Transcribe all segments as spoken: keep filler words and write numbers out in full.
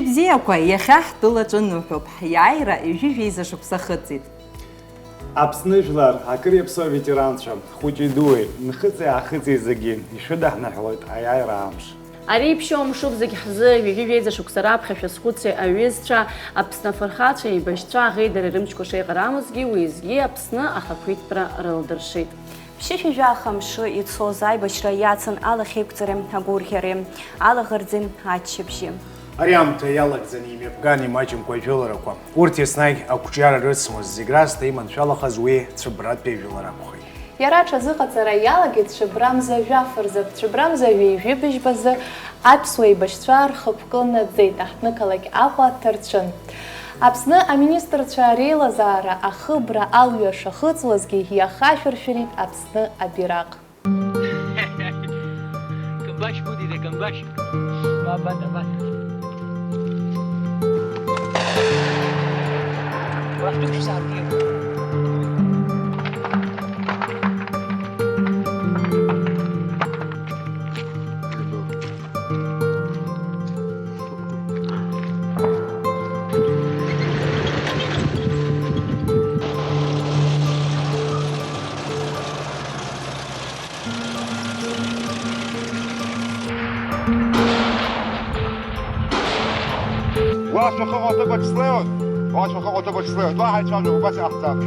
Бзиақәа, иахьа ҳтәылаҿы ныҳәоуп, ҳиааира ҩажәи жәеиза шықәса хыҵит. Аԥсны жәлар, акыр иаԥсоу аветеранцәа, хәыҷи дуи, нхыҵи-аахыҵи зегьы, ишәыдаҳныҳәалоит аиааира амш. Ари иԥшьоу амшуп зегь ҳзы, ҩажәи жәеиза шықәса раԥхьа шәазхәыци аҩызцәа, Аԥсны афырхацәа, еибашьцәа, аӷеидареи рымчқәа шеиҟарамызгьы, уеизгьы Аԥсны ахақәиҭтәра рылдыршеит. Ԥшьышәи жәаха мшы ицоз аибашьра иацын алахьеиқәҵареи агәырӷьареи, алаӷырӡи аччабжьи. Ари аамҭа иалагӡаны имҩаԥган имаҷымкәа ажәыларақәа. Урҭ еснагь ақәҿиара рыцмызт, зегь раасҭа иманшәалахаз уи цәыббратәи ажәылара акәхеит. Иара аҽазыҟаҵара иалагеит цәыббрамза жәаф рзы, цәыббрамза ҩажәи быжьбазы аԥсуа еибашьцәа рхықәкы наӡеит, аҳҭнықалақь Аҟәа дҭарцәын. Аԥсны аминистрцәа реилазаара ахыбра алҩа шахыҵуазгьы иахашәыршәырит Аԥсны абираҟ. Камбашь будете, камбашь? Ба, ба, да, ба. Уахь дықәшәзаап. Уа шәахыҟоу аҭыԥаҿ слеиуеит, уа шәахыҟоу аҭыԥаҿ слеиуеит, уа ҳаицәажәо, убас иҟаҳҵап.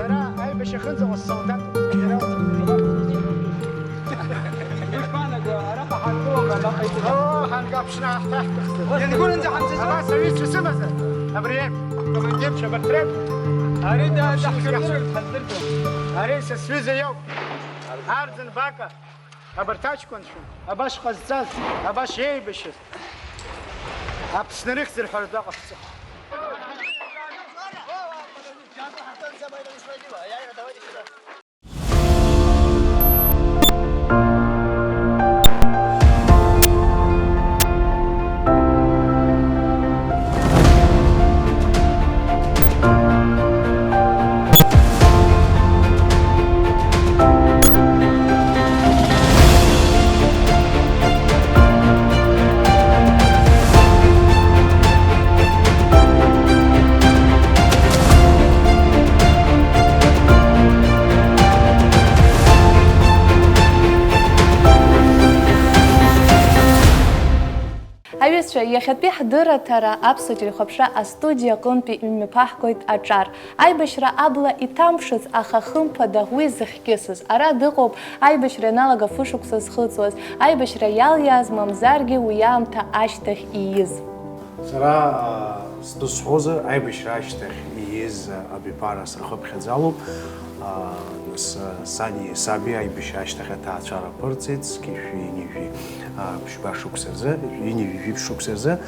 Сара аибашьра ахьынӡаҟоу ссолдаҭуп, сгенералуп. Ишԥанаго, араҟа ҳаргылома, абаҟа иҵегьы? Оо, ҳанкаԥшны ҳаҳҭаҳтәыхзар. Иангәырҩанӡа ҳамцаӡои? Абас аҩызцәа сымазар, абри еиԥш, акомандирцәа абарҭ реиԥш. Ари да, даҳзыруит, ҳаздырӡом. Ари са сҩыза иоуп. Арӡын Бака. Абарҭ аҷкәынцәа, абас ҟазҵаз, абас еибашьыз, Аԥсны рыхьӡ рҳәаратәы аҟаҳҵо. Аҩызцәа, иахьатәи ҳдырраҭара аԥсуа телехәаԥшра астудиа аҟынтәи имҩаԥаҳгоит аҿар. Аибашьра абла иҭамԥшыц, аха хымԥада уи зыхькьысыз. Ара дыҟоуп аибашьра ианалага фышықәса зхыҵуаз, аибашьра иалиааз, мамзаргьы уи аамҭа ашьҭахь ииз. Сара, аа, стәы сҳәозар, аибашьра ашьҭахь ииз, аа, абиԥара сырхыԥхьаӡалоуп. Аа, нас, аа, сани саби аибашьра ашьҭахь аҭаацәара ԥырҵеит, зқьи жәшәи ҩынҩажәи, аа, ԥшьба шықәса рзы, ҩынҩажәи жәиԥшь шықәса рзы.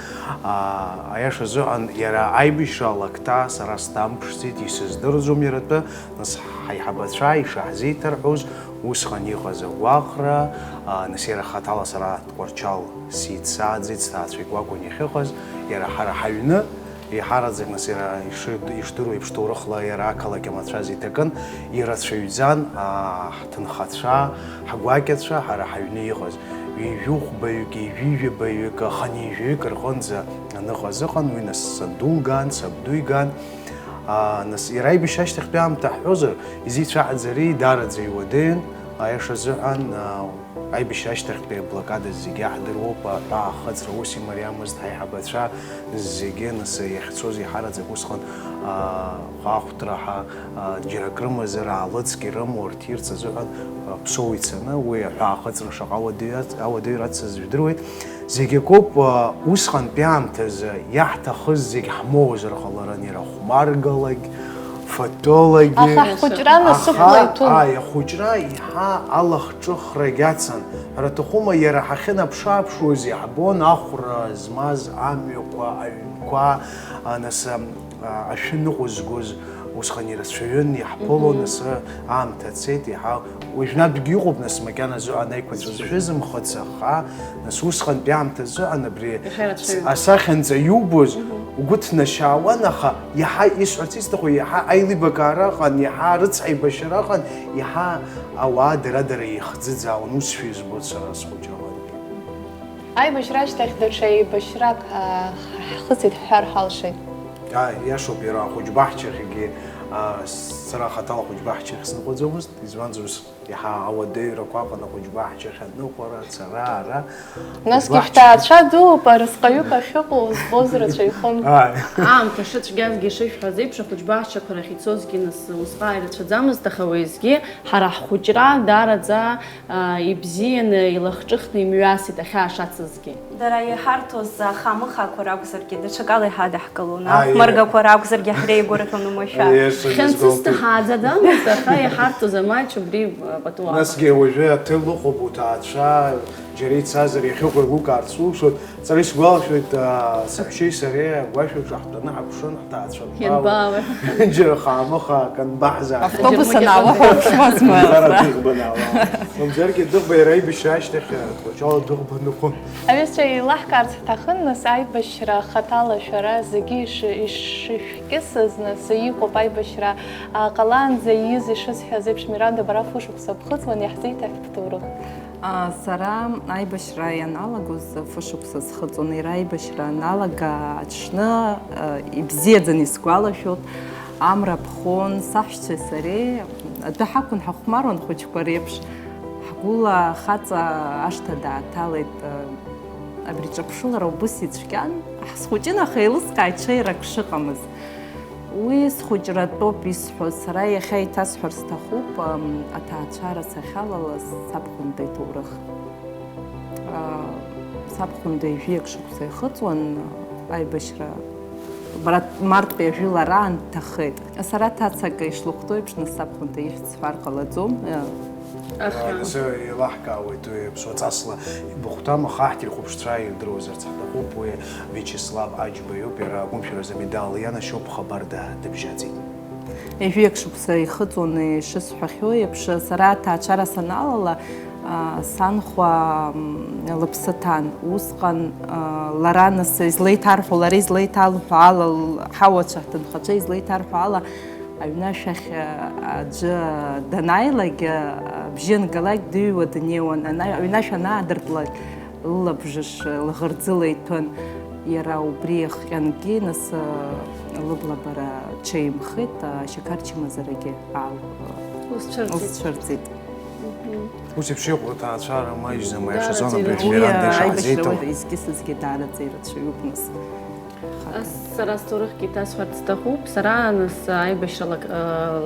Аа, аиаша азыҳәан, иара аибашьра алакҭа сара сҭамԥшӡеит, исыздырӡом иара атәы, нас ҳаиҳабацәа ишаҳзеиҭарҳәоз, усҟан иҟаз агәаҟра, аа, нас иара хаҭала сара Тҟәарчал сиццааӡеит, сҭаацәеи акәакәан иахьыҟаз, иара ҳара ҳаҩны, еиҳараӡак, нас, иара ишыд-, ишдыруа еиԥш, ҭоурыхла иара ақалақь амацәаз иҭакын, ирацәаҩӡан, аа, ҳҭынхацәа, ҳгәакьацәа ҳара ҳаҩны иҟаз. Ҩажәихәбаҩык, ҩажәижәабаҩык, хынҩажәаҩык рҟынӡа аныҟаз ыҟан, уи, нас, санду лган, сабду иган. Аа, нас, иара аибашьра ашьҭахьтәи аамҭа ҳҳәозар, изицәааӡари, даараӡа иуадаҩын, аиаша азыҳәан, аа, Аибашьра ашьҭахьтәи аблокада зегьы иаҳдыруоуп, аҳәаа ахыҵра ус имариамызт, ҳаиҳабацәа зегьы, нас, иахьцоз иҳараӡак усҟан, аа, хәаахәҭра ҳәа, аа, џьара акрымазар, аалыҵк ирымоу, рҭирц азыҳәан, аа, Ԥсоу ицаны, уи аҳәаа ахыҵра шаҟа ауадаҩ-, ауадаҩра ацыз жәдыруеит. Зегь акоуп, аа, усҟантәи аамҭазы иаҳҭахыз зегь ҳмоуазар ҟаларын, иара хәмаргалакь, Фатолагьы. Аха ҳхәыҷра насыԥла иҭәын. Ааи, ахәыҷра еиҳа алахҿыхрагь ацын. Ҳара аҭахума, иара ҳахьынаԥшы-ааԥшуаз иаҳбон ахәра змаз амҩақәа, аҩнқәа, а, нас, а, ашәы ныҟәызгоз усҟан ирацәаҩын, иаҳԥылон, нас аамҭа цеит, еиҳа уажәнатәгьы иҟоуп, нас макьаназы анаиқәаҵәа зшәызымхыц, аха нас усҟантәи аамҭазы ан абри Иахьа ирацәаҩуп. Асахьанӡа иубоз угәы ҭнашьаауан, аха иаҳа исҳәарц исҭаху, иаҳа аилибакаара ыҟан, иаҳа рыцҳаибашьара ыҟан, иаҳа ауаа дара-дара еихӡыӡаауан, усшәа избоит сара схәыҷра. Аибашьра ашьҭахь даҽа еибашьрак, аа, ҳхыҵит ҳҳәар ҳалшеит. Ааи, иашоуп, иара ахәыҷбаҳчахьгьы, аа, сара хаҭала ахәыҷбаҳчахь сныҟәаӡомызт, избанзар, ус иаҳа ауадаҩрақәа аҟан, ахәыҷбаҳчахь аныҟәара, ацара, ара. Насгьы шәҭаацәа дууп, арысҟаҩык ахьыҟоу збоз рацәаҩхон. Ааи. Аамҭа шыцәгьазгьы ишышәҳәаз еиԥш, ахәыҷбаҳчақәа рахь ицозгьы нас усҟак ирацәаӡамызт, аха уеизгьы ҳара ҳхәыҷра даараӡа, аа, ибзианы, илахҿыхны имҩасит ахьаашацызгьы. Дара иҳарҭоз ахамыхақәа ракәзаргьы, даҽакала иҳадаҳкылон, Ааи, ахәмаргақәа ракәзаргьы ҳреигәырӷьон уамашәа. Иашаны Хьымӡӷ сгәалҭеит. Ҳааӡаӡамызт, аха иҳарҭоз амаҷ убри, а, пату акәын. Насгьы уажәы аҭел ыҟоуп уҭаацәа, џьара ицазар иахьыҟоу еилукаарц улшоит. Сара исгәалашәоит, а, саҳәшьеи сареи агәашә аҿы ҳтәаны ҳаԥшын, ҳҭаацәа Ианбаауеи? Џьара хаамыха акы анбаҳзаап. Автобус Џьара анаауа макьана. Ҳаԥшуазма. Дара дыӷбанаауа. Мамзаргьы дыӷба иара аибашьра ашьҭахь, Тҟәарчал адәыӷба ныҟәон. Аҩызцәа еилаҳкаарц ҳҭахын, нас, аибашьра хаҭала шәара зегьы иш-, ишышәкьысыз, нас, иҟоуп аибашьра, а, ҟалаанӡа ииз ишысҳәаз еиԥш, Миранда, бара фышықәса бхыҵуан, иаҳзеиҭаҳәт бҭоурых. А, сара аибашьра ианалагоз фышықәса схыҵуан, иара аибашьра аналага аҽны, а, ибзиаӡаны исгәалашәоит, амра ԥхон, саҳәшьцәеи сареи адәы ҳақәын ҳахәмаруан хәыҷқәа реиԥш. Ҳгәыла хаҵа ашҭа дааҭалеит. Абри ҿаԥшылара убыс ицәгьан, ҳсхәыҷын, аха еилыскааит, ҽеирак шыҟамыз. Уи схәыҷратәоуп исҳәо, сара иахьа еиҭасҳәар сҭахуп, ам, аҭаацәара сахьалалаз сабхәында иҭоурых. А, сабхәында ҩажәиак шықәса ихыҵуан, аибашьра, бара, марттәи ажәылараан дҭахеит. Сара аҭаца акы ишлыхәҭоу еиԥш, нас сабхәында ихьӡ сҳәар ҟалаӡом. Аха. Нас еилаҳкаауеит уи аԥсуа ҵасла ибыхәҭам, аха аҳ ҭирхәыԥшцәа ирдыруазарц ҳҭахуп уи Виачеслав Аџьба иоуп, иара агәымшәаразы амедал ианашьоуп, Хабарда дыбжьаӡит. Ҩажәиак шықәса ихыҵуан, ишысҳәахьоу еиԥш, сара аҭаацәара саналала, а, санхәа, м, лыԥсы ҭан. Усҟан, а, лара нас излеиҭарҳәо, лара излеиҭалҳәо ала, л-, ҳауацәа ҳҭынхацәа излеиҭарҳәо ала, аҩнашә ахь, а, аӡәы данааилак, а, абжьы ангалак дыҩуа днеиуан. Ана-, аҩнашә анаадыртлак, лылабжыш лаӷырӡыла иҭәын. Иара убри иахҟьангьы, нас, а, лыблабара ҽеимхеит, а, ашьақар чымазарагьы аал-, Лызцәырҵит. Лызцәырҵит. Мгм. Ус еиԥш иҟоу аҭаацәара маҷӡам, аиашазы Даараӡа абри ирацәаҩуп. Аҩра Миранда Уи ишаҳзеиҭоу. Аибашьра уи изкьысызгьы даараӡа ирацәаҩуп, нас. Ас сара сҭоурыхгьы иҭасҳәарц сҭахуп. Сара, нас, аибашьра лак-,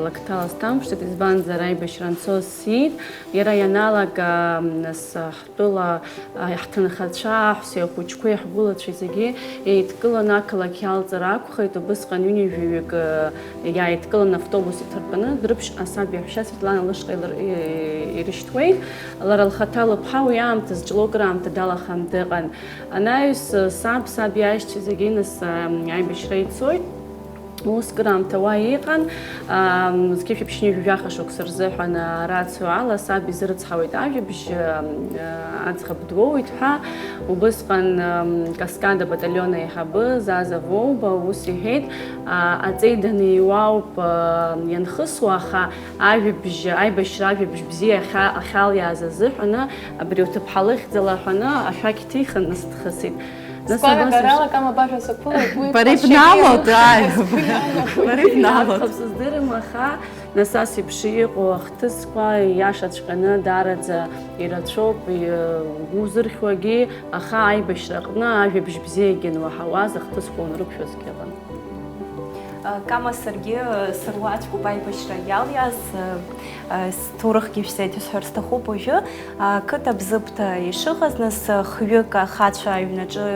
лакҭала сҭамԥшӡеит, избанзар, аибашьра анцоз сиит. Иара ианалага, нас, ҳтәыла, ҳҭынхацәа, аҳәсеи ахәыҷқәеи ҳгәылацәеи зегьы еидкыланы ақалақь иалҵыр акәхеит. Убысҟан ҩынҩажәаҩык иааидкыланы автобус иҭыртәаны Дрыԥшь асаб иаҳәшьа Светлана лышҟа илыр-, ирышьҭуеит. Лара лхаҭа лыԥҳа уи аамҭаз ҷлоу кыраамҭа далаханы дыҟан. Анаҩс, саб, саб иашьцәа зегьы, нас, аибашьра ицоит. Ус кыраамҭа уа иҟан, ам, зқьышә ԥшьынҩажәи жәаха шықәса рзыҳәан, а, арацио ала саб изырыцҳауеит ажәабжь, ам, а, аӡӷаб дуоуит ҳәа. Убысҟан, ам, Каскада баталион аиҳабы Заза Воуба ус иҳәеит, а, аҵеи даниуа ауп, а, ианхысуа, аха ажәабжь, аибашьра ажәабжь бзиа ахьа-, ахьалиааз азыҳәаны, абри уҭыԥҳа лыхьӡала ҳәаны ашәақь ҭихын, нас дхысит. Нас абас Сгәаанагарала, ишыҟ- Кама Бажәа сықәылеит, уи Бара ԥашьа ибналоит, ибеиоу ааи. Бара ибналоит. Иарбан сыздырам, аха нас ас еиԥш иҟоу ахҭысқәа ииашаҵәҟьаны даараӡа ирацәоуп, и-, угәы узырхьуагьы, аха аибашьра аҟны ажәабжь бзиагьы ануаҳауаз ахҭысқәа унарықәшәозгьы ыҟан. Кама, саргьы сыруаӡәкуп аибашьра иалиааз, сҭоурыхгьы шәзеиҭасҳәар сҭахуп уажәы. Ақыҭа Бзыԥҭа ишыҟаз, нас, хҩык ахацәа аҩнаҿы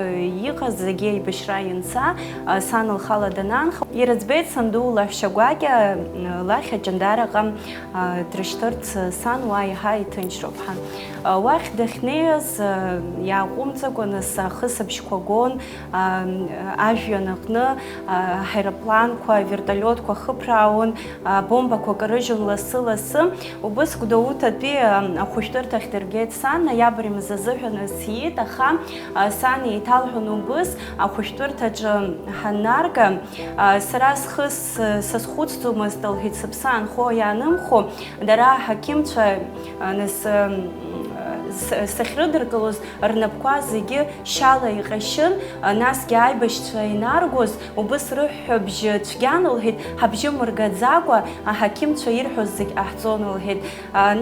иҟаз зегьы аибашьра ианца, сан лхала данаанха, ирыӡбеит санду лаҳәшьа гәакьа лахь Аҷандараҟа дрышьҭырц, сан уа иаҳа иҭынчроуп ҳәа. Уахь дахьнеиз, иааҟәымҵакәа, нас, ахысыбжьқәа гон, ажәҩан аҟны аҳаирпланқәа, авертолиотқәа хыԥраауан, абомбақәа карыжьон лассы-лассы. Убыс Гәдоуҭатәи ахәышәтәырҭахь дыргеит сан, ноиабр мза азыҳәан сиит, аха сан еиҭалҳәон убыс, ахәышәтәырҭаҿы ҳаннарга, сара схы сазхәыцӡомызт, лҳәеит, сыԥсы аанхо иаанымхо, дара аҳақьымцәа, нас, сахьрыдыркылоз, рнапқәа зегьы шьала иҟьашьын, насгьы аибашьцәа инаргоз, убыс рыҳәҳәабжьы цәгьан, лҳәеит, ҳабжьы мыргаӡакәа аҳақьымцәа ирҳәоз зегь ҟаҳҵон, лҳәеит.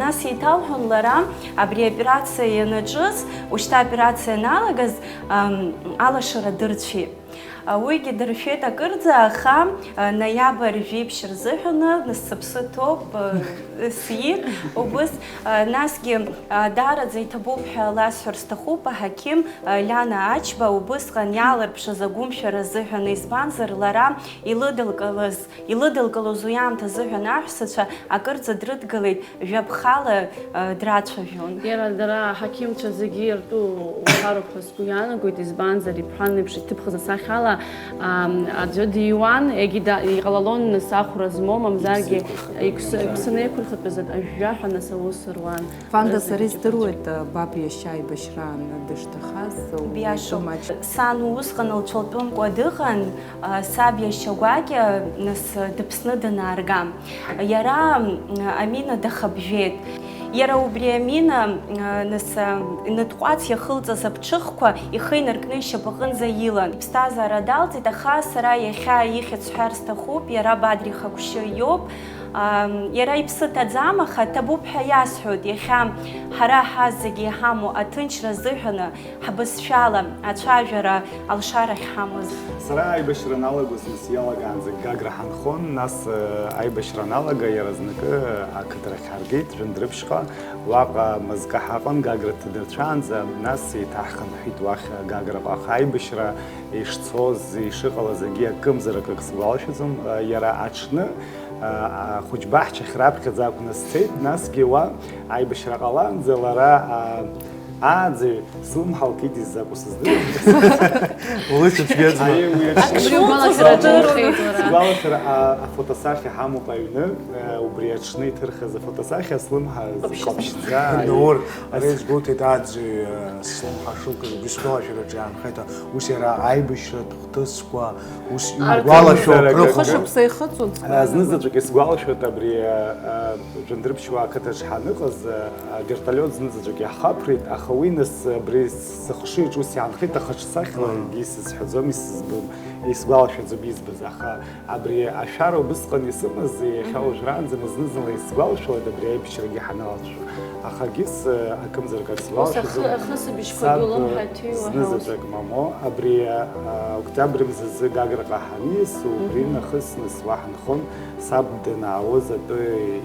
Нас еиҭалҳәон лара, абри аоперациа ианаҿыз, ушьҭа аоперациа аналагаз, алашара дырцәеит. Уигьы дыршәеит акырӡа, аха ноиабр жәиԥшь рзыҳәаны, нас, сыԥсы ҭоуп, сиит, убыс, насгьы, даараӡа иҭабуп ҳәа ласҳәар сҭахуп, аҳақьым Лиана Ачба убысҟан иаалырԥшыз агәымшәара азыҳәан, избанзар, лара илыдылкылаз, илыдылкылоз уи аамҭа азыҳәан аҳәсацәа акырӡа дрыдгылеит, жәаԥхала, драцәажәон. Иара дара аҳақьымцәа зегьы иртәу уҳәароуп ҳәа сгәы иаанагоит, избанзар, иԥҳәан еиԥш иҭыԥхаз асахьала, ам, аӡәы диуан, егьи да-, иҟалалон, нас, ахәра змоу, мамзаргьы иԥсы еиқәырхатәыз, иԥсы, иԥсы неиқәырхатәыз жәаҳәа, нас, аус руан. Фанда, сара издыруеит, баб иашьа аибашьраан дышҭахаз, биашоуп, уи маҷ- Сан усҟан лцәалтәымкәа дыҟан, саб иашьа гәакьа, нас, дыԥсны данаарга. Иара, м, амина дахабжәеит. Иара убри амина, м, нас, м, инатҟәац иахылҵаз аԥҽыхқәа ихы инаркны ишьапаҟынӡа илан. Иԥсҭазаара далҵит, аха сара иахьа ихьӡ сҳәар сҭахуп, иара Бадри Хагәшьы иоуп. Ам, иара иԥсы ҭаӡам, аха ҭабуп ҳәа иасҳәоит, иахьа ҳара ҳазегьы иҳамоу аҭынчра азыҳәаны, ҳбызшәала ацәажәара алшара ахьҳамоу азы. Сара аибашьра аналагоз, нас, иалагаанӡа Гагра ҳанхон, нас, э, аибашьра аналага иара знакы, э, ақыҭарахь ҳаргеит, Жәындәрыԥшьҟа, уаҟа мызкы ҳаҟан, Гагра дҭадырцәаанӡа, нас еиҭаҳхынҳәит уахь, э, Гаграҟа. Аха аибашьра ишцоз, ишыҟалаз акгьы акымзар акгьы сгәалашәаӡом, э, иара аҽны, э, ахәыҷбаҳчахь раԥхьаӡа акәны сцеит, насгьы уа аибашьра ҟалаанӡа лара, э, Ааӡаҩ слымҳа лкит, изакәу сыздыруам. Улыхьӡ цәгьаӡам. Аиеи, уи аҽны. Абри угәалашәараҿы нхеит уара. Сгәалашәара, а, афотосахьа ҳамоуп аҩны, а, убри аҽны иҭырхыз афотосахьа, слымҳа Ҟаԥшьӡа. Ҟаԥшьӡа, аиеи. Наур, ара изгәоуҭеит, ааӡаҩ, а, слымҳа шылкыз убри сгәалашәараҿы иаанхеит, ус иара аибашьратә хҭысқәа, ус арҭ иугәалашәо акрыфон. Хышықәса ихыҵуан, а, зны заҵәык исгәалашәоит абри, а, а, Жәындәрыԥшьуаа ақыҭаҿ ҳаныҟаз, а, авертолиот зны заҵәык иаҳхаԥрит, аха уи нас абри сыхшыҩ аҿы ус иаанхеит, аха ҽсахьла Мм. акгьы исызҳәаӡом, исызбом, исгәалашәаӡом избаз, аха абри ашәара убысҟан исымаз, иахьа Мгм. уажәраанӡа зны-зынла исгәалашәоит абри аибашьрагьы ҳаналацәажәо. Аха акгьы с-, акымзарак ак Ус ахы-, сгәалашәаӡом. Ахысыбжьқәагьы Саб улымҳа иҭыҩуа зны ҳәа ус. Заҵәык мамоу, абри, а, октиабр мзазы Гаграҟа ҳаниас, убри Мгм. нахыс нас уа ҳанхон, саб данаауаз атәы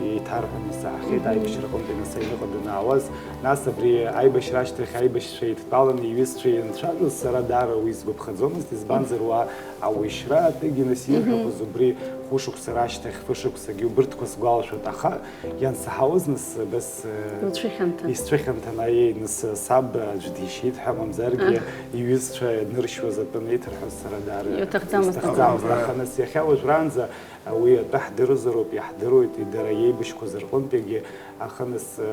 еиҭарҳәон, исаҳахьеит, Мгм. аибашьраҟынтәи нас аҩныҟа данаауаз, нас абри аибашьра ашьҭахь аибашьцәа еидтәаланы иҩызцәа ианцәажәоз, сара даара уи сгәаԥхаӡомызт, избанзар, уа ауаҩшьра атәыгьы нас Мгм. ирҳәақәоз убри хәышықәса рашьҭахь, фышықәсагьы убырҭқәа сгәалашәоит, аха Иансаҳауаз нас, абас, э, Уцәыхьанҭан. Исцәыхьанҭан, аиеи, нас, э, саб аӡә дишьит ҳәа, мамзаргьы Аҳ. Иҩызцәа ныршьуаз атәы анеиҭарҳәоз сара даара Иуҭахӡамызт. Исҭахӡамызт. Аха нас иахьа уажәраанӡа, а, уи атәы ҳдырызароуп, иаҳдыруеит, и-, дара иеибашьқәаз рҟынтәигьы, аха нас, э,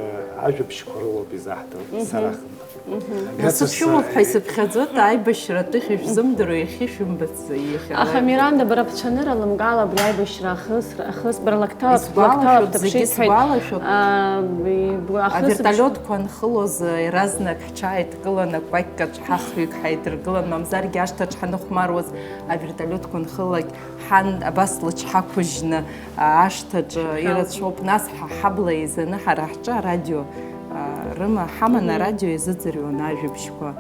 ажәабжьқәа рылоуп изаҳҭо, Мгм. сара ахынтә. Мгм. Нас Гацас, сшәымоуп ҳәа э, исыԥхьаӡоит, аибашьра атәы шәзымдыруа иахьышәымбац иахьа. Аха, Миранда, бара бцәанырра лымкаала абри аибашьра ахыс-, ахыс-, бара лакҭала, Исгәалашәоит, лакҭала зегьы бҭаԥшит ҳәа, сгәалашәоит. А, б-, б-, ахысыбжь- Аверталиотқәа анхылоз, еразнак ҳҽааидкыланы, акәакьк аҿы ҳахҩык ҳаидыргылан, мамзаргьы ашҭаҿ ҳаныхәмаруаз, аверталиотқәа анхылак, ҳан абас лыҽҳақәыжьны, а, ашҭаҿы Ҳалҵит. Ирацәоуп. Нас ҳа ҳабла еизаны ҳара ҳҿы арадио, а, Рыма ҳаман арадио иазыӡырҩуан ажәабжьқәа.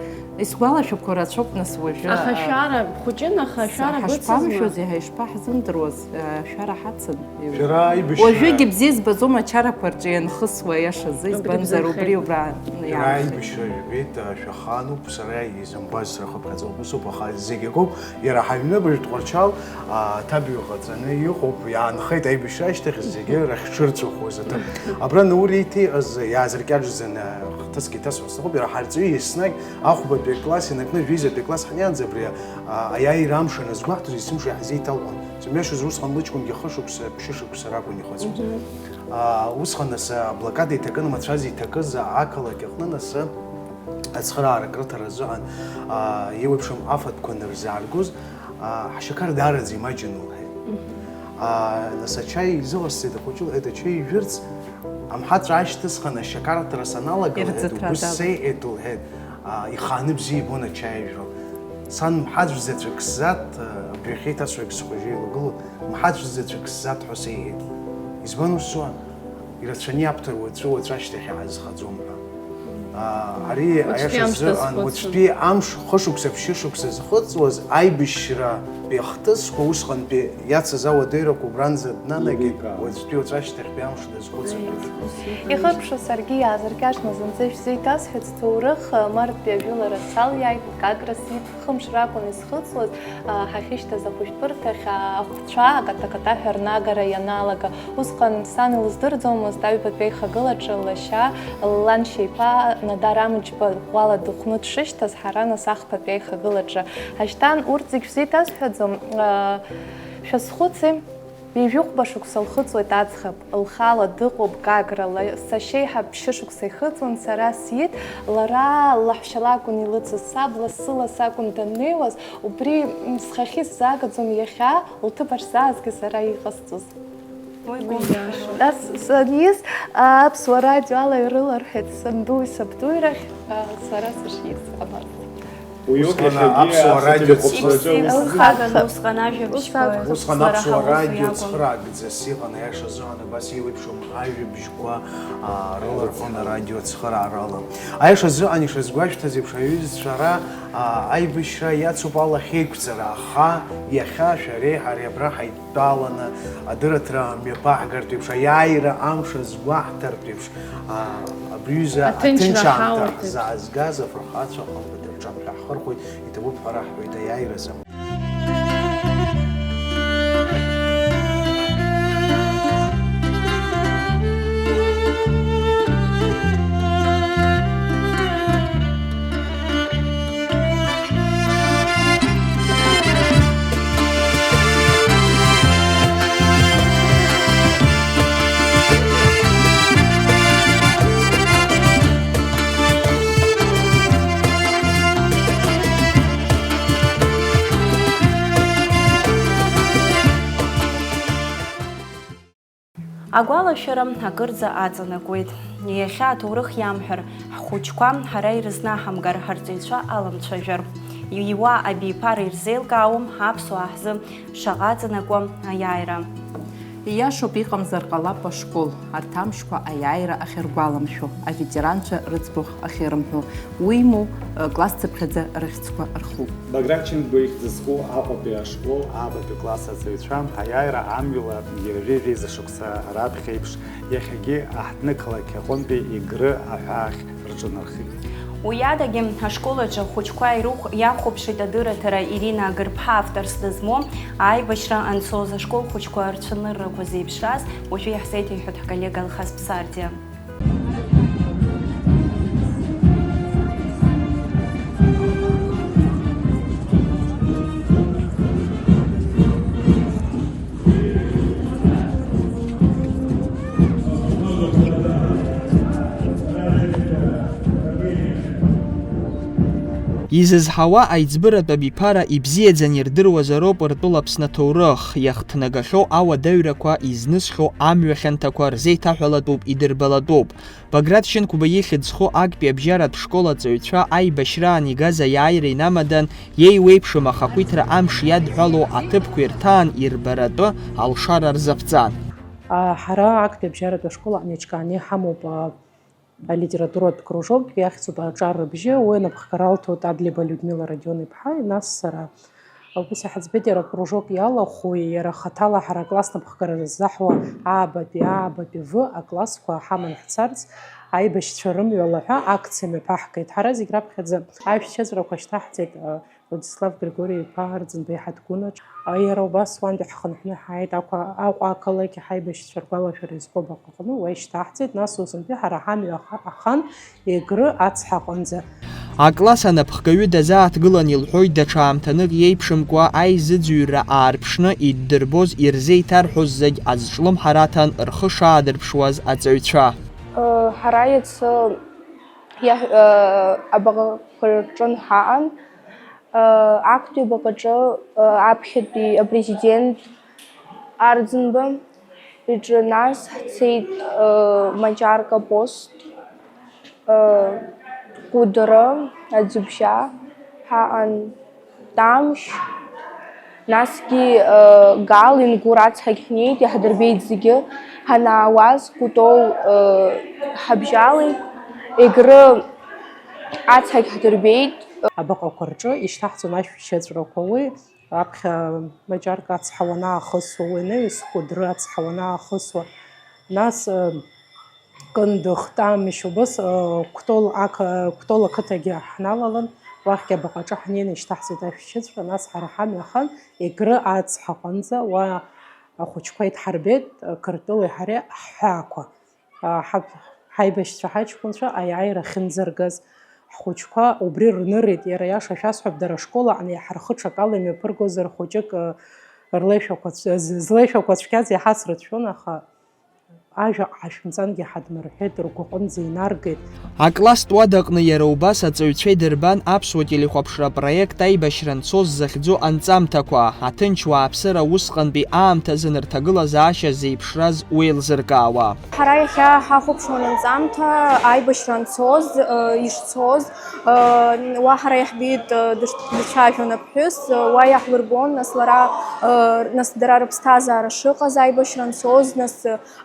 Исгәалашәақәо рацәоуп, нас, уажәы, Аха а, шәара бхәыҷын, аха шәара быцызма? Ҳашԥамшәоз, иаҳа ишԥаҳзымдыруаз, а, шәара ҳацын. Шәара аибашьра Уажәыгь бзиа избаӡом ачарақәа рҿы ианхысуа, иашазы, Убри избанзар, убри бзырхеит. Убра Шәара иаанхеит. Аибашьра жәбеит, а, шәахаануп, сара изымбаз срахыԥхьаӡа убыс ауп, аха зегь акоуп, иара ҳаҩны абыржә Тҟәарчал, а, аҭабиа ҟаҵаны иҟоуп, иаанхеит аибашьра ашьҭахь зегьы рахьҽырҵәахуаз аҭыԥ. Абра Наур иҭиҟьаз иаазыркьаҿӡаны хҭыск иҭасҳәар сҭахуп, иара ҳарҵаҩы еснагь ахәбатәи акласс инаркны жәеизатәи акласс ҳнеиаанӡа абри, а, аиааира амш аназгәаҳҭоз есымша иаҳзеиҭалҳәон. Сымҩашьоз усҟан лыҷкәынгьы хышықәса, ԥшьышықәса ракәын ихыҵуаз. Мгм. А, усҟан нас аблокада иҭакын, мацәаз иҭакыз ақалақь аҟны нас ацхыраара акрыҭара азыҳәан, а, еиуеиԥшым афатәқәа анырзааргоз, а, ҳшьақар даараӡа имаҷын лҳәеит. Мгм. А, нас ачаи изыҟасҵеит ахәыҷы, лҳәеит, ачаи ижәырц, амҳаҵә аашьҭысхын, ашьақар аҭара саналага, лҳәеит, Ирӡыҭра угәы далагеит. Сеиҟьеит, лҳәеит, а, ихааны бзиа ибон ачаи ажәра. Сан мҳаҵә заҵәык сзаҭ, а, абри ахьеиҭасҳәогь схәыҷы илгылоит, мҳаҵә заҵәык сзаҭ ҳәа сеиҳәеит. Избан ус зуа? Ирацәаны иабҭар уаҵәы, уаҵәы ашьҭахь иаазхаӡом ҳәа. Аа, ари Уаҵәтәи аиаша амш азыҳәан, дазхәыцуан. Уаҵәтәи амш, хышықәса, ԥшьышықәса зхыҵуаз аибашьратәи ахҭысқәа усҟантәи иацыз ауадаҩрақәа убранӡа днанагеит, Еиликаауан. Уаҵәтәи уаҵәы ашьҭахьтәи амш дазхәыцуан. Ихыркәшоу саргьы иаазыркьаҿны зынӡа ишәзеиҭасҳәеит, сҭоурых, мартәи ажәылара салиааит, Гагра сиит, хымш ракәын исхыҵуаз, ҳахьышьҭаз ахәышәтәырҭахь ахәцәа аката-катаҳәа рнагара ианалага. Усҟан сан илыздырӡомызт аҩбатәи аихагылаҿы лашьа, ланшьа иԥа Надар Амҷба ӷәӷәала дыхәны дшышьҭаз, ҳара нас ахԥатәи аихагылаҿы ҳашьҭан. Урҭ зегь шәзеиҭасҳәаӡом, шәазхәыци? Ҩажәихәба шықәса лхыҵуеит аӡӷаб, лхала дыҟоуп Гаграла, сашьеиҳаб ԥшьышықәса ихыҵуан, сара сиит, лара лаҳәшьа лакәын илыцыз, саб лассы-лассы акәын даннеиуаз, убри, м, схахьы исзаагаӡом иахьа, лҭыԥ ахьсаазгаз сара иҟасҵоз. Уи гәымшәашоуп. Нас саниз, аԥсуа радио ала ирыларҳәеит сандуи сабдуи рахь, а, сара сышиз абас. Уи ауп Усҟан иахьагьы аԥсуа радио ацәажәараҿы цхыраагӡа. Ус акәын. Усҟан ажәабжьқәа Усҟан аԥсуа радио цхыраагӡас иҟан, аиаша азыҳәан абас еиуеиԥшым ажәабжьқәа, аа, рылархәон арадио цхыраарала. Аиаша азыҳәан ишазгәашәҭаз еиԥш, аҩызцәа ара, аа, аибашьра иацуп алахьеиқәҵара, аха иахьа шәареи ҳареи абра ҳаидтәаланы, адырраҭара мҩаԥаҳгартә еиԥш, аиааира амш азгәаҳҭартә еиԥш, аа, абри аҩыза Аҭынчра аҭынч аамҭа ҳауеит. Ҳзаазгаз афырхацәа ахымԥада рҿаԥхьа ҳхырхәоит. Иҭабуп ҳәа раҳҳәоит аиааиразы. Агәалашәара акырӡа аҵанакуеит. Иахьа аҭоурых иамҳәар, ҳхәыҷқәа ҳара ирызнаҳамгар, ҳарҵаҩцәа аламцәажәар. Иуа абиԥара ирзеилкаауам ҳаԥсуаа ҳзы шаҟа аҵанакуа аиааира. Ииашоуп, иҟамзар ҟалап ашкол, арҭ амшқәа аиааира ахьыргәаламшәо, аветеранцәа рыӡбахә ахьырымҳәо, уимоу, класс цыԥхьаӡа рыхьӡқәа рхуп. Баграт Чынба ихьӡ зху Аҟәатәи ашкол аабатәи класс аҵаҩцәа аиааира амҩала ҩажәи жәеиза шықәса раԥхьа еиԥш, иахьагьы аҳҭны-қалақь аҟынтәи Егры аҳәаахь рҿынархеит. Уи адагьы, ашкол аҿы ахәыҷқәа ирыхә-, иахәаԥшит адырраҭара Ирина Агырԥҳа авторс дызмоу аибашьра анцоз ашкол хәыҷқәа рцәаныррақәа зеиԥшраз, уажәы иаҳзеиҭеиҳәоит ҳколлега Алхас Бсардиа. Изызҳауа аиҵбыратә абиԥара ибзиаӡаны ирдыруазароуп ртәыла Аԥсны аҭоурых, иахҭнагахьоу ауадаҩрақәа, изнысхьоу амҩа хьанҭақәа рзеиҭаҳәалатәуп, идырбалатәуп. Баграт Шьынқәба ихьӡ зху актәи абжьаратә школ аҵаҩцәа аибашьраан игаз аиааира инамадан, еиуеиԥшым ахақәиҭра амш иадҳәалоу аҭыԥқәа ирҭаан ирбаратәы алшара рзаԥҵан. А, ҳара актәи абжьаратә ашкол аҟны еиҿкааны иҳамоуп, а, Алитературатә кружок иахьӡуп Аҿар рыбжьы, уи анапхгара алҭоит Адлеиба Людмила Родион-иԥҳаи, нас сара. Убас иҳаӡбеит иара акружок иалахәу, иара хаҭала ҳара акласс напхгара ззаҳуа аабатәи, аабатәи В аклассқәа ҳаман ҳцарц, аибашьцәа рымҩала ҳәа акциа мҩаԥаҳгеит. Ҳара зегь раԥхьаӡа аишәшьыҵәрақәа шьҭаҳҵеит, Владислав Григори-иԥа Арӡынба иҳаҭгәынаҿ. Иара убас уантәи ҳхынҳәны ҳааит Аҟәа, Аҟәа ақалақь ҳаибашьцәа ргәалашәара изку абаҟа аҟны, уа ишьҭаҳҵеит, нас усынтәи ҳара ҳамҩа аха-, ахан Егры ацҳаҟынӡа. Акласс анапхгаҩы дазааҭгылан илҳәоит, даҽа аамҭанык иеиԥшымкәа аизыӡырҩра аарԥшны иддырбоз ирзеиҭарҳәоз зегь азҿлымҳара аҭан рхы шаадырԥшуаз аҵаҩцәа. Ҳара иацы иаҳ-, абаҟақәа рҿын ҳаҟан. Актәи абаҟаҿы аԥхьатәи апрезидент Арӡынба иҿы, нас ҳцеит Маҷарка пост, Кәыдры, Аӡыбжьа, ҳаҟан Тамшь, насгьы Гал, Ингәыр ацҳагь ҳнеит, иаҳдырбеит зегьы, ҳанаауаз Кәтол ҳабжьалеит, Егры ацҳагь ҳдырбеит. Абаҟақәа рҿы ишьҭаҳҵон ашәшьыҵәрақәа, уи аԥхьа Маҷарка ацҳа уанаахысуа, уи анаҩс Кәыдры ацҳа уанаахысуа, нас, э, Кындыӷ, Тамшь, убас, э, Кәтол ақы-, Кәтол ақыҭагьы ҳналалан, уахьгьы абаҟаҿы ҳнеины ишьҭаҳҵеит ашәшьыҵәҟьа, нас ҳара ҳамҩа хан Егры ацҳаҟынӡа, уа ахәыҷқәа идҳарбеит, э, Қырҭтәылеи ҳареи ҳҳәаақәа. Ҳаибашьцәа ҳаҷкәынцәа аиааира ахьынӡаргаз, ҳхәыҷқәа убри рнырит, иара иаша шәасҳәап, дара ашкол аҟны иаҳа рхы ҽакала имҩаԥыргозар, хәыҷык, ы, рлеишәақәа цә-, з-, злеишәақәа цәгьаз иаҳа срыцәшәон, аха ажәа ҳашәымҵангьы ҳадмырҳәеит, ргәаҟынӡа инаргеит. Акласстә уадаҟны иара убас аҵаҩцәа идырбан аԥсуа телехәаԥшра апроект Аибашьра анцоз захьӡу анҵамҭақәа, аҭынч уааԥсыра усҟантәи аамҭазы нырҭагылазаашьа зеиԥшраз уеилзыркаауа. Ҳара иахьа ҳахәаԥшуан анҵамҭа аибашьра анцоз, ишцоз, уа ҳара иаҳбеит дышцәажәон аԥҳәыс, уа иаҳлырбон, нас лара, нас дара рыԥсҭазаара шыҟаз аибашьра анцоз, нас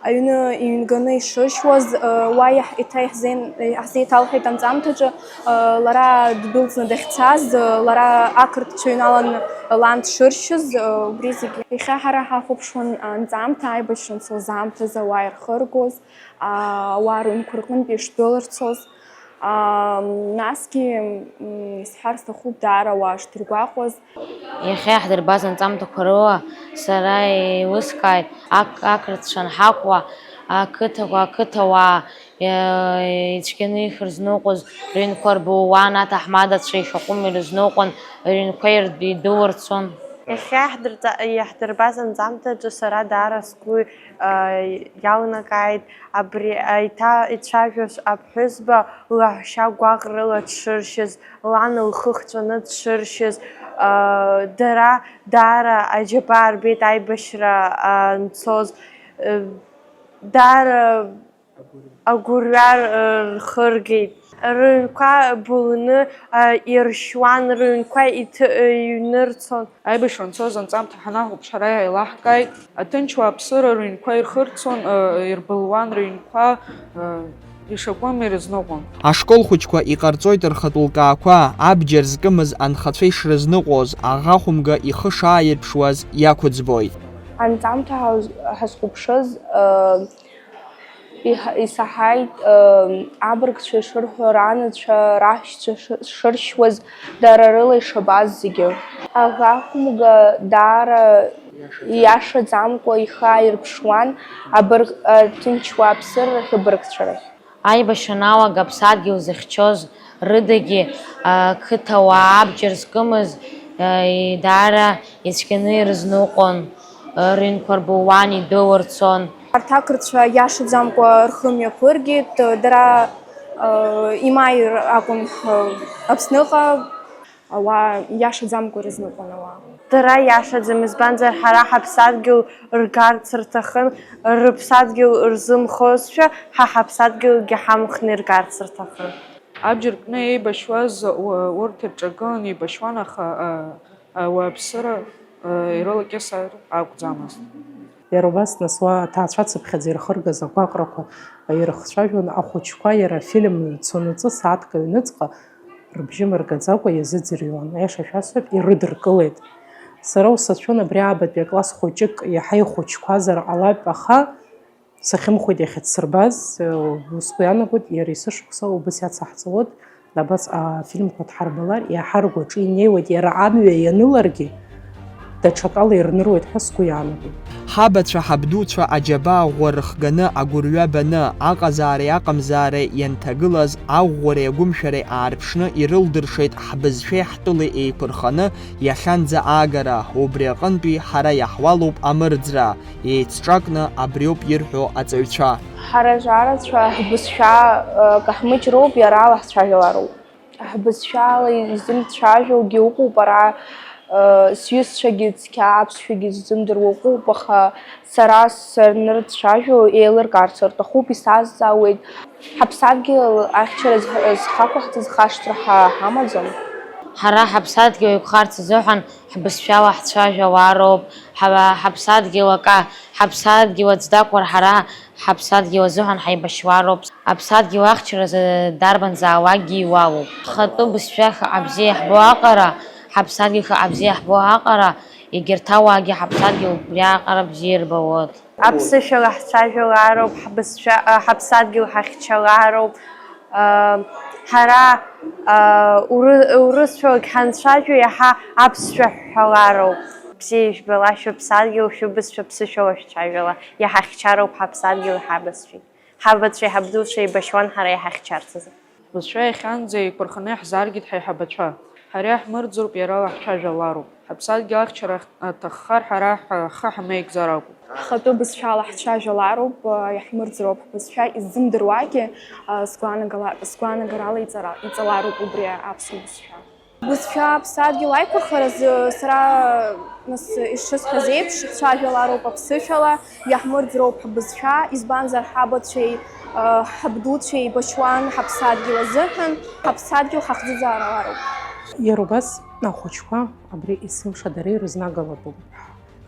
аҩны иҩнганы ишыршьуаз, уа иаҳ-, еиҭа иаҳзеин-, иаҳзеиҭалҳәеит анҵамҭаҿы, лара ддәылҵны дахьцаз, лара ақырҭцәа ҩналан лан дшыршьыз, убри зегьы. Иахьа ҳара ҳахәаԥшуан анҵамҭа, аибашьра анцоз аамҭазы ауаа ирхыргоз, ауаа рыҩнқәа рҟынтә ишдәылырцоз. Насгьы, м, исҳәар сҭахуп даара ауаа шдыргәаҟуаз. Иахьа иаҳдырбаз анҵамҭақәа рыла сара еилыскааит, ақ-, ақырҭцәа анҳакәу, ақыҭақәа, ақыҭауаа, е-, ицәгьаны ихырзныҟәоз рыҩнқәа рбылуан, аҭаҳмадацәа ишәаҟәым ирызныҟәон, рыҩнқәа ир-, идәылырцон. Иахьа иаҳдырҵа-, иаҳдырбаз анҵамҭаҿы сара даара сгәы, а, иалнакааит, абри аиҭа ицәажәоз аԥҳәызба лаҳәшьа гәаҟрыла дшыршьыз, лан лхы хҵәаны дшыршьыз, а, дара даара аџьабаа рбеит аибашьра анцоз, э, даара агәырҩа рхыргеит. Рыҩнқәа былны, а, иршьуан, рыҩнқәа иҭ-, иҩнырцон. Аибашьра анцоз анҵамҭа ҳанахәаԥш, ҳара еилаҳкааит, аҭынч уааԥсыра рыҩнқәа ирхырцон, ы, ирбылуан, рыҩнқәа, ы, ишакәым ирызныҟәон. Ашкол хәыҷқәа иҟарҵоит рхатә лкаақәа, абџьар зкымыз анхацәа ишрызныҟәоз, аӷа хәымга ихы шааирԥшуаз иақәыӡбоит. Анҵамҭа ҳаз-, ҳазхәаԥшыз, ы, Иҳа-, исаҳаит, ыы, абыргцәа ишырҳәо, ранацәа, раҳәшьцәа шы-, шыршьуаз, дара рыла ишабаз зегьы. Аӷа хәымга даара ииашаӡамкәа ихы ааирԥшуан абырг-, ы, ҭынч уааԥсыра рахь, абыргцәа рахь. Аибашьра аналага аԥсадгьыл зыхьчоз рыдагьы, ы, қыҭауаа абџьар зкымыз, ы, даара ицәгьаны ирызныҟәон, ы, рыҩнқәа рбылуан, идәылырцон. Арҭ ақырҭцәа иашаӡамкәа рхы мҩаԥыргеит, дара, э, имааир акәын, э, Аԥсныҟа. Ауаа иашаӡамкәа ирызныҟәон ауаа. Дара иашаӡам, избанзар, ҳара ҳаԥсадгьыл ргарц рҭахын, рыԥсадгьыл рзымхозшәа, ҳа ҳаԥсадгьылгьы ҳамхны иргарц рҭахын. Абџьар кны еибашьуаз у-, урҭ ирҿагыланы еибашьуан, аха, а, ауааԥсыра, а, ирылакьысыр акәӡамызт. Иара убас, нас, уа аҭаацәа цыԥхьаӡа ирхыргаз агәаҟрақәа ирыхцәажәон, ахәыҷқәа иара афильм цонаҵы сааҭк аҩныҵҟа рыбжьы мыргаӡакәа иазыӡырҩуан. Аиаша шәасҳәап, ирыдыркылеит. Сара усацәон абри аабатәи акласс хәыҷык, иаҳа ихәыҷқәазар ҟалап, аха сахьымхәит иахьыдсырбаз, сгәы иаанагоит, иара есышықәса убас иацаҳҵалоит. Абас афильмқәа дҳарбалар, иаҳа ргәаҿы инеиуеит, иара амҩа ианыларгьы, даҽакала ирныруеит ҳәа сгәы иаанагоит. Ҳабацәа, ҳабдуцәа аџьабаа ӷәӷәа рыхганы, агәырҩа баны, аҟазаареи аҟамзаареи ианҭагылаз, аӷәӷәареи агәымшәареи аарԥшны ирылдыршеит ҳбызшәеи ҳтәылеи еиқәырханы иахьанӡа аагара, убри аҟынтәи ҳара иаҳуалуп амырӡра. Еицҿакны абриоуп ирҳәо аҵаҩцәа. Ҳара жәарацәа ҳбызшәа, э, каҳмыџьроуп, иара ала ҳцәажәалароуп. Ҳбызшәала изымцәажәогьы ыҟоуп, ара, э, сҩызцәагьы цқьа аԥсшәагьы ззымдыруа ыҟоуп, аха сара санрыцәажәо еилыркаарц рҭахуп, исазҵаауеит. Ҳаԥсадгьыл ахьчара зҳ-, зхақәаҳҵаз хашҭра ҳа-, ҳамаӡам. Ҳара ҳаԥсадгьыл еиқәхарц азыҳәан ҳбызшәала ҳцәажәалароуп, ҳа-, ҳаԥсадгьыл ака, ҳаԥсадгьыл аӡә дакәыр, ҳара ҳаԥсадгьыл азыҳәан ҳаибашьлароуп. Аԥсадгьыл ахьчаразы дарбанзаалакгьы иуалуп. Ҳхатәы бызшәа хыҟа бзиа иаҳбо аҟара, ҳаԥсадгьыл хыҟа бзиа иаҳбо аҟара, егьырҭ ауаагьы ҳаԥсадгьыл убри аҟара бзиа ирбауеит. Аԥсышәала ҳцәажәалароуп, ҳбызшәа, а, ҳаԥсадгьыл ҳахьчалароуп, а, ҳара, а, уры-, урысшәалак ҳанцәажәо, иаҳа аԥсшәа ҳҳәалароуп. Бзиа ижәбалашәа ԥсадгьыл, шәыбызшәа ԥсышәала шәцәажәала, иҳахьчароуп ҳаԥсадгьыл ҳабызшәагь. Ҳабацәеи ҳабдуцәеи еибашьуан ҳара иҳахьчарц азы. Ҳбызшәа иахьанӡа еиқәырханы иаҳзааргеит ҳаиҳабацәа. Ҳара иаҳмырӡроуп, иара ала ҳцәажәалароуп. Ҳаԥсадгьыл ахьчара аҭаххар, ҳара ҳхы ҳамеигӡар акәын. Ҳхатәы бызшәала ҳцәажәалароуп, иаҳмырӡроуп ҳбызшәа, иззымдыруагьы, сгәаанагала-, сгәаанагарала иҵара-, иҵалароуп убри аԥсуа бызшәа. Бызшәа аԥсадгьыл аиқәырхаразы сара, нас, ишысҳәаз еиԥш, ҳцәажәалароуп аԥсышәала, иаҳмырӡроуп ҳбызшәа, избанзар, ҳабацәеи, э, ҳабдуцәеи еибашьуан ҳаԥсадгьыл азыҳәан, ҳаԥсадгьыл ҳахӡыӡаалароуп. Иара убас ахәыҷқәа абри есымша дара ирызнагалатәуп.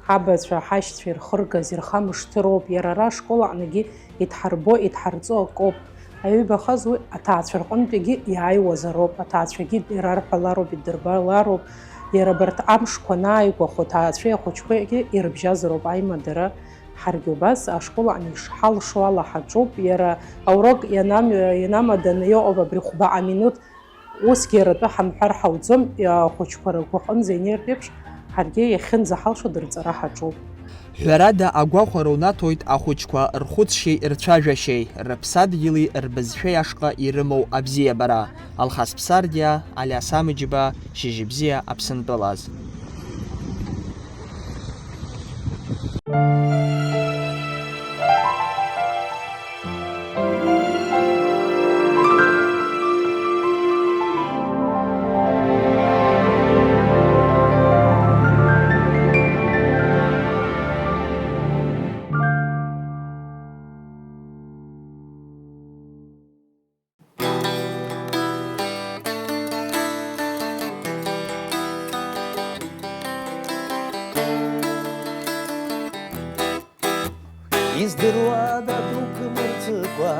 Ҳабацәа, ҳашьцәа ирхыргаз, ирхамышҭыроуп, иара ара ашкол аҟныгьы идҳарбо, идҳарҵо акоуп. Аҩбахаз уи аҭаацәа рҟынтәигьы иааиуазароуп, аҭаацәагьы ирарҳәалароуп, иддырбалароуп. Иара абарҭ амшқәа анааигәахо, аҭаацәеи ахәыҷқәеи ирыбжьазароуп аимадара. Ҳаргьы убас ашкол аҟны ишҳалшо ала ҳаҿуп, иара аурок ианамҩа, ианамаданы иҟоуп абри хәба аминуҭ. Усгьы иара атәы ҳамҳәар ҳауӡом, ахәыҷқәа ргәаҟынӡа инеиртә еиԥш, ҳаргьы иахьынӡаҳалшо дырҵара ҳаҿуп. Ҳәарада, агәахәара унаҭоит ахәыҷқәа рхәыцшьеи рцәажәашьеи, рыԥсадгьыли рбызшәеи ашҟа ирымоу абзиабара. Алхас Ԥсардиа, Алиас Амыџьба, Шьыжьбзиа, Аԥсынтәылаз. Издыруада дук мырҵыкәа,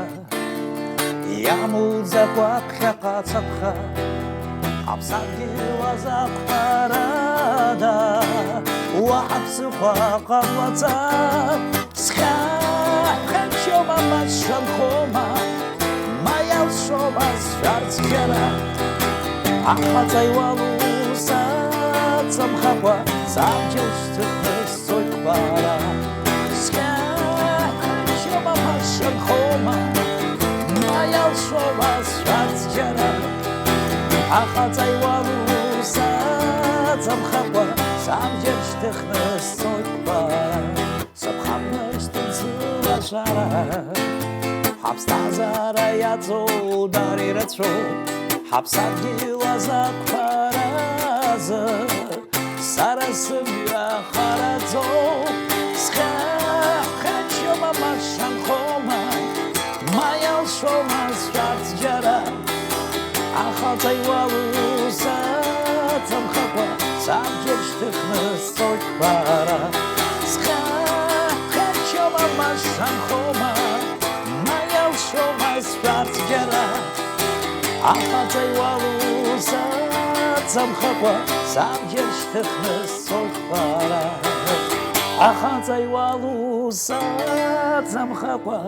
иамуӡакәа аԥхьаҟа ацаԥха, ҳаԥсадгьыл азақәԥарада уаҳа ԥсыхәа ҟамлаӡам. Схьаа ҳәанчома, ма сшанхома, ма иалшома сшәарц џьара. Ахаҵа иуалу саҵамхакәа, сабџьар шьҭыхны сцоит бара. Схьаа ҳәанчома, ма сшанхома, ма иалшома сшәарц џьара. Ахаҵа иуалу саҵамхакәа, сабџьар шьҭыхны сцоит бара. Сыԥхамышьҭын сылашара, ҳаԥсҭазаара иаҵоу дара ирацәоуп, ҳаԥсадгьыл азақәԥаразы сара сымҩа хараӡоуп, схьаа ҳәанчома, ма сшанхома, ма иалшома сшәарц џьара. Ахаҵа иуалу саҵамхакәа, сабџьар шьҭыхны сцоит бара. Схьаа Ахаҵа иуалу саҵамхакәа, сабџьар шьҭыхны сцоит бара. Ахаҵа иуалу саҵамхакәа,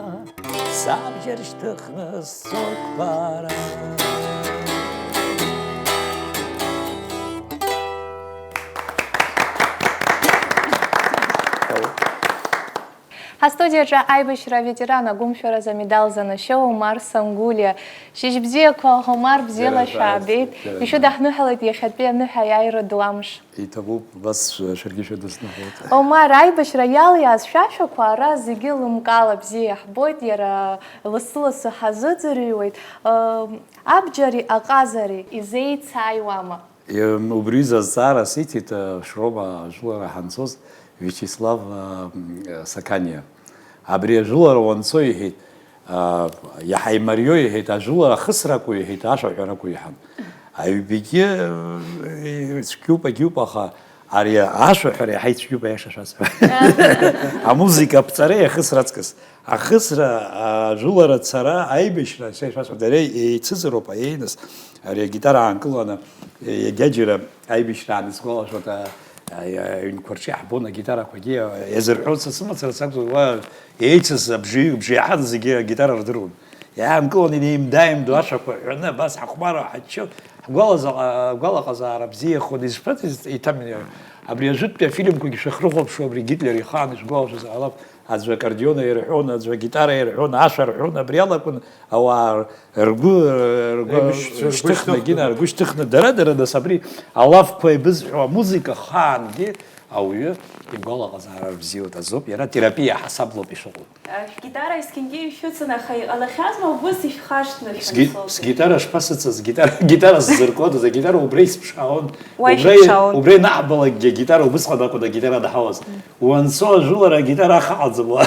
сабџьар шьҭыхны сцоит бара. Ҳастудиаҿы аибашьра аветеран, агәымшәаразы амедал занашьоу Омар Сангулиа. Шьыжь бзиақәа, Омар, бзиала шәаабеит. Ишәыдаҳныҳәалеит иахьатәи аныҳәа аиааира ду амш. Иҭабуп, абас шәаргьы шәыдысныҳәалоит. Омар, аибашьра иалиааз шәашәақәа ара зегьы лымкаала бзиа иаҳбоит, иара лассы-лассы ҳазыӡырҩуеит. Ыы, абџьари аҟазареи изеицааиуама? Ем, убри изы азҵаара сиҭеит, э, Шрома ажәылара ҳанцоз Виачеслав, э, м, э, Сақаниа. Абри ажәылара уанцо, иҳәеит, э, иаҳа имариоу, иҳәеит, ажәылара ахысрақәа, иҳәеит, ашәаҳәарақәа иҳан. Аҩбагьы, э, цәгьоуп, агьоуп, аха ари ашәаҳәара иаҳа ицәгьоуп, аиаша шәасҳәап. Амузыка аԥҵареи ахысра аҵкыс. Ахысра, ажәылара ацара, аибашьра, са ишәасҳәап, дара еицызароуп, аиеинас ари агитара аанкыланы, егьаџьара аибашьраан исгәалашәоит, а, а, аҩнқәа рҿы иаҳбон агитарақәагьы, а, иазырҳәон, са сымацара сакәзар, уа еицыз абжеи-, бжеиҳан зегьы агитара рдыруан. Иаанкыланы инеимда-ааимдо ашәақәа ҳәаны, абас ҳахәмарра ҳаччо, ҳгәалазаҟа-, ҳгәалаҟазаара бзиахон, изшәыцыз еиҭамҩа. Абри ажәытәтәи афильмқәагьы шәахрыхәаԥшуа, абри Гитлер ихаан ишәгәалашәоз ҟалап. Аӡәы аккордеон аирҳәон, аӡәы агитара аирҳәон, ашәа рҳәон, абри алакәын ауаа ргәы, ргәы Аибашьцәа ргәы шьҭыхны, шьҭыхны. Гина ргәы шьҭыхны, дара-дара, нас, абри алафқәа еибызҳәо амузыка ахаангьы ауаҩы игәалаҟазаара рыбзиоит азоуп, иара терапиа ҳасаблоуп ишыҟоу. Шәгитара есқьынгьы ишәыцын, аха иҟалахьазма убыс ишәхашҭны Сги-, шәансоуҭ? Сгитара шԥасыцыз, гитара, гитара сзыркуадаз, агитара убра исԥшаауан. Уа Убра, ишәыԥшаауан. Убра ианаҳбалакгьы агитара убысҟан акәын агитара адаҳауаз. Уанцо ажәылара агитара ахаҟаӡам уа.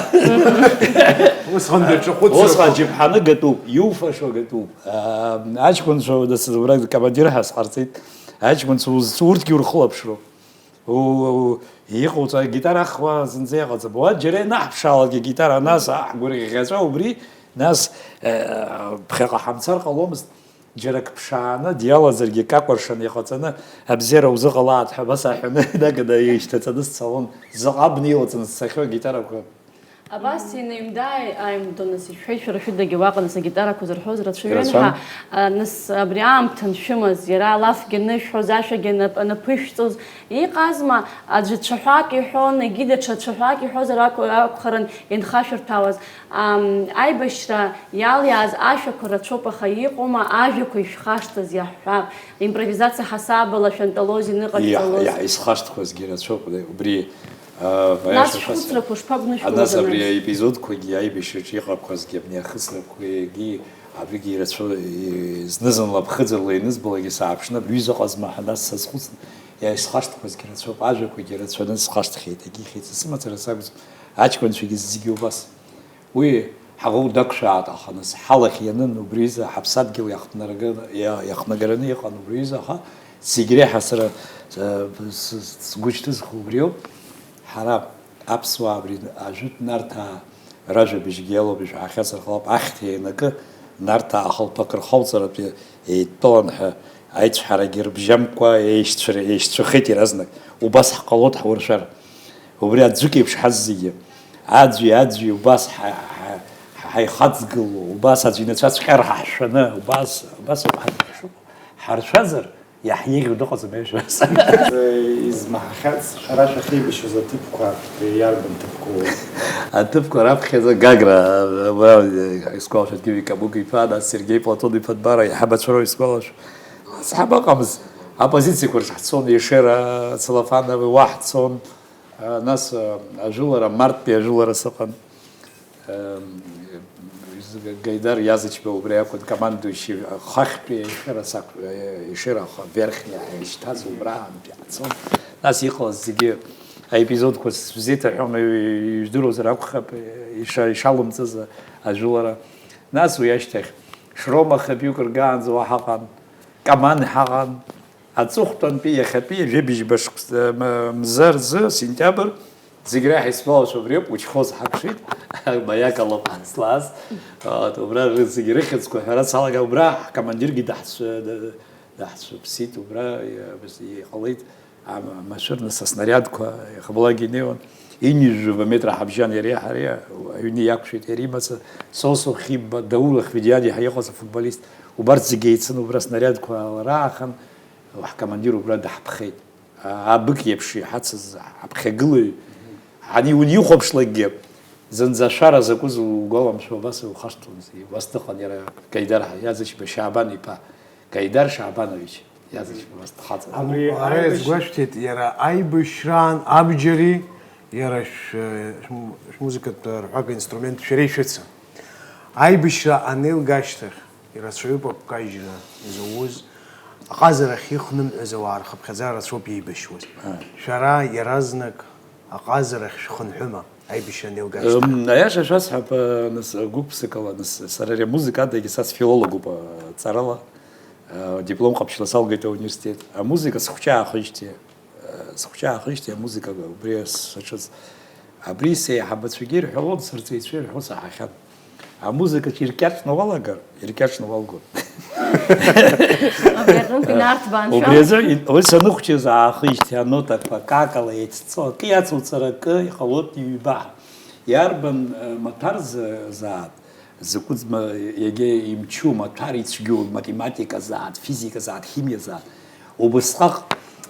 Усҟан даҽа хәыцрақәак. Усҟан џьаԥҳаны гатәуп, иуфашо гатәуп. Аа, аҷкәынцәа, нас, убра командир ҳәа сҟарҵеит. Аҷкәынцәа узцу урҭгьы урхылаԥшроуп. У-, у-, иҟоуҵа агитара ахуа зынӡа иҟаӡам. Уа џьара ианаҳԥшаалак агитара, нас аҳ гәырӷьаҵәа убри, нас, э, ԥхьаҟа ҳамцар ҟаломызт. Џьарак ԥшааны диалазаргьы, какәаршаны иҟаҵаны, абзиара узыҟалааит ҳәа абас аҳәаны, дагада еишьҭаҵаны сцалон, заҟа абна илаҵаны сцахьоу агитарақәа. Абас инаимда-ааимдо, нас, ишәҳәеит, шәара шәыдагьы уаҟа, нас, агитарақәа зырҳәоз рацәаҩын. Ирацәан. Ҳәа, а, нас, абри аамҭа аншәымаз, иара алафгьы анышәҳәоз, ашәагьы анап-, анаԥышәҵоз, иҟазма, аӡәы цәаҳәак иҳәон, егьи даҽа цәаҳәак иҳәозар акәхарын ианхашәырҭәаауаз. Ам, аибашьра иалиааз ашәақәа рацәоуп, аха иҟоума ажәақәа ишәхашҭыз, иаҳҳәап, импровизациа ҳасабала шәанталозин, Иаҳ-, иҟашәҵалоз? Иаҳ-, исхашҭқәазгьы рацәоуп, убри, а, Нас аиаша шәхәыцрақәа шәасҳәап. Шԥагәнышәлоу, Анас абри Данас? Аепизодқәагьы аибашьраҿы иҟақәазгьы, абни ахысрақәагьы, абригьы ирацәоу, и-, зны-зынла ԥхыӡырла ианызбалакгьы сааԥшны, абри ҩыза ыҟазма ҳәа нас сазхәыцны, иаҳ-, исхашҭқәазгьы рацәоуп, ажәақәагьы рацәаны схашҭхьеит, егьихьеит, сымацара сакәӡам, аҷкәынцәагьы зегьы убас. Уи ҳаӷоу дақәшәааит, аха нас ҳалахь ианын, убри изы ҳаԥсадгьыл иахҭнарган-, иа-, иахнагараны иҟан убри изы, аха зегь реиҳа сара, э, с-, с-, сгәы шьҭызхуа убриоуп. Ҳара аԥсуаа абри ажәытә Нарҭаа ражәабжьгьы иалоуп, ишәаҳахьазар ҟалап, ахьҭа ианакы, Нарҭаа ахылԥа акыр халҵаратәы еидтәалан ҳәа аицәҳарагьы рыбжьамкәа еишьцәа-, еишьцәахеит иаразнак. Убас ҳҟалоит ҳуршәар. Убри аӡәык еиԥш ҳазегьы. Аӡәи, аӡәи убас ҳа-, ҳа-, ҳа-, ҳаихаҵгыло, убас аӡә инацәаҵәҟьар ҳа ҳшәаны, убас, убас ауп ҳазегьы ҳшыҟоу. Ҳаршәазар, иаҳиеиӷьу дыҟаӡам, аиашазы. Измаҳахьац, шәара шәахьеибашьуаз аҭыԥқәа, иарбан ҭыԥқәоу? Аҭыԥқәа раԥхьаӡа Гагра, уа, исгәалашәоит, Гиви Кабуга иԥа, нас Сергеи Платон иԥа Дбара, иҳабацәа роуп исгәалашәо. Нас ҳабаҟамыз, апозициақәа рҿы ҳцон, Ешера Целлофанови уа ҳцон, а, нас, а, ажәылара, марттәи ажәылара сыҟан. Ам, Гаидар Иазычба убри акәын, командующий, хахьтәи Ешера сакә-, Ешера х-, верхниа ҳәа ишьҭаз убраантәи ҳцон. Нас иҟалаз зегьы аепизодқәа сзеиҭаҳәом, ижәдыруазар акәхап, иша-, ишалымҵыз ажәылара. Нас уи ашьҭахь Шрома хабҩык ргаанӡа уа ҳаҟан, Каман ҳаҟан, аҵыхәтәантәи иахьатәи жәибжьба шықәс-, м-, мза рзы, сентиабр, Зегь реиҳа исгәалашәо убриоуп, учхоз ҳақәшәеит, маиак алоуп ҳазлааз. Вот, убра зегь рыхьӡқәа ҳәара салага, убра ҳкомандиргьы даҳцә-, даҳцәыԥсит, убра иа-, иҟалеит, ам-, машәырны са снариадқәа ихабалак инеиуан, ҩажәа метра ҳабжьан иареи ҳареи, аҩны иақәшәеит иара имаҵ, Сосо Хиба, Даур Ахвидиани ҳәа иҟаз афутболист, убарҭ зегь еицын, убра снариадқәа лара аахан, ҳкомандир убра даҳԥхеит. Абык иеиԥш иҳацыз аԥхьагылаҩ, ани унихәаԥшлакгьы, зынӡа ашәара закәыз угәаламшәо, абас иухашҭуамызт. Убас дыҟан иара Гаидар Иазычба Шьаабан иԥа, Гаидар Шьаабанович Иазычба, убас дхаҵан. Абри ара аибашь- иазгәашәҭеит, иара аибашьраан абџьари, иара шә-, шәм-, шәмузыкатә рҳәага инструмент шәара ишәыцын. Аибашьра анеилга ашьҭахь, ирацәаҩуп агәкажьра зауз, аҟазарахь ихнымҳәыз ауаа рхыԥхьаӡара рацәоуп иеибашьуаз. Ааи. Шәара иаразнак аҟазарахь шәхынҳәыма, аибашьра анеилга ашьҭахь? М, аиаша шәасҳәап, э, нас, гәык-ԥсыкала, нас, сара ари амузыка адагьы са сфилологуп, э, ҵарала, э, диплом ҟаԥшьла салгеит ауниверситет. Амузыка схәҷы аахижьҭеи, Схәҷы аахижьҭеи амузыка убри саҿыз. Абри сеиҳабацәагьы ирҳәалон, сырҵаҩцәа ирҳәо саҳахьан. Амузыкаҿ иркьаҿны уалагар, иркьаҿны уалгон. Абри аҟынтә инарҭбааншәа. Убри азы ин-, уи саныхәҷыз аахижьҭеи анотақәа какала еицҵо, акы иацуҵар акы иҟалоит ҩба. Иарбан, э, маҭәар за-, заат? Закәыӡма иагьа имчу, маҭәар ицәгьоу, математиказаат, физиказаат, химиазаат. Убысҟак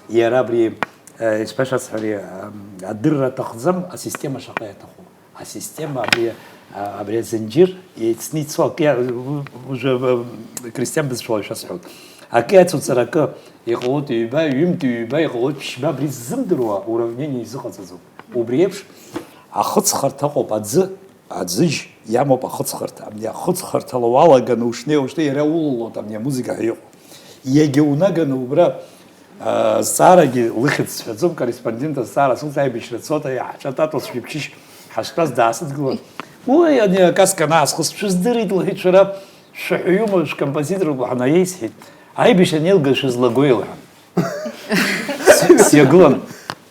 иара абри, э, ишԥашәасҳәари, ам, адырра аҭахӡам, асистема шаҟа иаҭаху. Асистема абри, а, абри азынџьыр еицны ицо акы иа-, у-, уже, э, крестьан бызшәала ишәасҳәоит. Акы иацуҵар акы иҟалоит ҩба, ҩымҭ ҩба иҟалоит ԥшьба, абри ззымдыруа уравнение изыҟаҵаӡом. Убри еиԥш ахыҵхырҭа ыҟоуп аӡы. Аӡыжь иамоуп ахыҵхырҭа. Абни ахыҵхырҭала уалаганы ушнеи, ушнеи, иара улалоит абни амузыка ҳәа иҟоу. Иагьа унаганы убра, а, зҵаарагьы лыхьӡ сҳәаӡом, корреспондент азҵаара сылҵ, аибашьра цоит, аиаҳаҿа Татус жәиԥшьышь ҳаштәаз даасыдгылан. Уи, ани акаска анаасхыс, шәыздырит, лҳәеит, шәара шәаҳәаҩума, шәкомпозиторума ҳәа наиеисҳәеит. Аибашьра анеилга шәызлагои лҳәан. С-, сиагылан,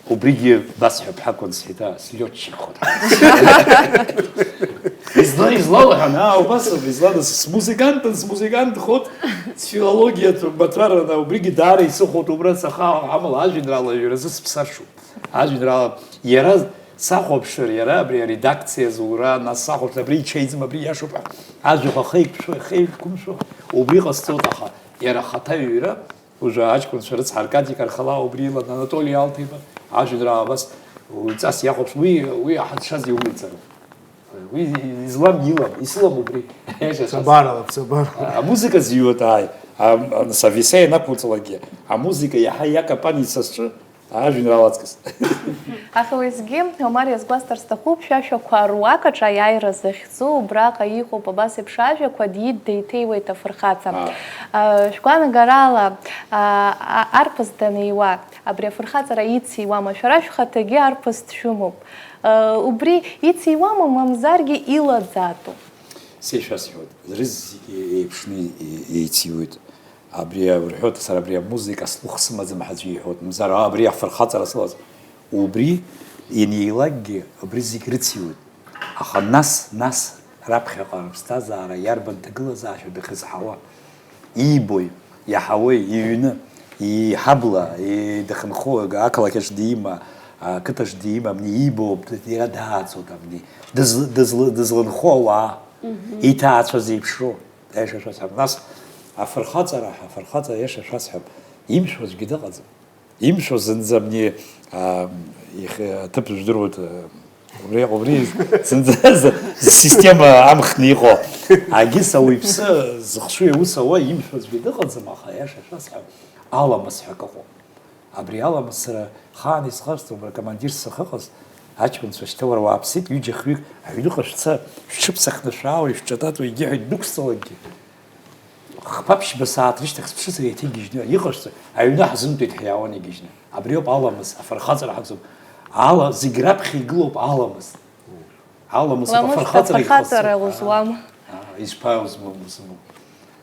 убригьы басҳәап ҳәа акәын сҳәеит, аа, слётчик хот. Изла-, излалҳәан, аа, убас ауп, излада, с-, смузыкантын, смузыкант хот, сфилологиатә маҭәаран, убригьы даара исыхәоит, убра саха амала ажәеинраала аҩразы сыԥсашоуп. Ажәеинраала, иара сахәаԥшыр, иара абри аредакциа зура, нас сахәаԥшыр, абри ичеиӡам, абри иашоуп ҳәа, ажәахә ахеиқәшәо, ахеиқәымшәо, убри ҟасҵоит, аха иара ахаҭа аҩра, Уажәы аҷкәынцәа рыцҳа, Аркади Кархалаа убри илан, Анатоли Алҭеиба, ажәеинраала абас уҵас иахәаԥш, уи, уи аҳазшаз иумиӡароуп. Уи излам илам, исылам убри. Ԥҵабарала, ԥҵабарала. Амузыка зиуеит, ааи. Ам-, ам-, Сависеи анақәуҵалакгьы, амузыка иаҳа иакапанит са сҿы, ажәеинраала аҵкыс. Аха уеизгьы, Омар, иазгәасҭар сҭахуп, шәашәақәа руак аҿы аиааира захьӡу, убраҟа иҟоуп абас еиԥш ажәақәа, диит, деиҭеиуеит афырхаҵа. Аа. А, шәгәаанагарала, а, а, арԥыс даниуа, абри афырхаҵара ициуама? Шәара шәхаҭагьы арԥыс дшәымоуп. А, убри ициуама, мамзаргьы илаӡатәу? Сеишәасҳәоит, рызегьы еиԥшны и-, еициуеит. Абри урҳәоит, сара абри амузыка слух сымаӡам ҳәа аӡәы иҳәоит, мамзар, аа, абри афырхаҵара сылаз. Убри инеилакгьы, абри зегь рыциуеит. Аха нас, нас, раԥхьаҟа рыԥсҭазаара иарбан ҭагылазаашьоу дахьызҳауа? Иибои, иаҳауеи, иҩны, иҳабла, и-, дахьынхо, ақалақь аҿы дима, ақыҭаҿ дима, абни иибо, иара дааӡоит, абни дызл-, дызл-, дызлынхо ауаа, иҭаацәа зеиԥшроу. Аиаша шәасҳәап. Нас афырхаҵара, афырхаҵара аиаша шәасҳәап. Имшәо аӡәгьы дыҟаӡам. Имшәо зынӡа абни, а, ихы, аҭыԥ жәдыруеит, а, убри, убри зынӡа з-, зсистема амхны иҟоу. Агьыс ауаҩԥсы зыхшыҩ аус ауа имшәо аӡәгьы дыҟаӡам, аха аиаша шәасҳәап, аламыс ҳәа акы ыҟоуп. Абри аламыс сара хаан исхарҵом, ара командир сахьыҟаз, аҷкәынцәа шьҭа уара уааԥсеит, ҩыџьа-хҩык аҩныҟа шәца, шәҽыԥсахны шәаауеи, шәҿататуеи, егьи ҳәа идәықәсҵалакгьы. Хԥа-ԥшьба сааҭ рышьҭахь сыԥшызар еиҭагьежьны, иҟашәҵа, аҩны ҳзымтәеит ҳәа иаауан игьежьны. Абри ауп аламыс, афырхаҵара ҳақәӡам. Ала, зегь раԥхьа игылоуп аламыс. Аламыс ауп, ламыс афырхаҵара, афырхаҵара ихаҵоу. Узуам. Аа, аа, ишԥаузмам, узмам?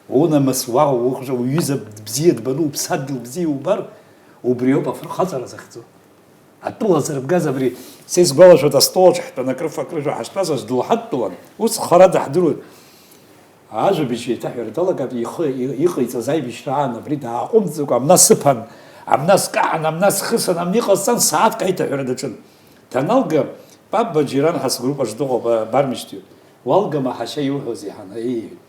Унамыс уа уҟәша уҩыза бзиа дбаны уԥсадгьыл бзиа иубар, убри ауп афырхаҵара захьӡу. Атәыла зырбгаз абри, са исгәалашәоит, астол аҿы ҳтәаны акрыфа-акрыжәа ҳаштәаз аӡә дылҳадтәалан, ус харада ҳдыруеит. Ажәабжь еиҭаҳәара далагап, ихы и-, иҟаиҵаз аибашьра аан абри дааҟәымҵӡакәа амна сыԥан, амна скаҳан, амна схысан, амни ҟасҵан, сааҭк аиҭаҳәара даҿын. Даналга, Папба Џьиран ҳа сгруп аҿы дыҟоуп, а, бармишьҭҩуп. Уалгама ҳашьа иуҳәозеи, ҳан, ииҳәеит.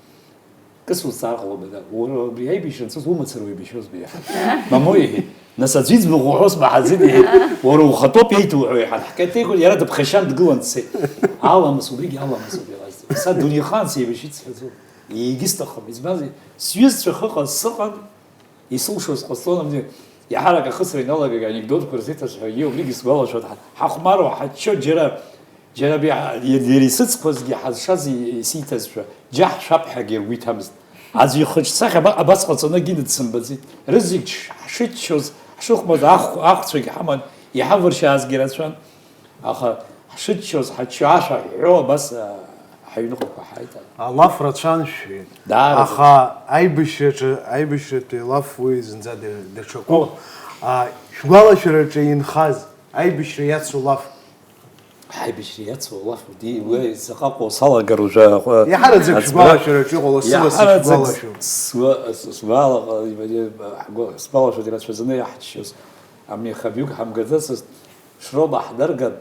Кыс узҵаар ҟалома, дад? Уара убри аибашьра анцоз умацара уеибашьуазма иаҳа? Мамоу, иҳәеит. Нас аӡә иӡбахә уҳәо смаҳаӡеит, иҳәеит. Уара ухатәоуп иеиҭоуҳәо, иҳәан. Ҳкатегориа иара дыԥхашьан дгылан дцеит. Аламыс, убригьы аламыс ауп иҟазҵо. Са дунеихаан сеибашьит сҳәаӡом. Егьысҭахым. Избанзар, сҩызцәа хыҟаз сыҟан, исылшоз ҟасҵон, амни, иаҳарак ахысра иналагеит, анекдотқәа рзеиҭасҳәогьы, убригьы сгәалашәоит, ҳа-, ҳахәмаруа, ҳаччо џьара, џьара абри ҳа-, иа-, иара исыцқәазгьы ҳазшаз и-, исиҭазшәа, џьаҳшәап ҳәагьы ргәы иҭамызт. Аӡә ихыҿсахьа аба-, абас ҟаҵаны акгьы дсымбаӡеит. Рызегь ш-, ҳшыччоз, ҳшыхәмарыз ахә-, ахәцәагьы ҳаман, иҳавыршьаазгьы рацәан. Аха ҳшыччоз, ҳаччо, ашәа ҳҳәо, абас, а, ҳаҩныҟақәа ҳааит. Алаф рацәан, шәҳәеит. Даараӡа. Аха аибашьраҿы, аибашьратәи алаф уи зынӡа да-, даҽакуп. О. А, шәгәалашәараҿы инхаз аибашьра иацу лаф? Аибашьра иацу алаф, ди, уи заҟаҟоу салагар уажәы, аҟ-, Иаҳараӡак аӡбара-, шәгәалашәараҿы иҟало, сыла иаҳараӡак сышәгәалашәом. Сгәа-, с-, сгәала-, ҳгәы-, сгәалашәоит, ирацәаӡаны иаҳччоз. Амни хабҩык ҳамгаӡацызт, Шрома ҳнырган,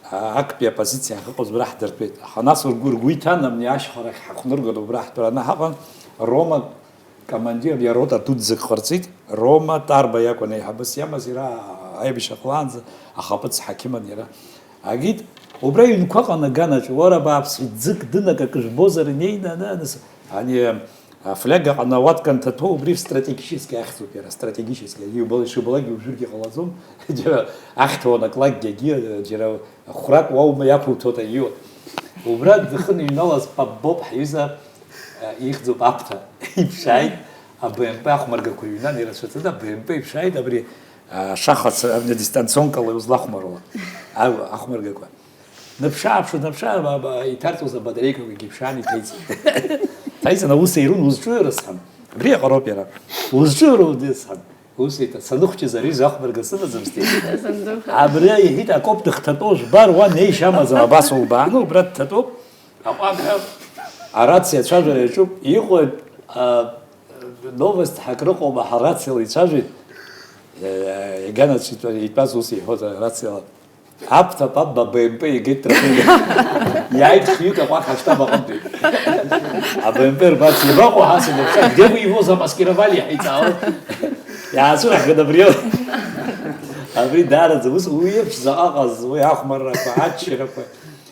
а, актәи апозициа ахьыҟаз убра ҳдыртәеит. Аха нас ргәы, ргәы иҭан, амни ашьхарахь ҳахәныргон, убра ҳтәараны ҳаҟан. Рома командир, абри арота дуӡӡак ҟарҵеит. Рома Тарба иакәын еиҳабыс иамаз, иара аибашьра ҟалаанӡа ахаԥыц ҳақьымын иара. Агит, убра иҩнқәа аҟан аганаҿ, уара, абааԥс, ӡык дынак акы жәбозар, инеины, аны, аныс-, ани, Афляга ҟанауаҭк анҭаҭәо, убри стратегически ахьӡуп иара, стратегически. Иубал-, ишубалак иужәыргьы ҟалаӡом. Џьара ахьҭа уанаклакгьы, џьара хәрак уаума иақәуҭәоит аиуа. Убра дахьыныҩналаз Папбоп ҳҩыза, э, ихьӡуп Аԥҭа. Иԥшааит, а Б М П ахәмаргақәа ҩнан, ирацәаӡаны а Б М П иԥшааит, абри, а, шахац, абни дистанционкала иузлахәмаруа. Ау, ахәмаргақәа. Днаԥшы-ааԥшуа, днаԥшы-ааԥшуа, иҭарҵоз абатареикақәагьы ԥшаан иҭеиҵеит. Ҭаиҵан, аус еирун, узҿуи, рысҳәан. Абри аҟароуп иара. Узҿуи, рысҳәан. Ус еиҭа, саныхәҷыз ари захәмарга сымаӡамызт, иҳәеит. Абри, иҳәеит, акоуп дыхҭатәоу, жәбар, уа неишьа амаӡам, абас улбааны, убра дҭатәоуп. Аҟәақҳәа арациа ацәажәара иаҿуп, иҟоуп, а, новость ҳәа акрыҟоума, ҳарациала ицәажәеит. Е, иганацәа итәаз ус иҳәоит арациала. Аԥҭа Папба Б М П игеит тротуар. Иааит хҩык аҟәақ ҳаштаб аҟынтәи. А Б М П рбарц, иабаҟоу ҳасаб уаԥшьа, где вы его замаскировали, ҳаиҵаауан. Иаацәырҳган абри. Абри даараӡа ус, уи еиԥш заҟа ҟаз, уи ахәмаррақәа, аччарақәа,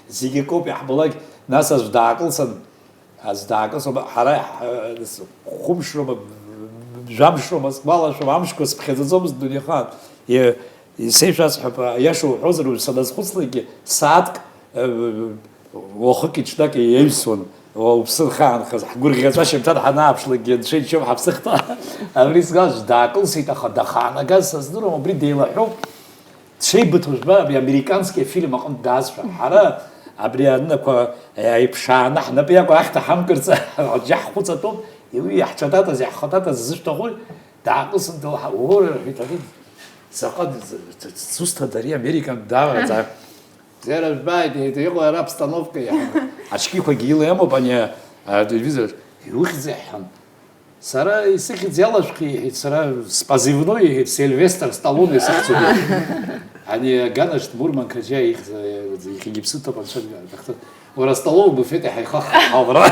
зегьы акоуп иаҳбалак, нас аӡә даакылсын, Аӡә даакылсуама, ҳара, ҳ-, хәымш роума, жәамш роума, сгәалашәом, амшқәа сыԥхьаӡаӡомызт дунеихаан. Е-, исеишәасҳәап, аиаша уҳәозар, уажә саназхәыцлакгьы, сааҭк, э, уахыки-ҽнаки еиҩсуан, уа-, уԥсы рхаанхаз, ҳгәырӷьаҵәа шьамҭан ҳанааԥшлакгьы, анцәа иччоит ҳаԥсыхьҭа. Абри сгәалашәоит, даакылсит, аха дахаанагаз сыздыруам, убри деилаҳәоуп. Дшеибыҭоу жәба, абри американски афильм аҟынтә даазшәа. Ҳара абри аннақәа, е, еиԥшааны ҳнапы иаку ахьҭа ҳамкырц, аџьа ҳхәыҵатәоуп, уи иаҳҽататаз, иаҳхататаз зышәҭаху, даакылсын дылҳа-, ура, рҳәеит, ари заҟа д-, д-, д-, дзусҭада ари американ даараӡа? Бзиара жәбааит, иҳәеит, иҟои ара обстановка иаҳа? Ачкиқәагьы ила иамоуп ани, а, телевизор, иухьӡ иаҳҳәан. Сара исыхьӡ иалашәхи, иҳәеит, сара спозывной, иҳәеит, Сильвестр Сталлоне исыхьӡуп. Ани аганашт Мурман Қаџьа ихьӡ, иахьагьы иԥсы ҭоуп, анцәа дахҭын. Уара Столлоне буфет иҳаихах ҳаура.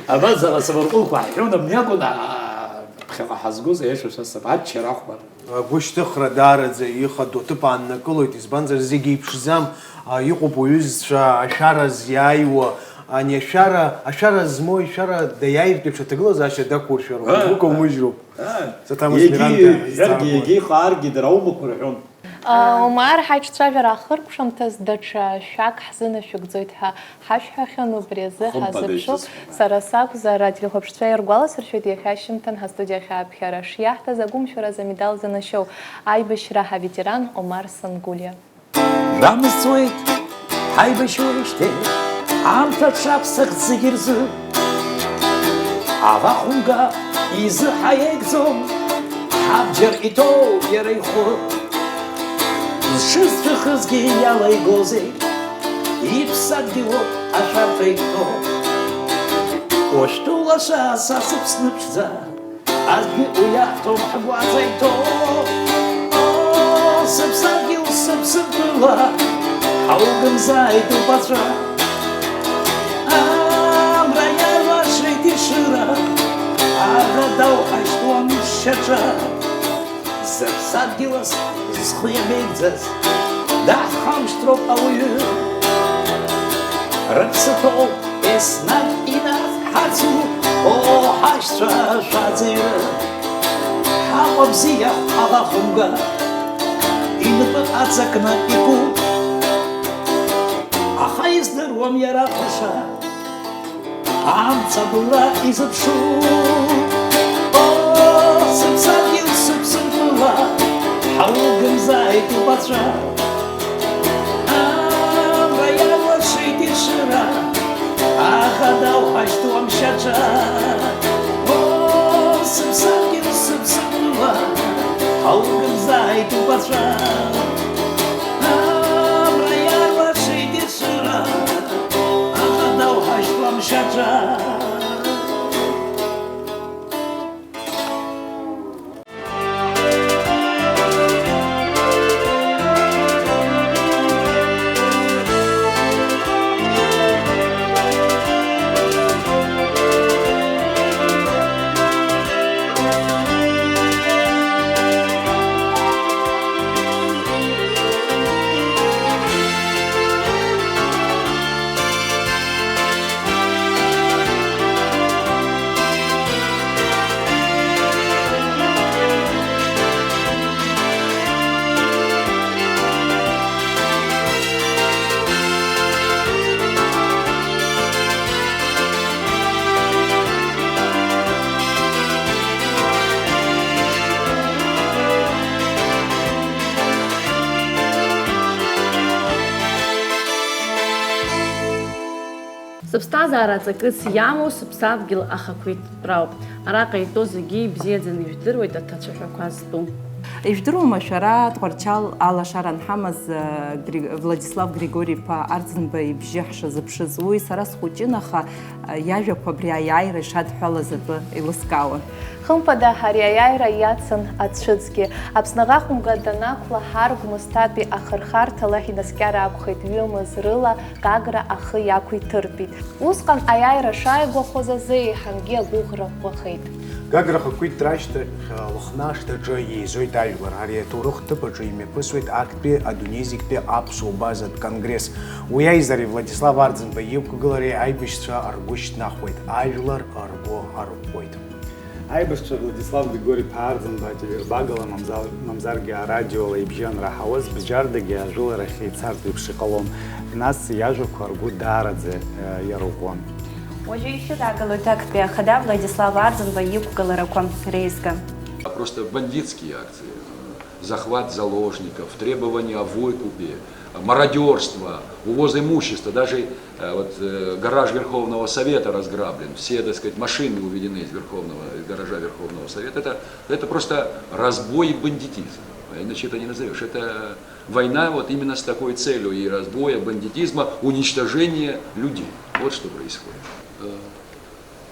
Абас ара самарҟәылқәа ҳҳәон, абни акәын, аа, ԥхьаҟа ҳазгоз, аиаша шәасҳәап, аччара ахәмарра. Агәышьҭыхра даараӡа ихадоу аҭыԥ ааннакылоит, избанзар, зегьы еиԥшӡам, а, иҟоуп уҩызцәа ашәара зиааиуа, ани ашәара, ашәара змоу ишәара даиааиртә еиԥш аҭагылазаашьа дақәуршәароуп, А, игәы каумыжьроуп. а. Саҭамыз Егьи Миранда иҳәаргьы, изҵаарақәоуп. Егьи иҟааргьы дара аумақәа рҳәон. А, Омар, ҳаиҿцәажәара ахыркәшамҭаз даҽа шәак ҳзынашәыгӡоит ҳәа ҳашәҳәахьан, убри азы Хымԥада ҳазыԥшуп. Исызҳәа. Сара сакәзар, ателехәаԥшцәа иргәаласыршәоит, иахьа ашьыжьымҭан ҳастудиахь ааԥхьара шиаҳҭаз агәымшәараз амедал занашьоу аибашьра ҳаветеран Омар Сангулиа. Дамысҵоит ҳаибашьуеижьҭеи, аамҭа аҽаԥсахт зегьы рзы. Ава хәымга изы ҳаиеигӡом, ҳабџьар иҭоуп иара ихәы. Зҽызцәыхызгьы иалаигозеи, иԥсадгьылоуп ашәарҭа иҭоу. Уажәтәу лаша са сыԥсны ԥшӡа, аӡәгьы уи иаҳҭом ҳгәаҵа иҭоу. О, сыԥсадгьыл, сыԥсадгьыла, ҳаугымзааит уԥацәа. Амра иалашеит ишыра, аӷа дауҳашьҭуам шьаҿа. Зыԥсадгьылаз зхы иабеигӡаз, даҳхамышҭроуп ауаҩы. Рыԥсы ҭоуп еснагь инацҳацу, о, ҳашьцәа шәаҵаҩы. Ҳаҟәа бзиа ҳаӷа хәымга, инапы аҵакны икуп. Аха издыруам иара ԥхашьа. Амца бла изыԥшу. О, сыԥсадгьыл, сыԥсадгьыла, ҳаугымзааит уԥацәа. Амра иалашеит ишыра, аха дауҳашьҭуам шьаҿа. О, сыԥсадгьыл, сыԥсадгьыла, ҳаугымзааит уԥацәа. Амра иалашеит ишыра, аха дауҳашьҭуам шьаҿа. Сыԥсҭазаара ҵакыс иамоу сыԥсадгьыл ахақәиҭтәрауп. Араҟа итәоу зегьы ибзиаӡаны ижәдыруеит аҭацәаҳәақәа зтәу. Ижәдыруама шәара, Тҟәарчал алашара анҳамаз, э, Гри-, Владислав Григори-иԥа Арӡынба ибжьы ҳшазыԥшыз? Уи сара схәыҷын, аха, э, иажәақәа абри аиааира ишадҳәалаз атәы еилыскаауан. Хымԥада, ари аиааира иацын ацәыӡгьы. Аԥсны аӷа хәымга данақәла, Ҳаргә Мысҭатәи ахырхарҭала инаскьар акәхеит, ҩымыз рыла Гагра ахы иақәиҭыртәит. Усҟан аиааира шааигәахоз азы еиҳангьы агәыӷра ӷәӷәахеит. Гагра ахақәиҭтәра ашьҭахь, Лыхны ашҭаҿы еизоит ажәлар. Ари аҭоурых ҭыԥ аҿы имҩаԥысуеит актәи адунеи зегьтәи аԥсуа базатә конгресс. Уи аизареи Владислав Арӡынба иқәгылареи аибашьцәа ргәы шьҭнахуеит, ажәлар ргәы арӷәӷәоит. Аибашьцәа Владислав Григори-иԥа Арӡынба ателербагала, мамзар-, мамзаргьы арадиола ибжьы анраҳауаз, бџьардагьы ажәыларахь ицартә еиԥш иҟалон. Нас иажәақәа ргәы даараӡа, э, иарӷәӷәон. Уажәы ишьыдагалоит актәи ахада Владислав Арӡынба иқәгыларақәа реизга. А просто бандитские акции, захват заложников, требования о выкупе, мародёрство, увоз имущества, даже, э, вот, э, гараж Верховного Совета разграблен, все, так сказать, машины уведены из Верховного, из гаража Верховного Совета. Это, это просто разбой и бандитизм. Иначе это не назовёшь. Это война вот именно с такой целью и разбоя, бандитизма, уничтожения людей. Вот что происходит. Э,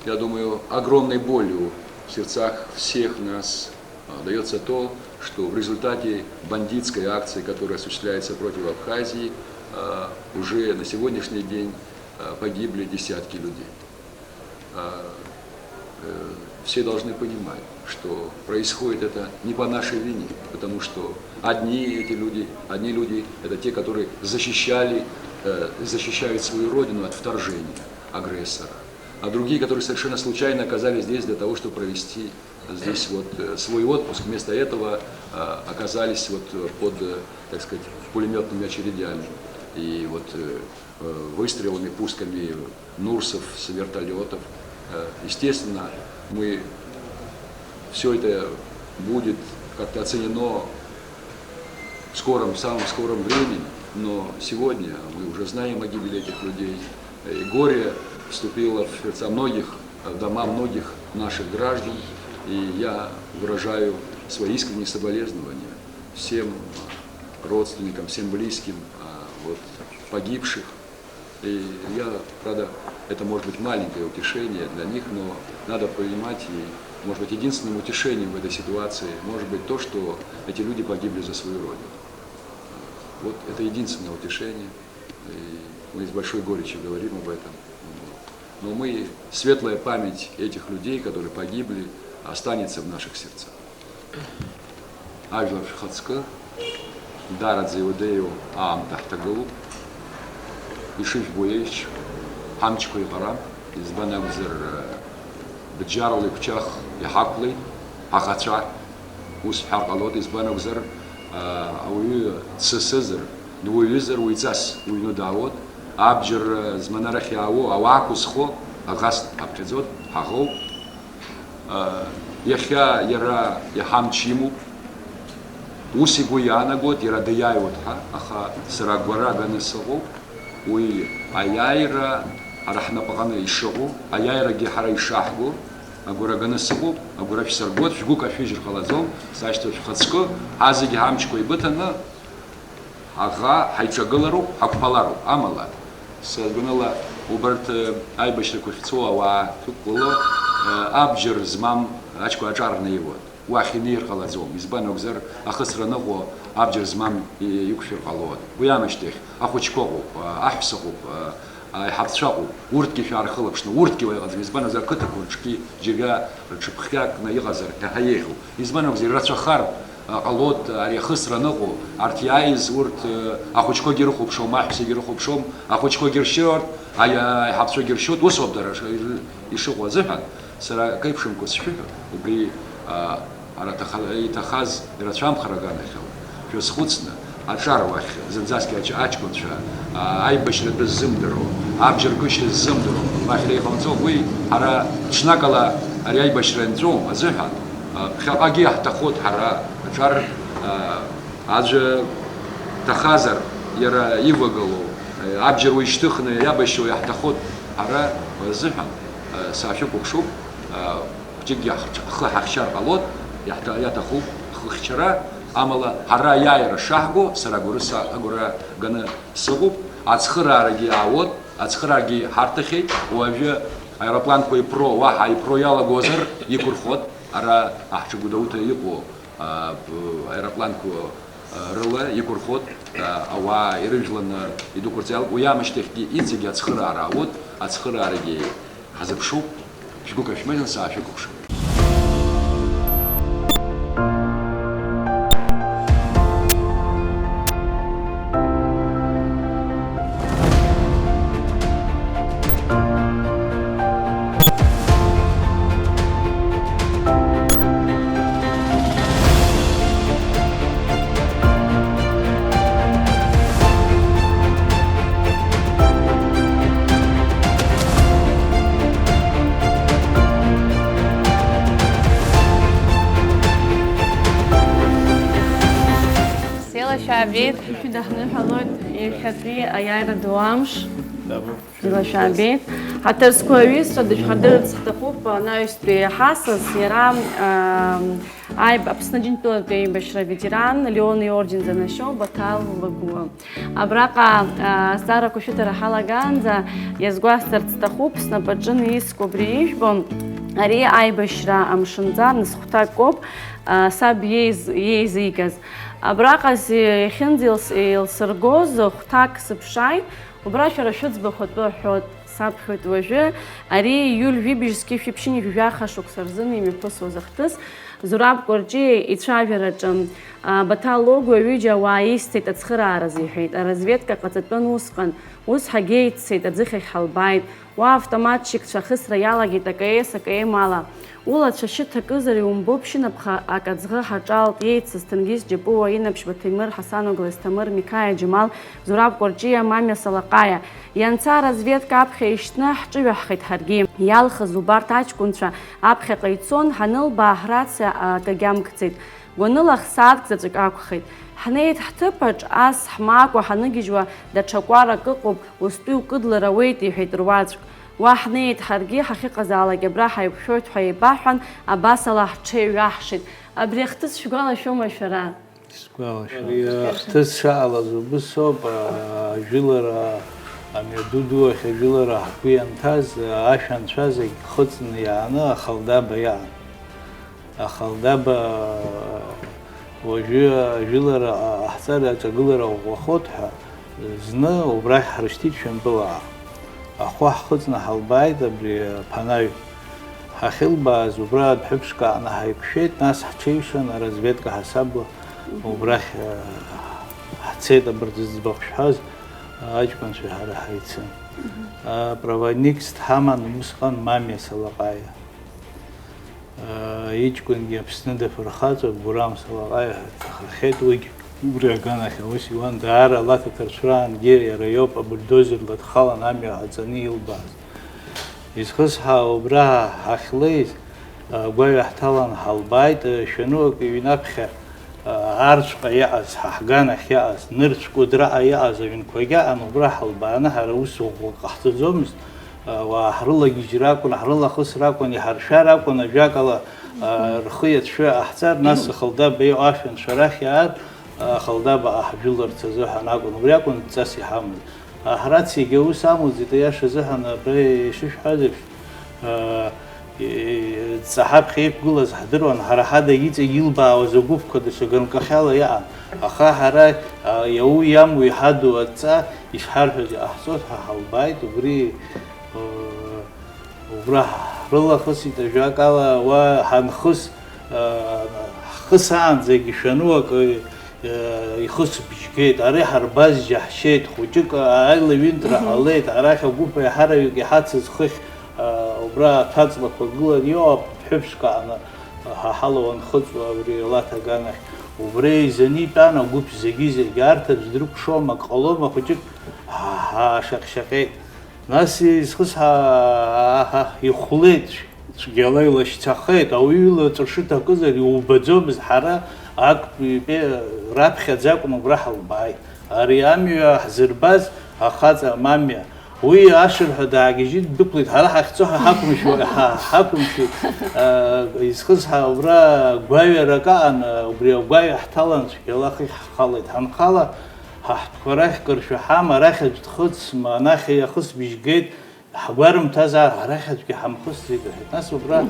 Я думаю, огромной болью в сердцах всех нас, а, даётся то, что в результате бандитской акции, которая осуществляется против Абхазии, а, уже на сегодняшний день, а, погибли десятки людей. А, э, все должны понимать, что происходит это не по нашей вине, потому что одни эти люди, одни люди — это те, которые защищали, э, защищают свою родину от вторжения агрессора. А другие, которые совершенно случайно оказались здесь для того, чтобы провести здесь вот, э, свой отпуск, вместо этого, э, оказались вот, э, под, э, так сказать, пулемётными очередями и вот, э, э, выстрелами, пусками нурсов с вертолётов. Э, естественно, мы, всё это будет как-то оценено в скором, в самом скором времени, но сегодня мы уже знаем о гибели этих людей. И горе вступило в сердца многих, в дома многих наших граждан. И я выражаю свои искренние соболезнования всем родственникам, всем близким, а, вот, погибших. И я, правда, это может быть маленькое утешение для них, но надо понимать, и, может быть, единственным утешением в этой ситуации может быть то, что эти люди погибли за свою Родину. Вот это единственное утешение. И мы с большой горечью говорим об этом. Вот. Но мы, светлая память этих людей, которые погибли, останется в наших сердцах. Ажәлар шәхаҵкы, даараӡа иуадаҩу аамҭа ҳҭагылоуп. Ишыжәбо еиԥш, ҳамчқәа еиҟарам, избан акәзар, бџьарла игәчах иҳақәлеит ҳаӷацәа. Ус ҳәар ҟалоит, избан акәзар, ауаҩы дсасызар, дуаҩызар, уаҩҵас уҩны даауеит. Абџьар зманарахь иаауа ауаа кәызхо аӷас ҳаԥхьаӡоит, ҳаӷоуп. Иахьа иара иҳамч имоуп. Ус игәы иаанагоит, иара диааиуеит ҳәа, аха сара агәра ганы сыҟоуп. Уи аиааира ҳара ҳнапаҟны ишыҟоу, аиааирагьы ҳара ишаҳго, агәра ганы сыҟоуп, агәра шәсыргоит, шәгәы кашәыжьыр ҟалаӡом, сашьцәа шәхаҵкы, ҳазегьы ҳамчқәа еибыҭаны, ҳаӷа ҳаиҿагылароуп, ҳақәԥалароуп. Амала, сара гәаныла убарҭ, э, аибашьрақәа ахьцо ауаа шәықәгыло, э, абџьар змам аҷкәын аҿар рнеиуа, уахь инеир ҟалаӡом. Избан акәзар, ахысра аныҟоу абџьар змам и-, иқәшәар ҟалоит. Уи аамышьҭахь ахәыҷқәа ыҟоуп, э, аҳәса ыҟоуп, э, аиҳабацәа ыҟоуп. Урҭгьы шәаархылаԥшны, урҭгьы уа иҟаӡам. Избан акәзар, ақыҭақәа рҿгьы џьаргьы рҽыԥхьакны иҟазар, иаҳа еиӷьуп. Избан акәзар, ирацәахар, а, ҟалоит, ари ахысра аныҟоу, арҭ иааиз урҭ, а, ахәыҷқәагьы ирыхәаԥшуам, аҳәсагьы ирыхәаԥшуам, ахәыҷқәагьы ршьоит, аи-, аиҳабацәагьы ршьоит, усоуп дара ш-, ишыҟоу азыҳәан, сара акы еиԥшымкәа сшәыҳәоит, убри, а, ара аҭаха-, иҭахаз ирацәамхар аганахьала, шәазхәыцны, аҿар уахь, зынӡаскгьы аҷ-, аҷкәынцәа, а, аибашьратәы ззымдыруа, абџьаркышьа ззымдыруа, уахь иҟамҵо, уи ҳара ҽнакала ари аибашьра анҵәом азыҳәан, а, ԥхьаҟагьы иаҳҭахоит ҳара аҿар, а, аӡәы дҭахазар, иара ивагылоу, а, абџьар уишьҭыхны иабашьуа иаҳҭахоит ҳара азыҳәан, а, саашәыкәыхшоуп, а, хәҷыкгьы ҳхы ҳахьчар ҟалоит, иаҳҭа-, иаҭахуп ҳхыхьчара, амала ҳара аиааира шаҳго, сара агәра са-, агәра ганы сыҟоуп, ацхыраарагьы аауеит, ацхыраарагьы ҳарҭахьеит, уажәы аеропланқәа иԥро, уаҳа иԥро иалагозар, иқәырхот, ара аҳҿы Гәдоуҭа иҟоу, а, б-, аеропланқәа, а, рыла иқәырхот, а, ауаа ирыжәланы идәықәырҵалак, уи аамышьҭахьгьы иҵегь ацхыраара аауеит, ацхыраарагьы ҳазыԥшуп, шәгәы кашәмыжьын, саашәыкәыхшоуп. Сеилашәаабеит. Шәыдаҳныҳәалоит иахьатәи аиааира ду амш. Сеилашәаабеит. Ҳаҭыр зқәу аҩызцәа дышәхадырырц ҳҭахуп, анаҩстәи ҳасас, иара, аа, аиб-, Аԥсны Аџьынџьтәылатәи аибашьра аветеран, Леон иорден занашьоу Баҭал Лагәуа. Абраҟа, аа, азҵаарақәа шәыҭара ҳалагаанӡа иазгәасҭарц сҭахуп, снапаҿы ииасуа убри ижәбо, ари аибашьра амшынҵа нысхәҭакоуп, аа, саб иеиз-, иеизигаз. Абраҟа зи-, иахьынӡа илс-, илсыргоз хәҭак сыԥшааит, убра шәара шәыӡбахә атәы аҳәоит, саԥхьоит уажәы, ари ииуль ҩыбжь зқьи шәиԥшьыни жәаха шықәса рзын имҩаԥысуаз ахҭыс, Зураб Кәарҷиа ицәажәараҿы, а, Баҭал Логәуа ҩыџьа ауаа исҭеит ацхырааразы, иҳәеит, аразведка ҟаҵатәын усҟан, ус ҳагьеиццеит, аӡыхьахь ҳалбааит, уа автоматчикцәа ахысра иалагеит АКС АКМ ала. Улацәа шьы ҭакызар иумбо, ԥшьынапха акаӡӷы ҳаҿалт, иеицыз Ҭенгиз Џьапуа, Инаԥшьба Ҭемыр, Ҳасан Оглы Есҭамыр, Миқаиа Џьамал, Зураб Кәарҷиа, Мамиа Салаҟаиа. Ианца аразведка аԥхьа ишьҭны ҳҿыҩаҳхеит ҳаргьы. Иалхыз убарҭ аҷкәынцәа аԥхьаҟа ицон, ҳанылбаа ҳрациа акагьы амкӡеит. Гәаныла х-сааҭк заҵәык акәхеит. Ҳнеит ҳҭыԥаҿ, ас ҳмаакәа ҳаныгьежьуа даҽа кәарак ыҟоуп, устәи укыдлар ауеит, иҳәеит руаӡәк. Уа ҳнеит ҳаргьы, ҳахьыҟазаалак абра ҳаиқәшәоит ҳәа еибаҳҳәан, абасала ҳҽеиҩаҳшеит. Абри ахҭыс шәгәалашәома шәара? Сгәалашәоит. Ари ахҭыс шаҟалаз убыс ауп, а, ажәылара, амҩаду ду ахь ажәылара ҳгәы ианҭаз, а, ашәанцәа зегь хыҵны иааны Ахалдаба иаан. Ахалдаба уажәы ажәылара, а, ҟаҳҵар аҿагылара ӷәӷәахоит ҳәа, зны убрахь ҳрышьҭит шәантәылаа. Ахәы ҳхыҵны ҳалбааит абри аԥанаҩ. Ҳахьылбааз убра адәҳәыԥшк аҟны ҳаиқәшәеит, нас ҳҽеиҩшаны аразведка ҳасабла убрахь, э, ҳцеит, абарҭ зыӡбахә шәҳәаз аҷкәынцәа ҳара ҳаицын. Э, проводникс дҳаман усҟан Мамиа Салаҟаиа. Э, иҷкәынгьы Аԥсны дафырхаҵоуп, Гурам Салаҟаиа ҳәа дҭахахьеит, уигь убри аганахь аус иуан, даара алаҭа ҭарцәраангьы иара иоуп абульдозерла дхалан амҩа ҟаҵаны илбааз. Изхысҳәаау, убра ҳахьлеиз, агәаҩа ҳҭалан ҳалбааит, шәануак иҩнаԥхьа, аарцәҟа иаҟаз, ҳа ҳганахь иаҟаз, нырцә Кәыдраҟа иаҟаз аҩнқәагьы аан, убра ҳалбааны ҳара ус ӷәӷәак ҟаҳҵаӡомызт, уаа ҳрылагьежьра акәын, ҳрылахысра акәын, иҳаршәар акәын, ажәакала, рхы иацәшәо иҟаҳҵар, нас Ахалдаба иҟоу ашәанцәа рахь иаар, Ахалдаба аҳжәыларц азыҳәан акәын, убри акәын дҵас иҳамаз. Аҳрациагьы аус амуӡеит, аиаша азыҳәан, абра ишышәҳәаз еиԥш, аа, и-, дҵа ҳаԥхьа иқәгылаз ҳдыруан, ҳара ҳада иҵегь илбаауаз агәыԥқәа даҽа ганкахьала иаан. Аха ҳара, а, иауу иамуи ҳаду адҵа ишҳарҳәаз иҟаҳҵоит ҳәа ҳалбааит, убри, э, убра ҳрылахысит, ажәакала, уа ҳанхыс, э, ҳхысаанӡагьы шәану акы, Ихысбжьгеит, ара иҳарбаз џьаҳшьеит, хәыҷык аилаҩынтра ҟалеит, арахь агәыԥ аиҳараҩык иҳацыз хыхь, а, убра аҭәаҵлақәа гылан иҟоуп, ԥҳәыԥшк аҟны ҳа ҳалоу анхыҵуа абри алаҭа аганахь. Убра еизаны итәан агәыԥ зегьы-зегьы, арҭ аӡә дрыкәшома, ак ҟалома, хәыҷык ҳа-, ҳаашаҟь-шаҟьеит. Нас изхысҳәаа, аҳа, ихәлеит, цәгьала илашьцахеит, ауаҩы ила ҵәыршы ҭакызар иубаӡомызт, ҳара актәи раԥхьаӡа акәын убра ҳалбааит. Ари амҩа ҳзырбаз ахаҵа Мамиа, уи ашырҳәа даагьежьит, ддәықәлеит, ҳара ҳахьцо ҳа ҳақәымшәо-, ҳа ҳақәымшәеит, а, изхысҳәаа убра гәаҩарак аҟан, убри агәаҩа ҳҭалан цәгьала ахыхь ҳхалеит. Ҳанхала, ҳа ҳтәқәа рахь кыр шәаҳама, арахь аӡә дхыҵма, анахь иахысбжьгеит, ҳгәарымҭазаап, арахь аӡәгьы ҳамхысӡеит, рҳәеит. Нас убра,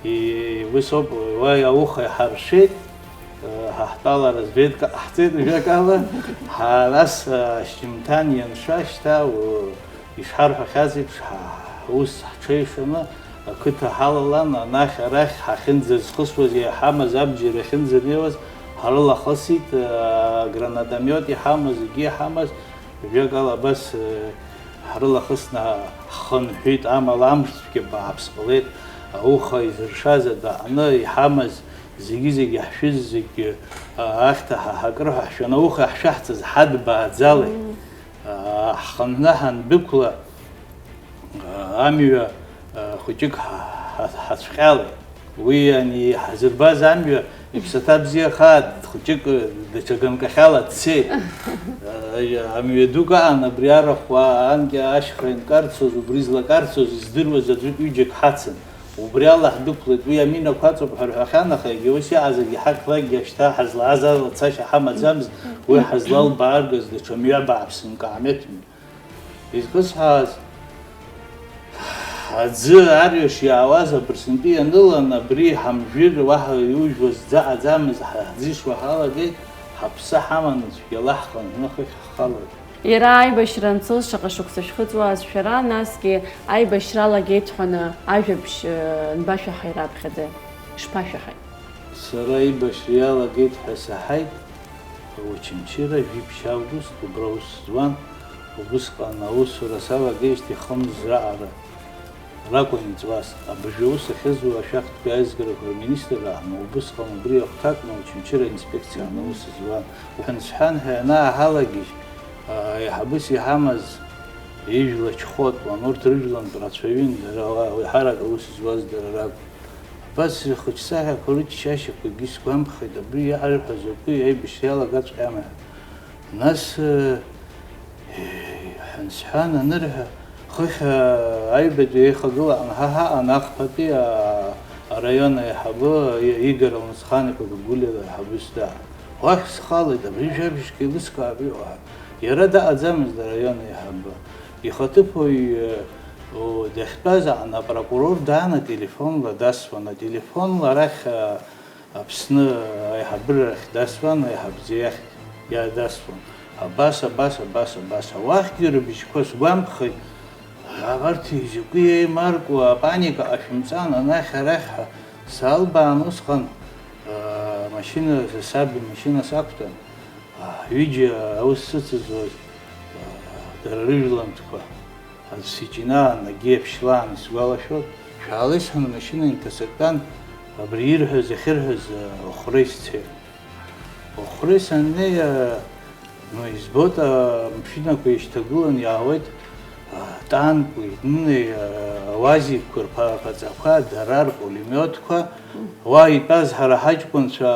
и-, ус ауп, уа ауха иҳаршеит, э, ҳа ҳтәала разведка ҟаҳҵеит, ажәакала, ҳа нас, э, ашьжьымҭан ианша, шьҭа, у-, ишҳарҳәахьаз еиԥш, ҳа-, ҳус ҳҽеишаны, ақыҭа ҳалалан, анахь-арахь ҳахьынӡазхысуаз, иҳамаз абџьар ахьынӡанеиуаз, ҳрылахысит, э, гранатомиот иҳамаз, егьи иҳамаз, ажәакала, абас, э, ҳрылахысны ҳхынҳәит, амала амшцәгьа бааԥс ҟалеит, ауха изыршаз адаҟны иҳамаз зегьы-зегьы ҳшәыз зегьы, а, ахьҭа ҳа ҳакрыҳәа ҳшәан, ауха ҳшәаҳҵаз ҳадбааӡалеит. Мм. А, ҳхынҳәны ҳандәықәла, а, амҩа, а, хәыҷык ҳа-, ҳа-, ҳацәҟьалеит. Уи ани ҳазырбаз амҩа иԥсаҭа бзиахааит, хәыҷык даҽа ганкахьала дцеит. Амҩа дук аан, абри арахә анкьа ашьха инкарцоз, убри злакарцоз издыруаз аӡәык ҩыџьак ҳацын. Убри ала ҳдәықәлеит, уи аминақәа аҵоуп ҳәа рҳәахьан, аха егьа ус иҟазаргьы ҳақәлакгьы ашьҭа ҳазлааз ала цашьа ҳамаӡамызт, уи ҳазлалбааргаз даҽа мҩа бааԥс нкаамеҭ мҩа. Изхысҳәааз, аӡы арҩаш иаауаз абырсынтәи ианылан, абри ҳамжәыр уаҳа иужәуа зӡы аӡамыз ҳа-, ҳӡышуа ҳалагеит, ҳаԥсы ҳаманы цәгьала ҳхынҳәны хыхь ҳхалоит. Иара аибашьра анцоз шаҟа шықәса шәхыҵуаз шәара, насгьы аибашьра алагеит ҳәаны ажәабжь, э, анбашәаҳаи раԥхьаӡа? Ишԥашәаҳаи? Сара аибашьра иалагеит ҳәа саҳаит, Очамчыра, жәиԥшь август, убра аус зуан, убысҟан аусура салагеижьҭеи хымз раҟара ракәын иҵуаз. Абыржәы аус ахьызуа ашәахтәқәеи аизгарақәеи рминистрра аҟны, убысҟан убри ахәҭакны Очамчыра аинспекциа аҟны аус зуан. Уҳәан-сҳәан ҳәа ианааҳалагьежь, аиҳабыс иҳамаз ижәла чхотуан, урҭ рыжәлантә рацәаҩын, дара уа, еиҳарак аус зуаз дара ракәын. Абас рхаҿсахьақәа, рыччашьақәагьы сгәамԥхеит, абри иаарҳәаз акәи аибашьра иалагаҵәҟьама ҳәа. Нас, э, ҳәан-сҳәан анырҳәа, хыхь, э, аҩбатәи еихагылаҟны ҳа ҳаҟан, ахԥатәи, а-, араион аиҳабы, и-, Игор Алмысхан-иԥа Гагулиа аиҳабыс даара. Уахь схалеит, абри жәабжьк еилыскаап иҟоу ҳәа. Иара даҟаӡамызт араион аиҳабы. Ихаҭыԥуаҩ, о, дахьтәаз аҟны апрокурор даан ателефонла дасуан, ателефонла арахь, а, Аԥсны аиҳабыра ахь дасуан, аиҳабӡа иахь иаадасуан. Абас, абас, абас, абас. Уахьгьы рыбжьқәа сгәамԥхеит. Абарҭ изакәи еимаркуа, апаника ҟашәымҵан, анахь-арахь ҳәа салбаан усҟан, аа, машьына, саб имашьына сақәтәан, аа, ҩыџьа аус сыцызуаз, аа, дара рыжәлантәқәа, аӡә сиҿинаан, акгьы иаԥшьлаан, исгәалашәоит, шәаала исҳәан, амашьына инҭасыртәан, абри ирҳәаз, ахьырҳәаз, аа, Охәра исцеит. Охәра саннеи, аа, Ну, избоит, амшынақәа еишьҭагылан иаауеит, а, танкқәеи, нынеи, а, ауазикқәа рԥа-, рԥаҵақәа, дара рпулемиотқәа, уа итәаз ҳара ҳаҷкәынцәа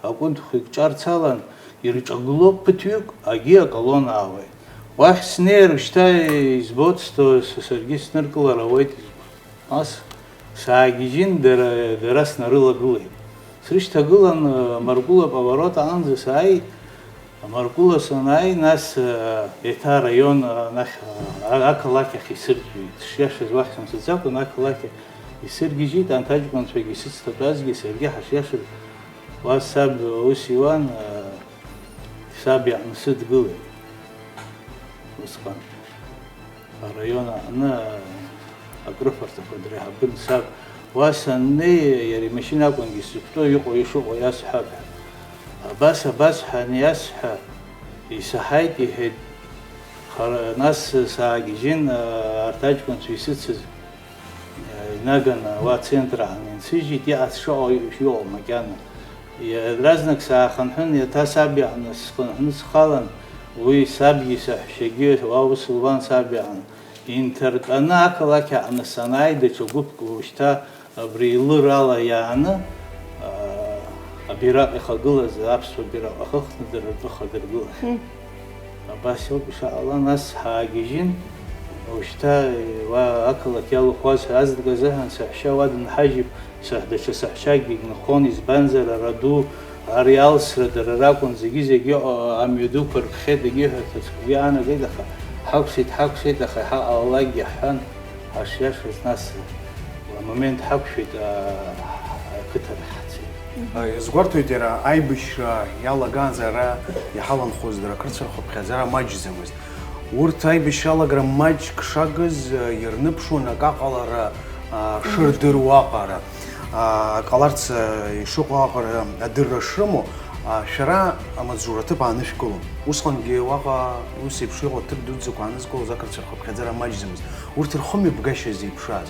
акәынҭхә икҿарцалан, ирҿагылоуп ԥыҭҩык, агьи аколонна аауеит. Уахь снеир, шьҭа избоит, сҭо-, с-, саргьы сныркылар ауеит. Ас саагьежьын, дара, дара снарылагылеит. Срышьҭагылан, Маркула поворот аҟынӡа сааит. Маркула санааи, нас, еиҭа араион анахь, а-, ақалақь ахь исырӡәӡәеит. Сшиашаз уахь сымцаӡакәан, ақалақь ахь исыргьежьит, анҭ аҷкәынцәагьы исыцҭатәазгьы саргьы ҳашиашаз уа саб аус иуан, саб иаҟны сыдгылеит. Усҟан. Араион аҟны акрыфарҭақәа дреиҳабын саб. Уа саннеи, иара имашьына акәынгьы сзықәтәоу, иҟоу ишыҟоу иасҳәап ҳәа. Абас, абас ҳәа аниасҳәа, исаҳаит, иҳәеит. Хара, нас саагьежьын, арҭ аҷкәынцәа исыцыз инаганы уа ацентр аҟны инсыжьит, иҟац шыҟоу иҟоу макьана. Иаразнак саахынҳәын, еиҭа саб иаҟны схынҳәны схалан, уи сабгьы саҳәшьагьы уа ус луан саб иаҟны. Инҭартәаны ақалақь аҟны санааи, даҽа гәыԥк уажәшьҭа абри илыр ала иааны, аа, абираҟ ихагылаз аԥсуа бираҟ ахыхны дара ртәы хадыргылахьан. Абас ауп ишаҟала, нас ҳаагьежьын, уажәшьҭа уа ақалақь иалахәуаз ҳәа азнык азыҳәан саҳәшьа уа дынҳажьып, саҳ-, даҽа саҳәшьакгьы дынхон, избанзар, ара ду, ари алсра дара ракәын, зегьы-зегьы, а-, амҩа дуқәа ркхеит, егьиҳәа ҭацәкгьы аанагеит, аха ҳақәсит, ҳақәсит, аха иҳаҟалалакгьы ҳҳәан, ҳашиашаз, нас амомент ҳақәшәеит, а, ақыҭа ҳцеит. Изгәарҭоит иара, аибашьра иалагаанӡа ара иҳаланхоз дара ақырҭцәа рхыԥхьаӡара маҷӡамызт. Урҭ аибашьра алагара маҷк шагыз ирныԥшуан акы аҟалара шырдыруа аҟара, ҟаларц ишыҟоу аҟара адырра шрымоу. Шәара амаҵзура аҭыԥ аанышәкылон. Усҟангьы уаҟа ус еиԥш иҟоу аҭыԥ дуӡӡақәа аанызкылоз ақырҭцәа рхыԥхьаӡара маҷӡамызт. Урҭ рхымҩаԥгашьа зеиԥшраз.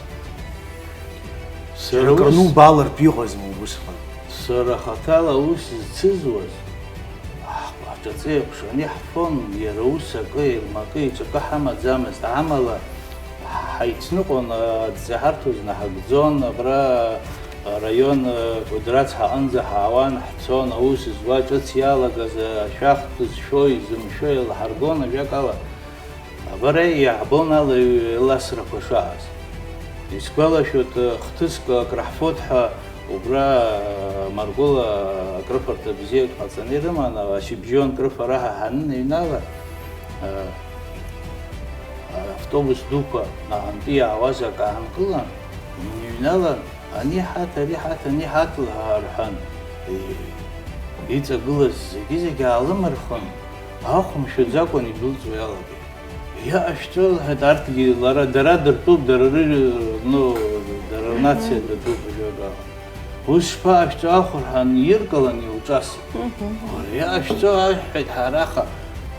Сара ус, акры анубаалартә иҟазма убысҟан? Сара хаҭала аус зцызуаз, ҳаҿаҵа еиԥш ани ҳфон, иара ус акы еилмакы иҿакы ҳамаӡамызт, амала ҳаицныҟәон, аӡӡа ҳарҭоз наҳагӡон, абра араион Кәыдры ацҳа аҟынӡа ҳаауан, ҳцон, аус зуа ҿыц иалагаз ашәахтә зшәои зымшәои еилаҳаргон, ажәакала, Абар иаҳбон алаҩ еиласрақәа шааз. Исгәалашәоит, хҭыск акраҳфоит ҳәа убра Маргәыла акрыфарҭа бзиак ҟаҵаны ирыман, ашьыбжьон крыфара ҳәа ҳаныҩнала, автобус дуқәа наҟынтәи иаауаз акы аанкылан, иныҩналан, ани ҳаҭ, ари ҳаҭ, ани ҳаҭ лҳәа рҳәан, иҵагылаз зегьы-зегьы аалымырхын, ахәымшәаӡакәан идәылҵуа иалагеит. Иаашәҵәа, лҳәеит, арҭгьы лара, дара дыртәуп, дара ры-, ну, дара рнациа датәуп, ажәакала. Ус шԥаашәҵәа ахәырҳәан иркалан илҿасит. Уара иаашәҵәа аҳәҳәеит ҳара, аха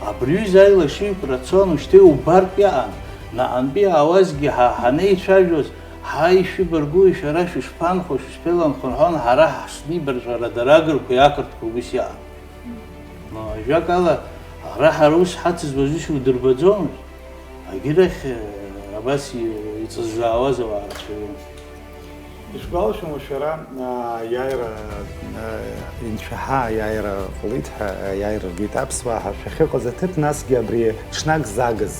абри ҩыза аилашыҩкра цон, ушьҭа иубартә иаан, наҟынтәи иаауазгьы ҳа ҳанеицәажәоз, ҳаи, шәыбаргәуи шәара шәышԥанхо, шәышԥеиланхо рҳәон, ҳара ҳшнибарҵәара дара агырқәеи ақырҭқәеи ус иаан. Но, ажәакала, ара ҳара ус ҳацызуа аӡәы удырбаӡомызт. Агьырахь, э, абас и-, иҵыззаауаз ауаа рацәаҩын. Ишәгәалашәома шәара, а, аиааира, а, инцәаҳа, аиааира ҟалеит ҳәа, аиааира ргеит аԥсуаа ҳәа шәахьыҟаз аҭыԥ, насгьы абри ҽнак загыз?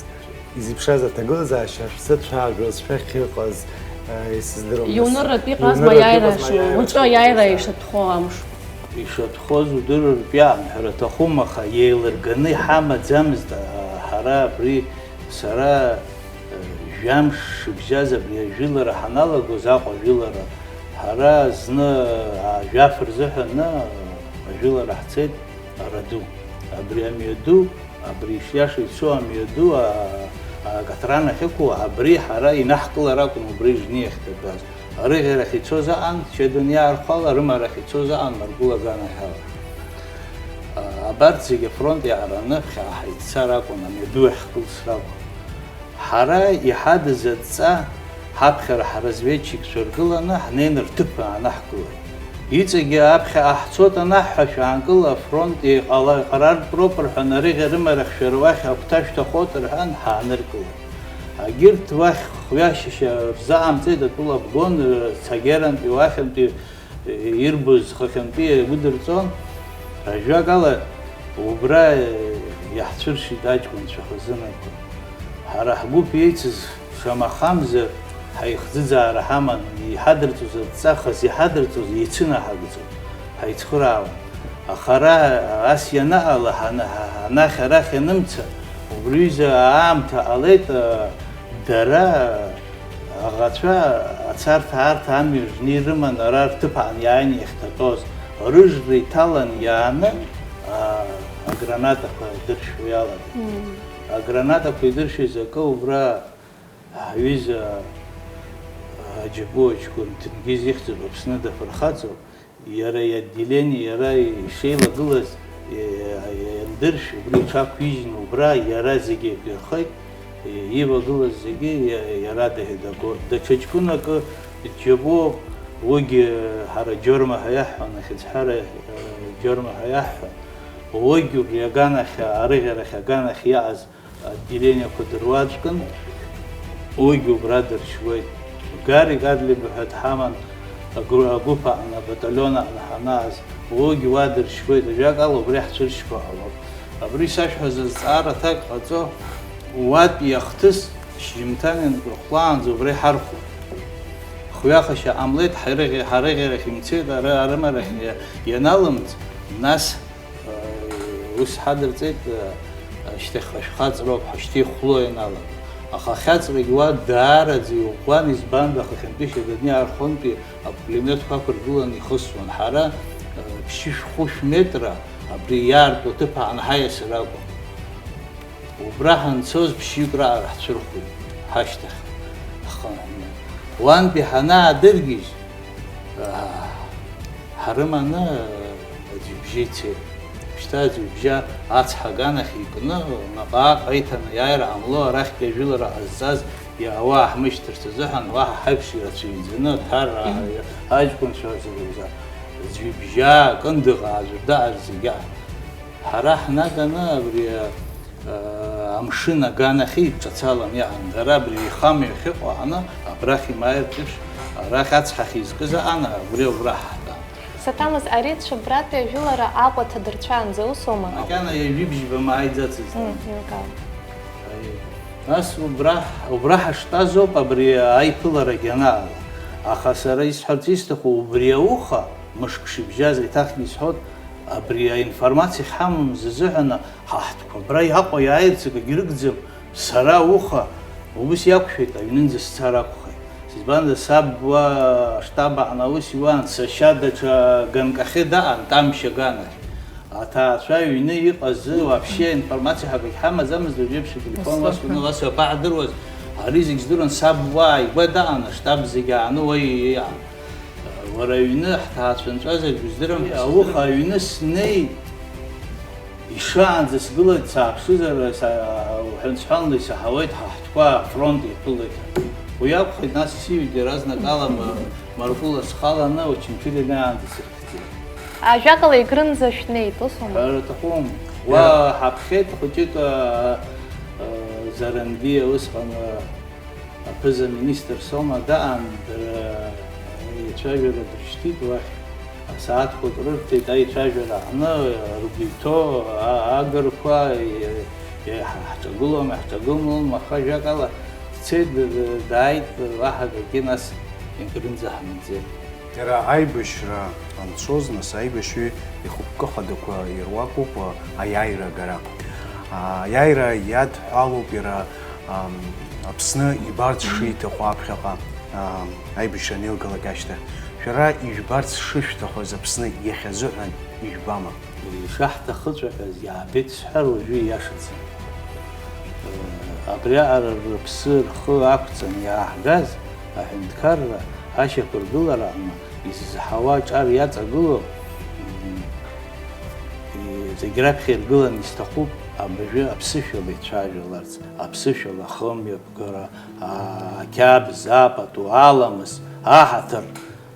Изеиԥшраз аҭагылазаашьа шәзацәажәоз, шәахьыҟаз, э, исыздыруам, нас. Иунырратә иҟазма, иунырратә аиааира иҟазма, ш-, аиааира уаҵәы аиааира шәзацәажәоз? Ишатәхо амш? Ишатәхоз удырыртә иаҳамҳәар аҭахума, аха еилырганы иҳамаӡамызт, а, ҳара абри, сара, э, жәамш шыбжьаз абри ажәылара ҳаналагоз, Аҟәа ажәылара, ҳара зны, а, жәаф рзыҳәан, а, ажәылара ҳцеит, Араду. Абри амҩаду, абри ишиаша ицо амҩаду, а, а, акатран ахьықәу, абри ҳара инаҳкылар акәын убри Ижни ахьҭатәаз. Арыӷьарахь ицоз аан, Чедониаа рхәала, рымарахь ицоз аан, Маргәыла аганахьала. А, абарҭ зегьы афронт иаараны ԥхьаҟа ҳаиццар акәын, амҩаду ахь ҳкылсыр акәын. Ҳара иҳадыз адҵа, ҳаԥхьара ҳразведчикцәа ргыланы ҳнеины рҭыԥ аанаҳкылеит. Иҵегьы аԥхьаҟа ҳцоит анаҳҳәа, шәаанкыла, афронт еиҟала-, еиҟарартә роуп рҳәан, арыӷьа рымарахь шәара уахь агәҭа шәҭахоит рҳәан, ҳааныркылеит. Агьырҭ уахь хҩашьашьа рзаҟамҵеит, атәыла бгон, Цагерантәи, уахьынтәи, ирбоз хыхьынтәи иагәыдырҵон. Ажәакала, убра иаҳцәыршьит аҷкәынцәа хазынақәа. Ҳара ҳгәыԥ иеицыз шамахамзар ҳаихӡыӡаара ҳаман, иҳадырҵоз адҵа хаз иҳадырҵоз еицынаҳагӡон, ҳаицхыраауан. Аха ара ас ианаҟала, ҳана-, ҳа-, анахь-арахь анымца, убри ҩыза аамҭа ҟалеит, а, дара, аӷацәа, ацарҭа арҭ амҩа жны ирыман, ара рҭыԥ аан иааины иахьҭатәоз, рыжра иҭалан иааны, а, агранатақәа дыршәуа иалагеит. Мм. Агранатақәа идыршәыз акы убра ҳҩыза Аџьабу аҷкәын Ҭенгиз ихьӡуп, Аԥсны дафырхаҵоуп. Иара иотделение, иара ишеилагылаз, иа-, иа-, иандыршә, убри иҽақәижьны убра иара зегьы ирхеит, ивагылаз зегьы иа-, иара даго-, даҽа ҷкәынакы Џьабуоуп, уигьы ҳара Џьорма ҳәа иаҳҳәон, ахьыӡҳара, э, Џьорма ҳәа иаҳҳәон, уигьы убри аганахь, арыӷьарахь аганахь иааз отделениеқәа дыруаӡәкын, уигьы убра дыршьуеит. Гарик Адлеиба ҳәа дҳаман, агру-, агәыԥ аҟны, абаталион аҟны ҳанааз, уигьы уа дыршьуеит. Ажәакала, убри ҳцәыршьқәа ҟалоит. Абри сашәҳәаз азҵаара аҭак ҟаҵо, уатәи ахҭыс шьжьымҭанынтәи хәлаанӡа убра иҳархәон. Хҩахашьа ҟамлеит, ҳарыӷьа-, ҳарыӷьарахь имцеит, ара-, арымарахь иа-, ианалымҵ, нас Ус ҳадырҵеит, ашьҭахьҟа шәхаҵроуп, ҳашьҭихәло ианалага. Аха ахьаҵрагь уа даараӡа иӷәӷәан, избан, ахахьынтәи Шьададни архынтәи апулемиотқәа ақәыргыланы ихысуан. Ҳара, ԥшьышә-хәышә метра абри иаарту аҭыԥ аан ҳаиасыр акәын. Убра ҳанцоз ԥшьҩык раҟара ҳцәырхуеит, ҳашьҭахь ҳхынҳәны. Уантәи ҳанаадыргьежь, аа, ҳарыманы аӡҩыбжьа ицеит. Шьҭа аӡҩыбжьа ацҳа аганахь икны, наҟ-ааҟ аиҭанеиааира ҟамло, арахьтәи ажәылара ҟазҵаз иаауа ҳмышьҭырц азыҳәан, уаҳа ҳаиԥш ирацәаҩӡаны, Ҭараа, аҷкәынцәа, зегьы рзы, аӡҩыбжьа, Кындыӷаа, Зурдаҟа зегьы. Ҳара ҳнаганы абри, а, амшын аганахьы идҿацалан иҟан. Дара абри еихамҩа ахьыҟоу ааны, абрахь имааиртә еиԥш, арахь ацҳа ахьизкыз аан, абри убра ҳтәан. Саҭамыз, ари Цәыббратәи ажәылара Аҟәа ҭадырцәаанӡа усоума? Макьана ҩажәи бжьба мааиӡацызт. Мм, еилкаауеит. Аиеи. Нас убра, убра ҳаштәаз ауп абри аиԥыларагьы анаала. Аха сара исҳәарц исҭаху, убри ауха, мышк шыбжьаз еиҭахгьы исҳәоит, абри аинформациа ахьҳамамыз азыҳәан, ҳа ҳтәқәа абра Аҟәа иааирц акгьы рыгӡам, сара ауха убыс иақәшәеит, аҩнынӡа сцар акәхеит. Избанзар, саб уа аштаб аҟны аус иуан, сашьа даҽа ганкахьы даҟан, Тамшь аганахь. Аҭаацәа аҩны иҟаз вообще аинформациа ҳәа акгьы ҳамаӡамызт, уажәеиԥш ателефон уасҳәаны, уасҳәап, ҳаҳдыруаз, ари зегь здыруан, саб уа ааигәа даҟан, аштаб зегь ааны уа ииан. Уара аҩны ҳҭаацәа нҵәазаргь уздырам ҳәа сыздырам. Ауха аҩны снеит, ишаанӡа сгылеит, сааԥшызар, са-, уҳәан-сҳәанла исаҳауеит, ҳа ҳтәқәа афронт иаԥылеит. Уи акәхеит, нас сиҩит иаразнак ала ма-, Маркула схаланы Очамчыра инаанӡа сырхьӡеит. Ажәакала, Егрынӡа шәнеит, усума? Ҳәара аҭахума? Уа ҳаԥхьеит хәыҷык, а, а, Заранбиа усҟан, а, Аԥыза-министр Сома даан, дара аицәажәара дыршьҭит уахь. Асааҭқәак рырҭеит аицәажәара аҟны, ргәы иҭоу а-, агырқәа, е-, е-, ҳ-, ҳҿагылома, ҳҿагылом, аха ажәакала, дцеит, д-, д-, дааит, уаҳа акгьы нас егрынӡа ҳамӡеит. Иара аибашьра анцоз, нас, аибашьҩы ихықәкы хадақәа ируакуп, а, аиааира агара. А, аиааира иадҳәалоуп иара, ам, Аԥсны ибарц шиҭаху аԥхьаҟа, ам, аибашьра анеилгалак ашьҭахь. Шәара ижәбарц шышәҭахыз Аԥсны иахьазыҳәан ижәбама? Ишаҳҭахыҵәҟьаз иаабеит сҳәар уажәы ииашаӡам. Абриаҟара рыԥсы рхы ақәҵан иааҳгаз аҳәынҭқарра ашьақәыргылараҟны изызҳауа аҿар иаҵагылоу, м, зегь раԥхьа иргыланы исҭахуп абыржәы аԥсышәала ицәажәаларц, аԥсышәала ахымҩаԥгара, а-, ақьабз, апату, аламыс, аҳаҭыр.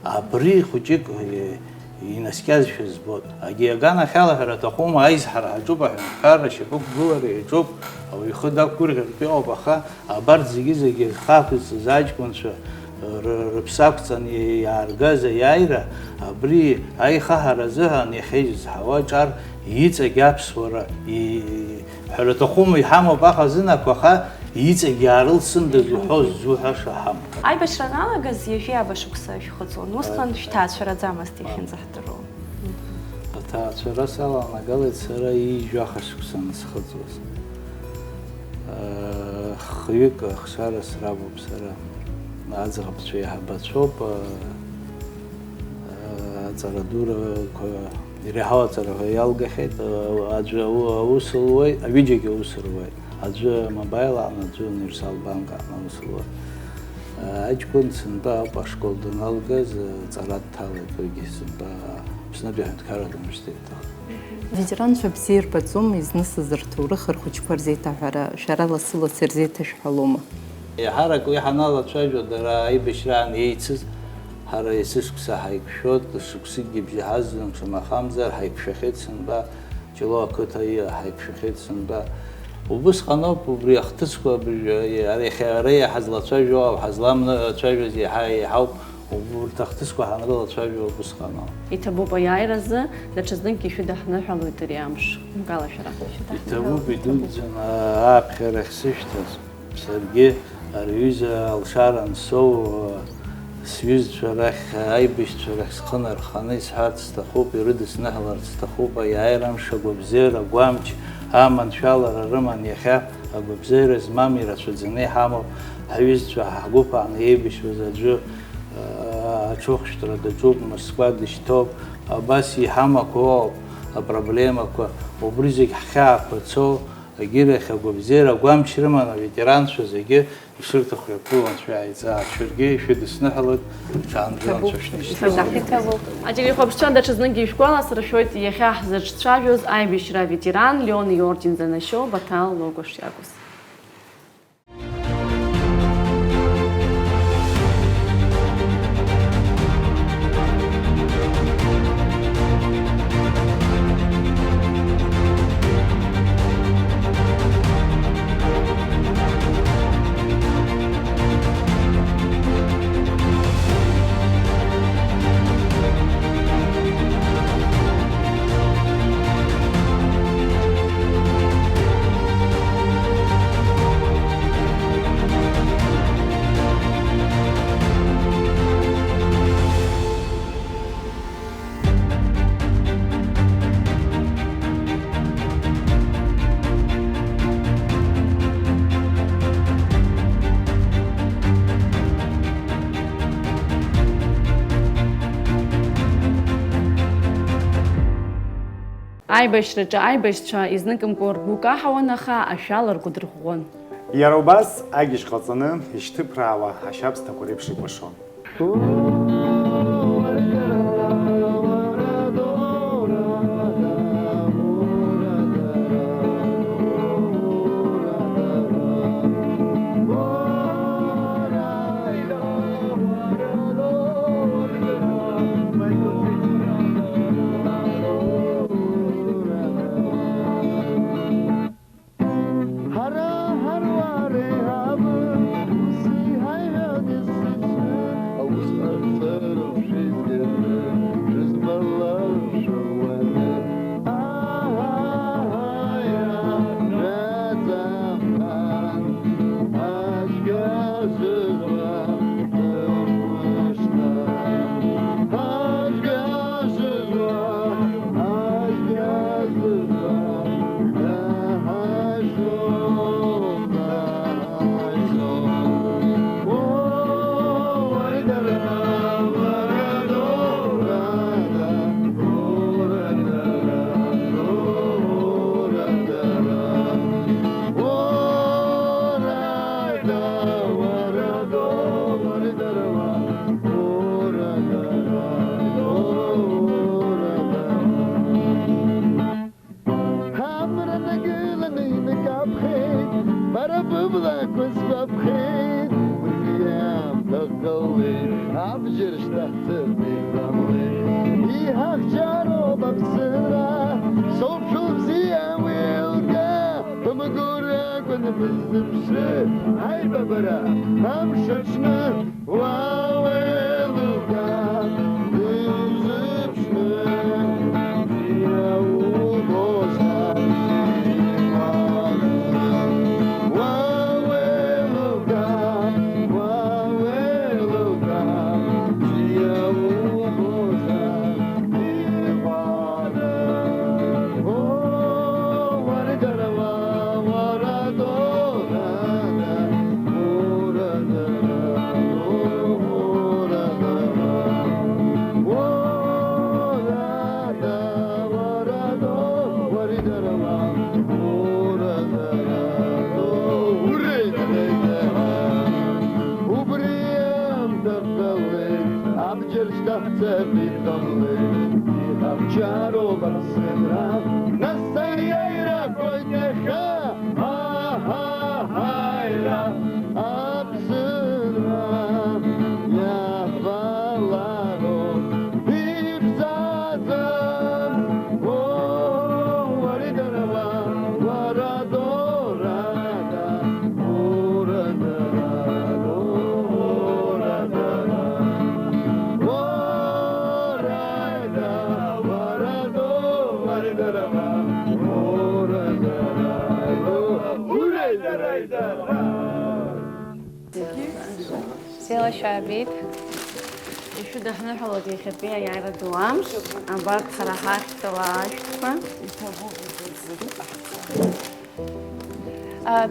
Абри хәыҷык, э, инаскьазшәа збоит. Агьи аганахьала ҳәара аҭахума, аизҳара ҳаҿуп, аҳәынҭқарра ашьапықәгылара иаҿуп, ауаҩы ихы дақәгәырӷьартә иҟоуп, аха абарҭ зегьы-зегьы зхы ақәызҵаз аҷкәынцәа, э, ры-, рыԥсы ақәҵан иааргаз аиааира, абри аихаҳара азыҳәан иахьа изызҳауа аҿар иҵегь аԥсуара, и-, Ҳәара аҭахума, иҳамоуп ахазынақәа, аха иҵегь иаарылсындаз уҳәо ззуҳәаша ҳамоуп. Аибашьра аналагаз ҩажәи ааба шықәса шәхыҵуан, усҟан шәҭаацәараӡамызт иахьынӡаҳдыруа. Аҭаацәара саланагалеит сара ҩажәи жәаха шықәса анысхыҵуаз. Хҩык ахшара срабуп сара. Аӡӷабцәа еиҳабацәоуп, аҵара дурақәа Иреиҳау аҵарақәа иалгахьеит, аӡәы аус луеит, ҩыџьагьы аус руеит. Аӡәы амобаил аҟны, аӡәы универсал банк аҟны аус луеит. Аҷкәын сынтәа ауп ашкол даналгаз, аҵара дҭалеит, уигьы сынтәа Аԥснытәи аҳәынҭқарратә университет дахеит. Ветеранцәа бзиа ирбаӡом, изнысыз рҭоурых, рхәыҷқәа рзеиҭаҳәара, шәара лассы-лассы ирзеиҭашәҳәалома? Еиҳарак уи ҳаналацәажәо, дара аибашьраан еицыз, ҳара есышықәса ҳаиқәшәоит, шықәсыкгьы бжьаҳазӡом, шамахамзар ҳаиқәшәахьеит сынтәа, Ҷлоу ақыҭа иа-, ҳаиқәшәахьеит сынтәа. Убысҟан ауп убри ахҭысқәа абыржәы, ара иахьа ара иаҳа злацәажәо, ҳазламцәажәоз иаҳа еиҳауп, уб-, урҭ ахҭысқәа ҳанрылацәажәо убысҟан ауп. Иҭабуп аиааиразы, даҽазныкгьы ишәыдаҳныҳәалоит ари амш. Гәалашәара. Иҭабуп, идуӡӡан, ааԥхьарахь сышәҭаз. Саргьы ари аҩыза алшара ансоу, сҩызцәа рахь, аибашьцәа рахь схы нарханы исҳәарц сҭахуп, ирыдысныҳәаларц сҭахуп, аиааира амш агәабзиара, агәамч, аманшәалара рыман иахьа, агәабзиара змам ирацәаӡаны иҳамоуп, ҳҩызцәа ҳгәыԥ аҟны еибашьуаз аӡәы, аа, аҽыхәшәтәра даҿуп, Москва дышьҭоуп, абас иҳамақәоу ауп апроблемақәа, убри зегь ҳхьаақәа цоу, Агьырахь агәабзиара, агәамч рыман аветеранцәа зегьы ишырҭаху иаԥылон шәааиҵаа, шәаргьы ишәыдысныҳәалоит, ҽаанбжьала Анцәа шәнышьҭала. Иҭабуп. Ателехәаԥшцәа, даҽазныкгьы ишәгәаласыршәоит, иахьа ҳзыҿцәажәоз аибашьра аветеран Леон иорден занашьоу Баҭал Логәаш иакәыз. Аибашьраҿы аибашьцәа изныкымкәа ргәы каҳауан, аха ашәала ргәы дырӷәӷәон. Иара убас агьежь ҟаҵаны ишьҭыԥраауа ашьабсҭақәа реиԥш икәашон. Ҳара ҳаруаа реиҳабы, ус иҳаиҳәоит есышьҭа, аусқәа Зыԥсы аибабара амш аҽны уа уеилыга, изыԥшны бзиа убозар, уа уеилыга, уа уеилыга, бзиа убозар. Убри амдыргалеит, абџьар шьҭаҳҵар иҟамлеит, иҟамчароуп аԥсынра, нас аиааира гоит иахьа, аҳаҳаира, аԥсынра иаҳбалароуп, ибзаӡам, о, уари дара уа, уара дорада. Бзиала шәаабеит. Ишәыдаҳныҳәалоит иахьатәи аиааира ду амш, абарҭ ҳара ҳахьтәала ашәҭқәа.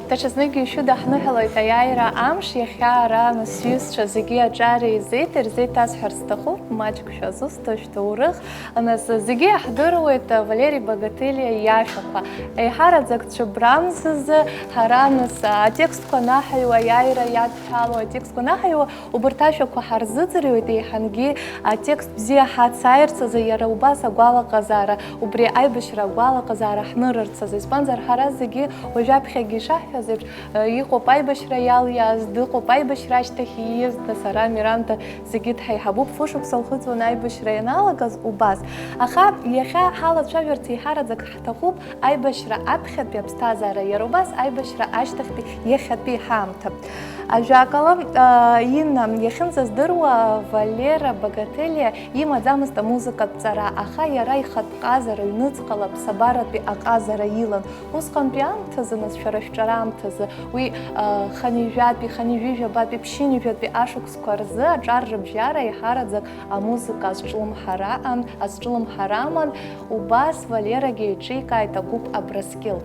Даҽазныкгьы ишәыдаҳныҳәалоит аиааира амш, иахьа ара, нас, сҩызцәа зегьы аҿар еизеит, ирзеиҭасҳәар сҭахуп, маҷк шәазусҭа шәҭоурых, нас, зегьы иаҳдыруеит Валери Багателиа иашәақәа. Еиҳараӡак цәыббрамзазы ҳара, нас, атекстқәа анаҳаҩуа, аиааира иадҳәалоу атекстқәа анаҳаҩуа, убарҭ ашәақәа ҳарзыӡырҩуеит, еиҳангьы атекст бзиа ҳацааирц азы иара убас агәалаҟазаара, убри аибашьра агәалаҟазаара ҳнырырц азы. Избанзар, ҳара зегьы уажәаԥхьагьы ишаҳҳәаз еиԥш, э, иҟоуп аибашьра иалиааз, дыҟоуп аибашьра ашьҭахь ииз, нас ара Миранда зегьы дҳаиҳабуп, фышықәса лхыҵуан аибашьра ианалагаз убас. Аха иахьа ҳалацәажәарц еиҳараӡак ҳҭахуп аибашьра аԥхьатәи аԥсҭазаара, иара убас аибашьра ашьҭахьтәи иахьатәи ҳаамҭа. Ажәакала, а, Инна, иахьынӡаздыруа, Валера Багателиа имаӡамызт амузыкатә ҵара, аха иара ихатә ҟазара ҩнуҵҟала аԥсабаратәи аҟазара илан. Усҟантәи аамҭазы, нас, шәара шәҿара аамҭазы, уи, а, хынҩажәатәи, хынҩажәижәабатәи, ԥшьынҩажәатәи ашықәсқәа рзы аҿар рыбжьара еиҳараӡак амузыка азҿлымҳара аан, азҿлымҳара аман, убас Валерагьы еиҿикааит агәыԥ Абрыскьыл.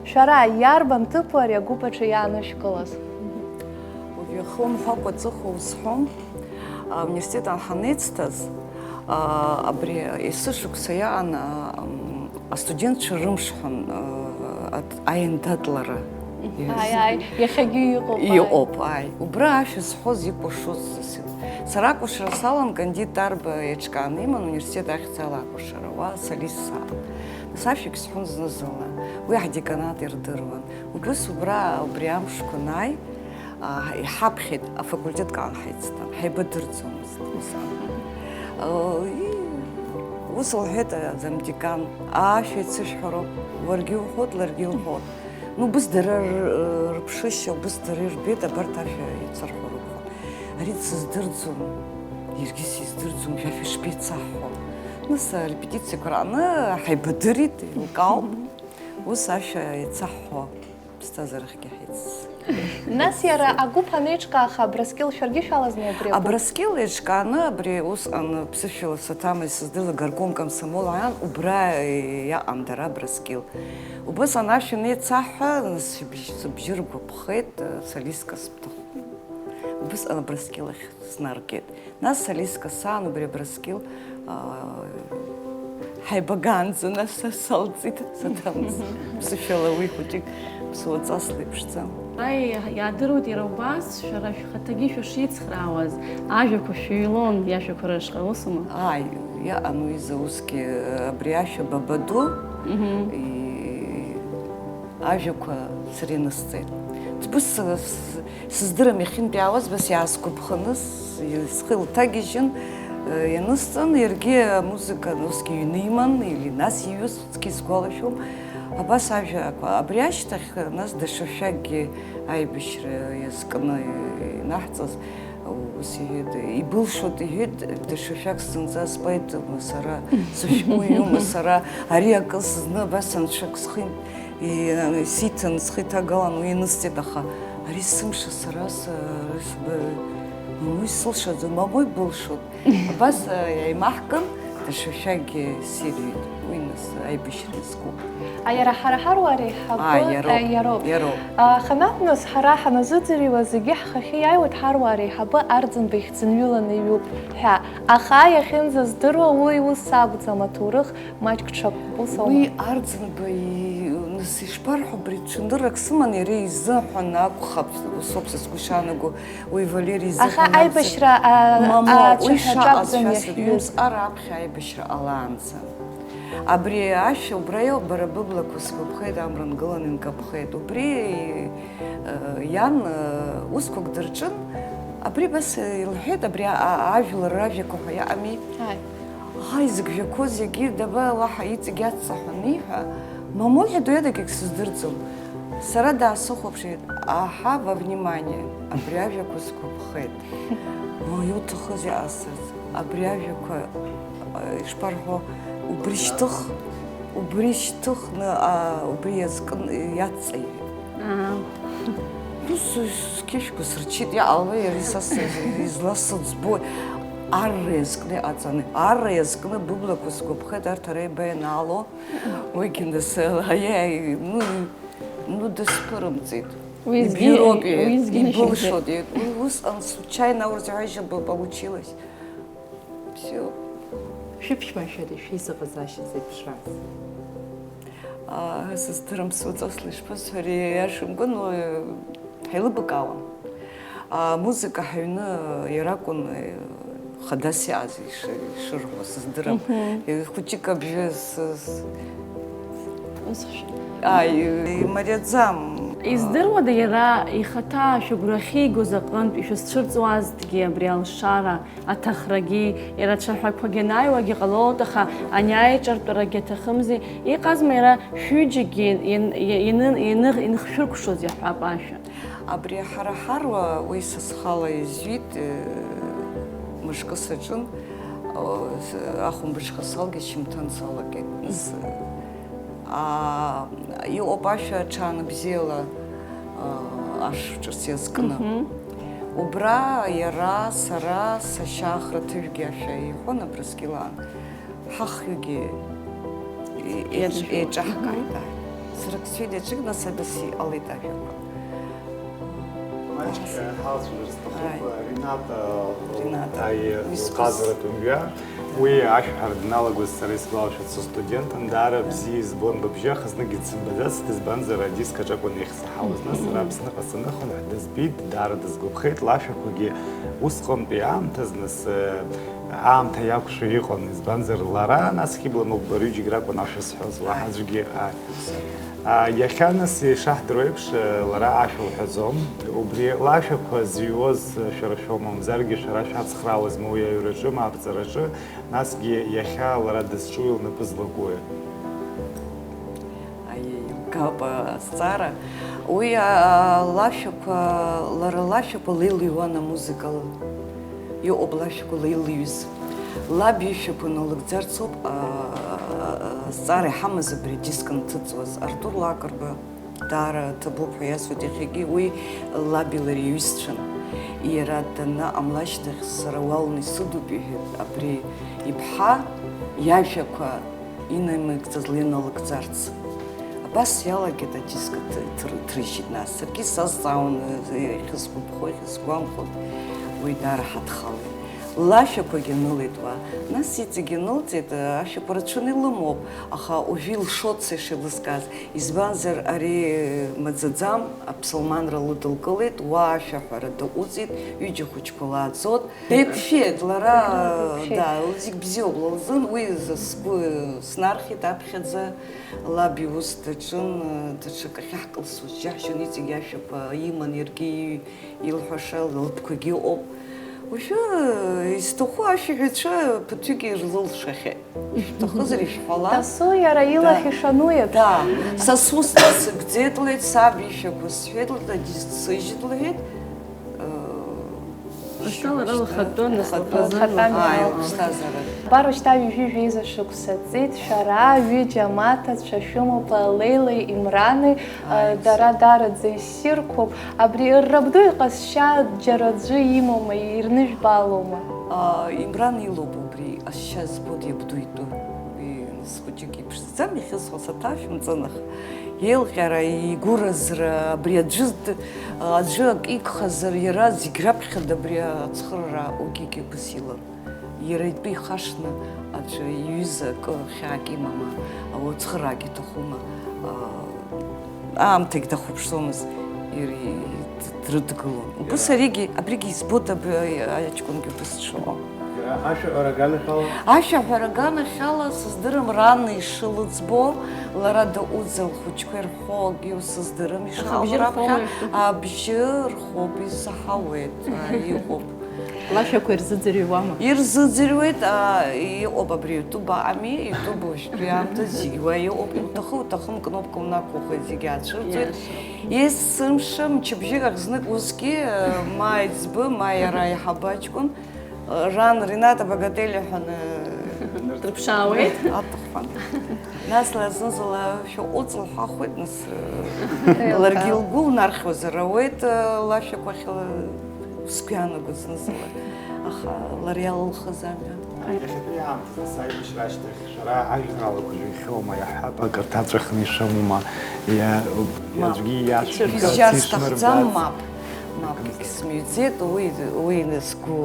Шәара иарбан ҭыԥу ари агәыԥ аҿы иаанышәкылаз? Уажәы иахьа умҳәакәа аҵыхәа узҳәом. Ауниверситет ан ҳанеицҭаз, а, абри есышықәса иаан, а, м, астудентцәа рымш ҳәа, а, ат-, аиндаҭлара. Ааи, ааи, иахьагьы иҟоуп, ааи. Иҟоуп, ааи. Убра ашәа зҳәоз икәашоз сасит. Сара акәашара салан, Кандид Тарба еиҿкааны иман, университет ахьӡала акәашара, уа солист саан. Нас ашәагь сҳәон зны-зынла. Уи ҳдеканат ирдыруан. Убыс убра, убри амшқәа анааи, а, иҳаԥхьеит, афакультетк аан ҳаицҭан, ҳаибадырӡомызт ус. А, и-, ус лҳәеит, а, замдекан, ашәа еицышәҳәароуп, уаргьы уҳәот, ларгьы лҳәот. Ну, убыс дара р-, рыԥшышьа, убыс дара ирбеит, абарҭ ашәа еицырҳәароуп ҳәа. Ари дсыздырӡом, иаргьы сиздырӡом, жәаф ишԥеицаҳҳәо. Нас арепетициақәа рааны ҳаибадырит, еилкаауп. Ус ашәа еицаҳҳәо. Ԥсҭазаарахьгьы ҳаицыз. Нас иара агәыԥ анеиҿкааха, Абрыскьыл шәаргьы шәалазма убри агәыԥ? Абрыскьыл еиҿкааны абри усҟан ԥсышәала саҭама исыздыруа горком комсомол аан, убра иаҟан дара Абрыскьыл. Убысҟан ашәа анеицаҳҳәа, нас сыбжь-, сыбжьы ргәаԥхеит, солистка сбҭахуп. Убысҟан Абрыскьыл ахь снаргеит. Нас солистка саан убри Абрыскьыл, аа, ҳаибагаанӡа нас са салҵит, саҭамыз. Ԥсышәала уи хәыҷык ԥсуаҵас леиԥшӡам. Ааи, иаадыруеит иара убас, шәара шәхаҭагьы шәышицхраауаз, ажәақәа шәыҩлон, иашәақәа рышҟа, усума? Ааи, иаҟан уи изы усгьы, абри ашәа Бабаду, Мгм. и-, ажәақәа сара инысҵеит. Ӡбыс с-, с-, Сыздырам иахьынтәаауаз, бас иаасгәаԥханы с-, схы илҭагьежьын, э, ианысҵан, иаргьы амузыка усгьы ҩны иман, или нас иҩызцгьы сгәалашәом. Абас ажәақәа, абри ашьҭахь, нас, даҽа шәакгьы аибашьра иазкны инаҳҵаз, ус иҳәеит, ибылшоит, иҳәеит, даҽа шәак зынӡа споетума сара, сышәҟәыҩҩума сара, ари акы зны абас анцәак схы и-, сиҭан, схы иҭагалан, уи анысҵеит, аха ари сымша сара, с-, с-, б-, мамои сылшаӡом, мамои былшоит. Абас, э, еимаҳкын, даҽа шәакгьы сирҩит. Уи нас аибашьра иазкуп. А, иара ҳара ҳаруаа реиҳабы, Ааи, иароуп, э, иароуп. Иароуп. А, Ханаҭ, нас ҳара ҳаназыӡырҩуа зегьы ҳхахьы иааиуеит ҳаруаа реиҳабы Арӡынба ихьӡынҩыланы иҩуп ҳәа. Аха иахьынӡаздыруа уи ус акәӡам, аҭоурых маҷк ҽакуп, ус аума? Уи Арӡынба и-, нас ишԥарҳәо, абри ҽадыррак сыман, иара изыҳәан акәхап, усоуп са сгәы шаанаго. Уи Валери Аха изыҳәан акәзар? Аибашьра, а, Мамоу, уи ацәаҳәа шаҟа аҿакәӡам сшәасҳәоит, иахьҩыз. Ҩымз ара аԥхьа аибашьра ҟалаанӡа. Абри ашәа убра иоуп, бара быблақәа сгәаԥхеит, амра нкыланы инкаԥхеит. Убри, э, иан, э, усқәак дырҿын, абри абас илҳәеит, абри а-, а-, ажәлар ражәақәа ҳәа иаами? Ааи. Ҳаи, зегь жәақәоу зегьы даба уаҳа иҵегь ацҵа ҳәа аниҳәа, мамоу ҳәа дуаҩадагьы сыздырӡом. Сара даасыхәаԥшит, аҳа, во внимание, абри ажәақәа сгәаԥхеит. Ма иуҭахызеи асырӡ? Абри ажәақәа, а, ишԥарҳәо, убри шьҭых, убри шьҭыхны, а, убри иазкын, иацҵа иҳәеит. Аа. Ус сқьышәқәа сырчит, иаалеи, ари са с-, изласыӡбои? Арра иазкны иҟаҵаны, арра иазкны быблақәа сгәаԥхеит, арҭ ара иабаианаало, уигьы нас, аиаи, ну, ну, дысԥырымҵит. Уеизгьы, Ибюроуп, уеизгьы ибылшоит, насыԥдеит. Уи усҟан случайно аурыс ҳәа ишьапы получилось. Всё. Шәыԥшәма шәареи шәеизыҟазаашьа зеиԥшраз? Аа, сыздырам, сыҵасла ишԥасҳәари, аиаша умкын, уи ҳаилыбакаауан. Амузыка ҳаҩны иара акәын, хадас иааз иши-, ишырҳәо сыздырам. Мгм. Хәыҷык абжьы с-, с-, Ус хш-, ааи, имариаӡам. Издыруада иара ихаҭа шәыгәра ахьигоз аҟынтә ишәызцәырҵуазҭгьы абри алшара? Аҭахрагьы, иара ацәаҳәақәагьы анааиуагьы ҟалоит, аха ани аиҿартәарагьы аҭахымзи, иҟазма иара шәҩыџьагьы иан-, иан-, ианыхшәыркәшоз иаҳҳәап ашәа? Абри ҳара ҳаруа уи са схала изҩит, э, мышкы саҿын, о, с-, ахәымбыҽха салгеит, шьымҭан салагеит. Нас, Аа, иҟоуп ашәа аҽаанбзиала, аа, ашә ҿыц иазкны. Мгм. Убра иара, сара, сашьа Храҭыжәгьы ашәа иҳәон Абрыскьылаан. Ҳахҩыгьы е-, е-, Иаҿашәон. Еиҿаҳкааит, Мгм. ааи. Сара ак сҩеит, даҽак, нас абас иҟалеит ажәақәа. Маҷк ҳалацәажәар сҭахуп, Ааи. Рената, Рената. Аи, Исҳәаз. Лҟазаратә мҩа. Уи ашәаҳәара дналагоз сара исгәалашәоит, сыстудентын, даара бзиа избон быбжьы, аха зныкгьы дсымбаӡацт, избанзар, адиск аҿакәын иахьсаҳауаз. Нас сара Аԥсныҟа саныхон, ҳәа дызбеит, даара дысгәаԥхеит, лашәақәагьы усҟантәи аамҭаз, нас, э, аамҭа иақәшәо иҟан, избанзар, лара, нас Хьыбла Мықәба рҩыџьегь ракәын ашәа зҳәоз, уаҳа аӡәгьы, ааи. А, иахьа, нас, ишаҳдыруа еиԥш, э, лара ашәа лҳәаӡом. Убри лашәақәа зыҩуаз, э, шәара шәоума, мамзаргьы шәара шәацхраауазма уи аҩраҿы, ма аԥҵараҿы, насгьы иахьа лара дызҿуи лнапы злакуи? Аиеи, илгап азҵаара. Уи, а, лашәақәа, лара лашәақәа леилыҩуан амузыкала. Иҟоуп лашәақәа леилыҩыз. Лаб ишәақәа налыгӡарц ауп, а, азҵаара иҳамаз абри адиск анҭыҵуаз. Артур Лакрба даара ҭабуп ҳәа иасҳәоит иахьагьы, уи лаби лареи иҩызцәан. Иара данаҟамла ашьҭахь сара уалны исыдуп иҳәеит, абри иԥҳа иажәақәа инамыгӡаз линалыгӡарц. Абас иалагеит адиск ҭ-, ҭр-, ҭрыжьит нас. Саргьы сазҵаауан, э, иахьысгәаԥхо, иахьысгәамԥхо, уи даара ҳадхалеит. Лашәақәагьы нылеит уа. Нас иҵегьы нылҵеит, э, ашәақәа рацәаны илымоуп, аха уажәы илшоит са ишеилыскааз. Избанзар, ари, э, маӡаӡам, аԥсылманра лыдылкылеит, уа ашәаҳәара даҟәыҵит, ҩыџьа хәыҷқәа лааӡот. Деиқәшәеит лара, Деиқәшәеит. Да, зегь бзиоуп лылзын, уи за сгәы снархьит аԥхьаӡа, лаб иус даҿын, даҽакы ахьаҳкылсуаз џьаҳшьон, иҵегь ашәақәа иман, иаргьы и-, илҳәаша лыблақәагьы ыҟоуп. Уажәы, изҭаху ашәаҳәаҩцәа ԥыҭҩык ирзылшахьеит. Ишәҭахызар ишәҳәала. Дасу иара илахь ишану еиԥш. Да, са сусҭа сыгӡеит лҳәеит, саб ишәақәа сҳәеит лҳәеит, дысцыжьит лҳәеит. Ушьҭа лара лхатәы, нас Лхатәы. лхазы Лхатәы. Ааи, лхатәы. лыԥсҭазаара. Абар уажәшьҭа ҩажәи жәеиза шықәса ҵит, шәара ҩыџьа амаҭацәа шәымоуп, Леилеи Имрани, Ааи, дара дараӡа иссирқәоуп. Абри рабду иҟазшьа џьара аӡәы имоума, ирныжәбалоума? Имран илоуп убри, асшьа збоит иабду итәы. Уи нас хәыҷык иԥшӡаӡам, ихьысҳәо саҭашәымҵан, аха еилҟьара, игәыразра, абри аӡәы, аӡәы акы игхазар, иара зегь раԥхьаӡа абри ацхыраара угьы-гьы гәыс илан. Иара итәы ихашҭны аӡәы иҩыза акы хьаак имама, уа цхыраагьы иҭахума, аамҭагь дахәаԥшӡомызт, иара дрыдгылон. Убыс аригьы, абригьы избоит абри аҷкәынгьы убыс дшыҟоу. Иара ашәаҳәара аганахьала? Ашәаҳәара аганахьала сыздырам, ран ишылыӡбо, лара даҟәыҵ, лхәыҷқәа ирҳәо акгьы сыздырам, ишыҟало раԥхьа абжьы рхоуп, исаҳауеит, иҟоуп. Лашәақәа ирзыӡырҩуама? Ирзыӡырҩуеит, аа, иҟоуп абри YouTube аҟами, YouTube уажәтәи аамҭа зегь уа иҟоуп, иуҭахы-уҭахым кнопка унақәухуеит, зегь аацәырҵуеит. Есымша мчыбжьык ахь знык усгьы, ма аиҵбы, ма иара аиҳабы аҷкәын, ран Рената Багателиа ҳәа Дрыԥшаауеит. Аҭаххан. Нас ла зынзала шәаҟәыҵ лҳәахуеит, нас ларгьы лгәы лнархьуазар ауеит, лашәақәа ахьла сгәы иаанагоит зынзала, аха лара иалылхыз амҩа. Иахьатәи аамҭазы саибашьра ашьҭахь шәара ажәеинраалақәа жәихьоума, иаҳҳәап, акы рҭаҵәахны ишәымоума, иа-, Мап. Аӡәгьы иашәымгарц, Ибжьар сҭахӡам, ишәмырбац. Мап. Мап, егьсмыҩӡеит, уи, уи сгәы,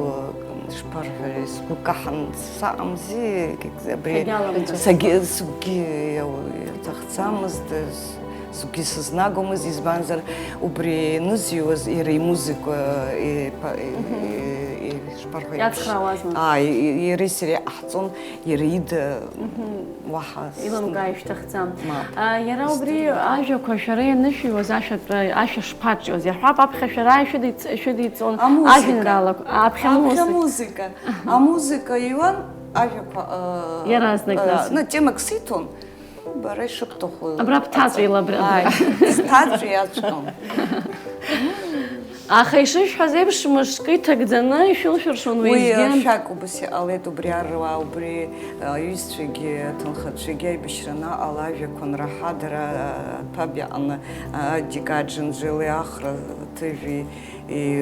ишԥарҳәари, сгәы каҳан саҟамзи, абри Сагьаламгацт. Сагьы-, сгәгьы иау-, иаҭахӡамызт, с-, сгәгьы сызнагомызт, избанзар, убри ианызҩуаз иара имузыка, ипа-, и-, и-, ишԥарҳәари, Иацхраауазма? Аа, и-, и-, иареи сареи иҟаҳҵон, иара ида уаҳа с-, Илымкаа ишәҭахӡам. Мап. А, иара убри ажәақәа шәара ианышәиуаз ашәатәра, ашәа шԥаҿиоз? Иаҳҳәап, аԥхьа шәара ишәыдиҵ-, шәыдиҵон Амузыка. Ажәеинраалақәа, аԥхьа Аԥхьа амузыка. Музыка. Амузыка иуан ажәақәа, э, Иаразнак, э, нас. Ну, темак сиҭон, бара ишыбҭаху. Абра бҭаҵәеила, абра. Ааи, сҭаҵәеи аҵәҟьон. Аха ишышәҳәаз еиԥш, мышкы иҭагӡаны ишәылшәыршон уеизгьы. Уи, э, шәак убас иҟалеит, убри аруаа, убри, э, аҩызцәагьы, аҭынхацәагьы аибашьраны аҟала ажәақәа анраҳа, дара, э, аҭәаб иаҟны, э, Адика Аџьынџьали, Ахра Ҭыжәи,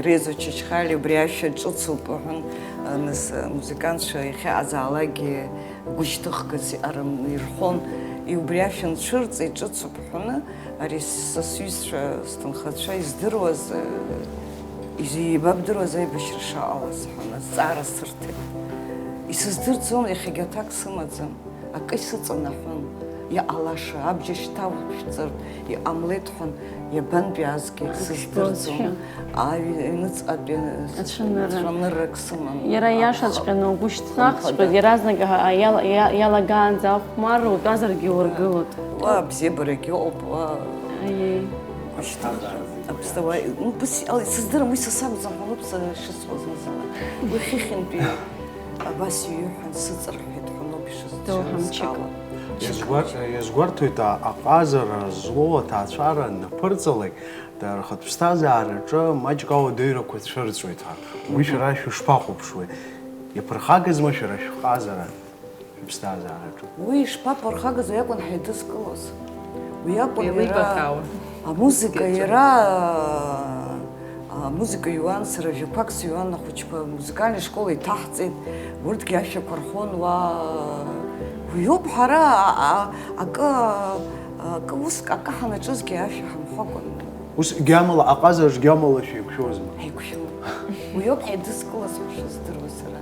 Резо Чачхалиа убри ашәа ҿыцуп рҳәон, нас амузыкантцәа иахьыҟазаалакгьы гәышьҭыхгас иҟарым ирҳәон, убри ашәа нцәырҵ, иҿыцуп рҳәоны, ари са сҩызцәа, сҭынхацәа издыруаз, изеибабдыруаз аибашьра шаҟалаз ҳәа азҵаара сырҭеит. Исыздырӡом, иахьагьы аҭак сымаӡам. Акы исыҵанаҳәон, иҟалаша, абџьар шьҭашәҵартә иҟамлеит ҳәа, иабантәи азгьы сыздырӡом. Аҩныҵҟатәи Ацәанырра. Цәаныррак сыман. Иара иашаҵәҟьаны угәы шьҭнахҵәҟьоит, иаразнак иала-, иа-, иалагаанӡа ахәмарра утәазаргьы уаргылоит. Уа абзиабарагьы ыҟоуп, уа Аиеи. Аԥсҭазаара зегьы. Аԥсҭауаа, ну, быс-, ала, сыздырам, уи са сакәӡам ҳәа лыԥса шысҳәоз мазала. Уи хыхьынтәи абас иҩы ҳәа сыҵырҳәеит ҳәа ноуп ишысцәыскала. Иазгәар-, иазгәарҭоит а-, аҟазара злоу аҭаацәара аннаԥырҵалак, дара рхатә ԥсҭазаараҿы маҷк ауадаҩрақәа цәырҵуеит ҳәа. Уи шәара шәышԥахәаԥшуеи? Иаԥырхагазма шәара шәҟазара, шәыԥсҭазаараҿы? Уи ишԥаԥырхагаз, уи акәын ҳаидызкылоз. Уи акәын иара. Еилибакаауан. Амузыка иара, амузыка иуан, сара жәақәак сыҩуан, ахәыҷқәа амузыкальный школ иҭаҳҵеит, урҭгьы ашәақәа рҳәон, уа, уиоуп ҳара, а, а, акы, акы уск, акы ҳанаҿызгьы ашәа ҳамҳәакәан. Ус, гьамала, аҟазараҿ гьамала шәеиқәшәозма? Ҳаиқәшәон. Уиоуп ҳаидызкылаз ҳәа шыздыруа сара.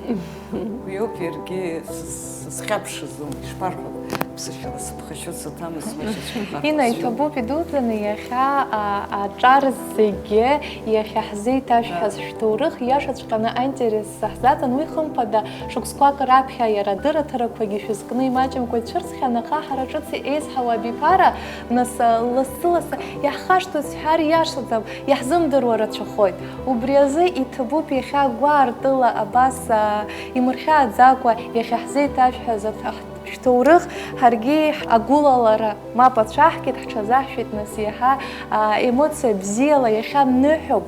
Уиоуп иаргьы сыз-, сызхьаԥшыз, ишԥарҳәо, ԥсышәала сыԥхашьо саҭамыз, смашьацәа. Ина, иҭабуп идуӡӡаны иахьа, а, аҿар зегьы иахьа ҳзеиҭашәҳәаз шәҭоурых иашаҵәҟьаны аинтерес заҳзаҭан, уи хымԥада шықәсқәак раԥхьа иара адырраҭарақәагьы шәызкны имаҷымкәа ицәырҵхьан, аха ҳара ҿыц еизҳауа абиԥара, нас, а, лассы-лассы иаҳхашҭуеит сҳәар иашаӡам, иаҳзымдыруа рацәахоит. Убри азы иҭабуп иахьа гәаартыла абас, а, имырхьааӡакәа иахьа ҳзеиҭашәҳәаз аҭ-, Ҭоурых, ҳаргьы агәылалара мап ацәаҳкит, ҳҽазаҳшәеит, нас, иаҳа, а, емоциа бзиала, иахьа ныҳәоуп,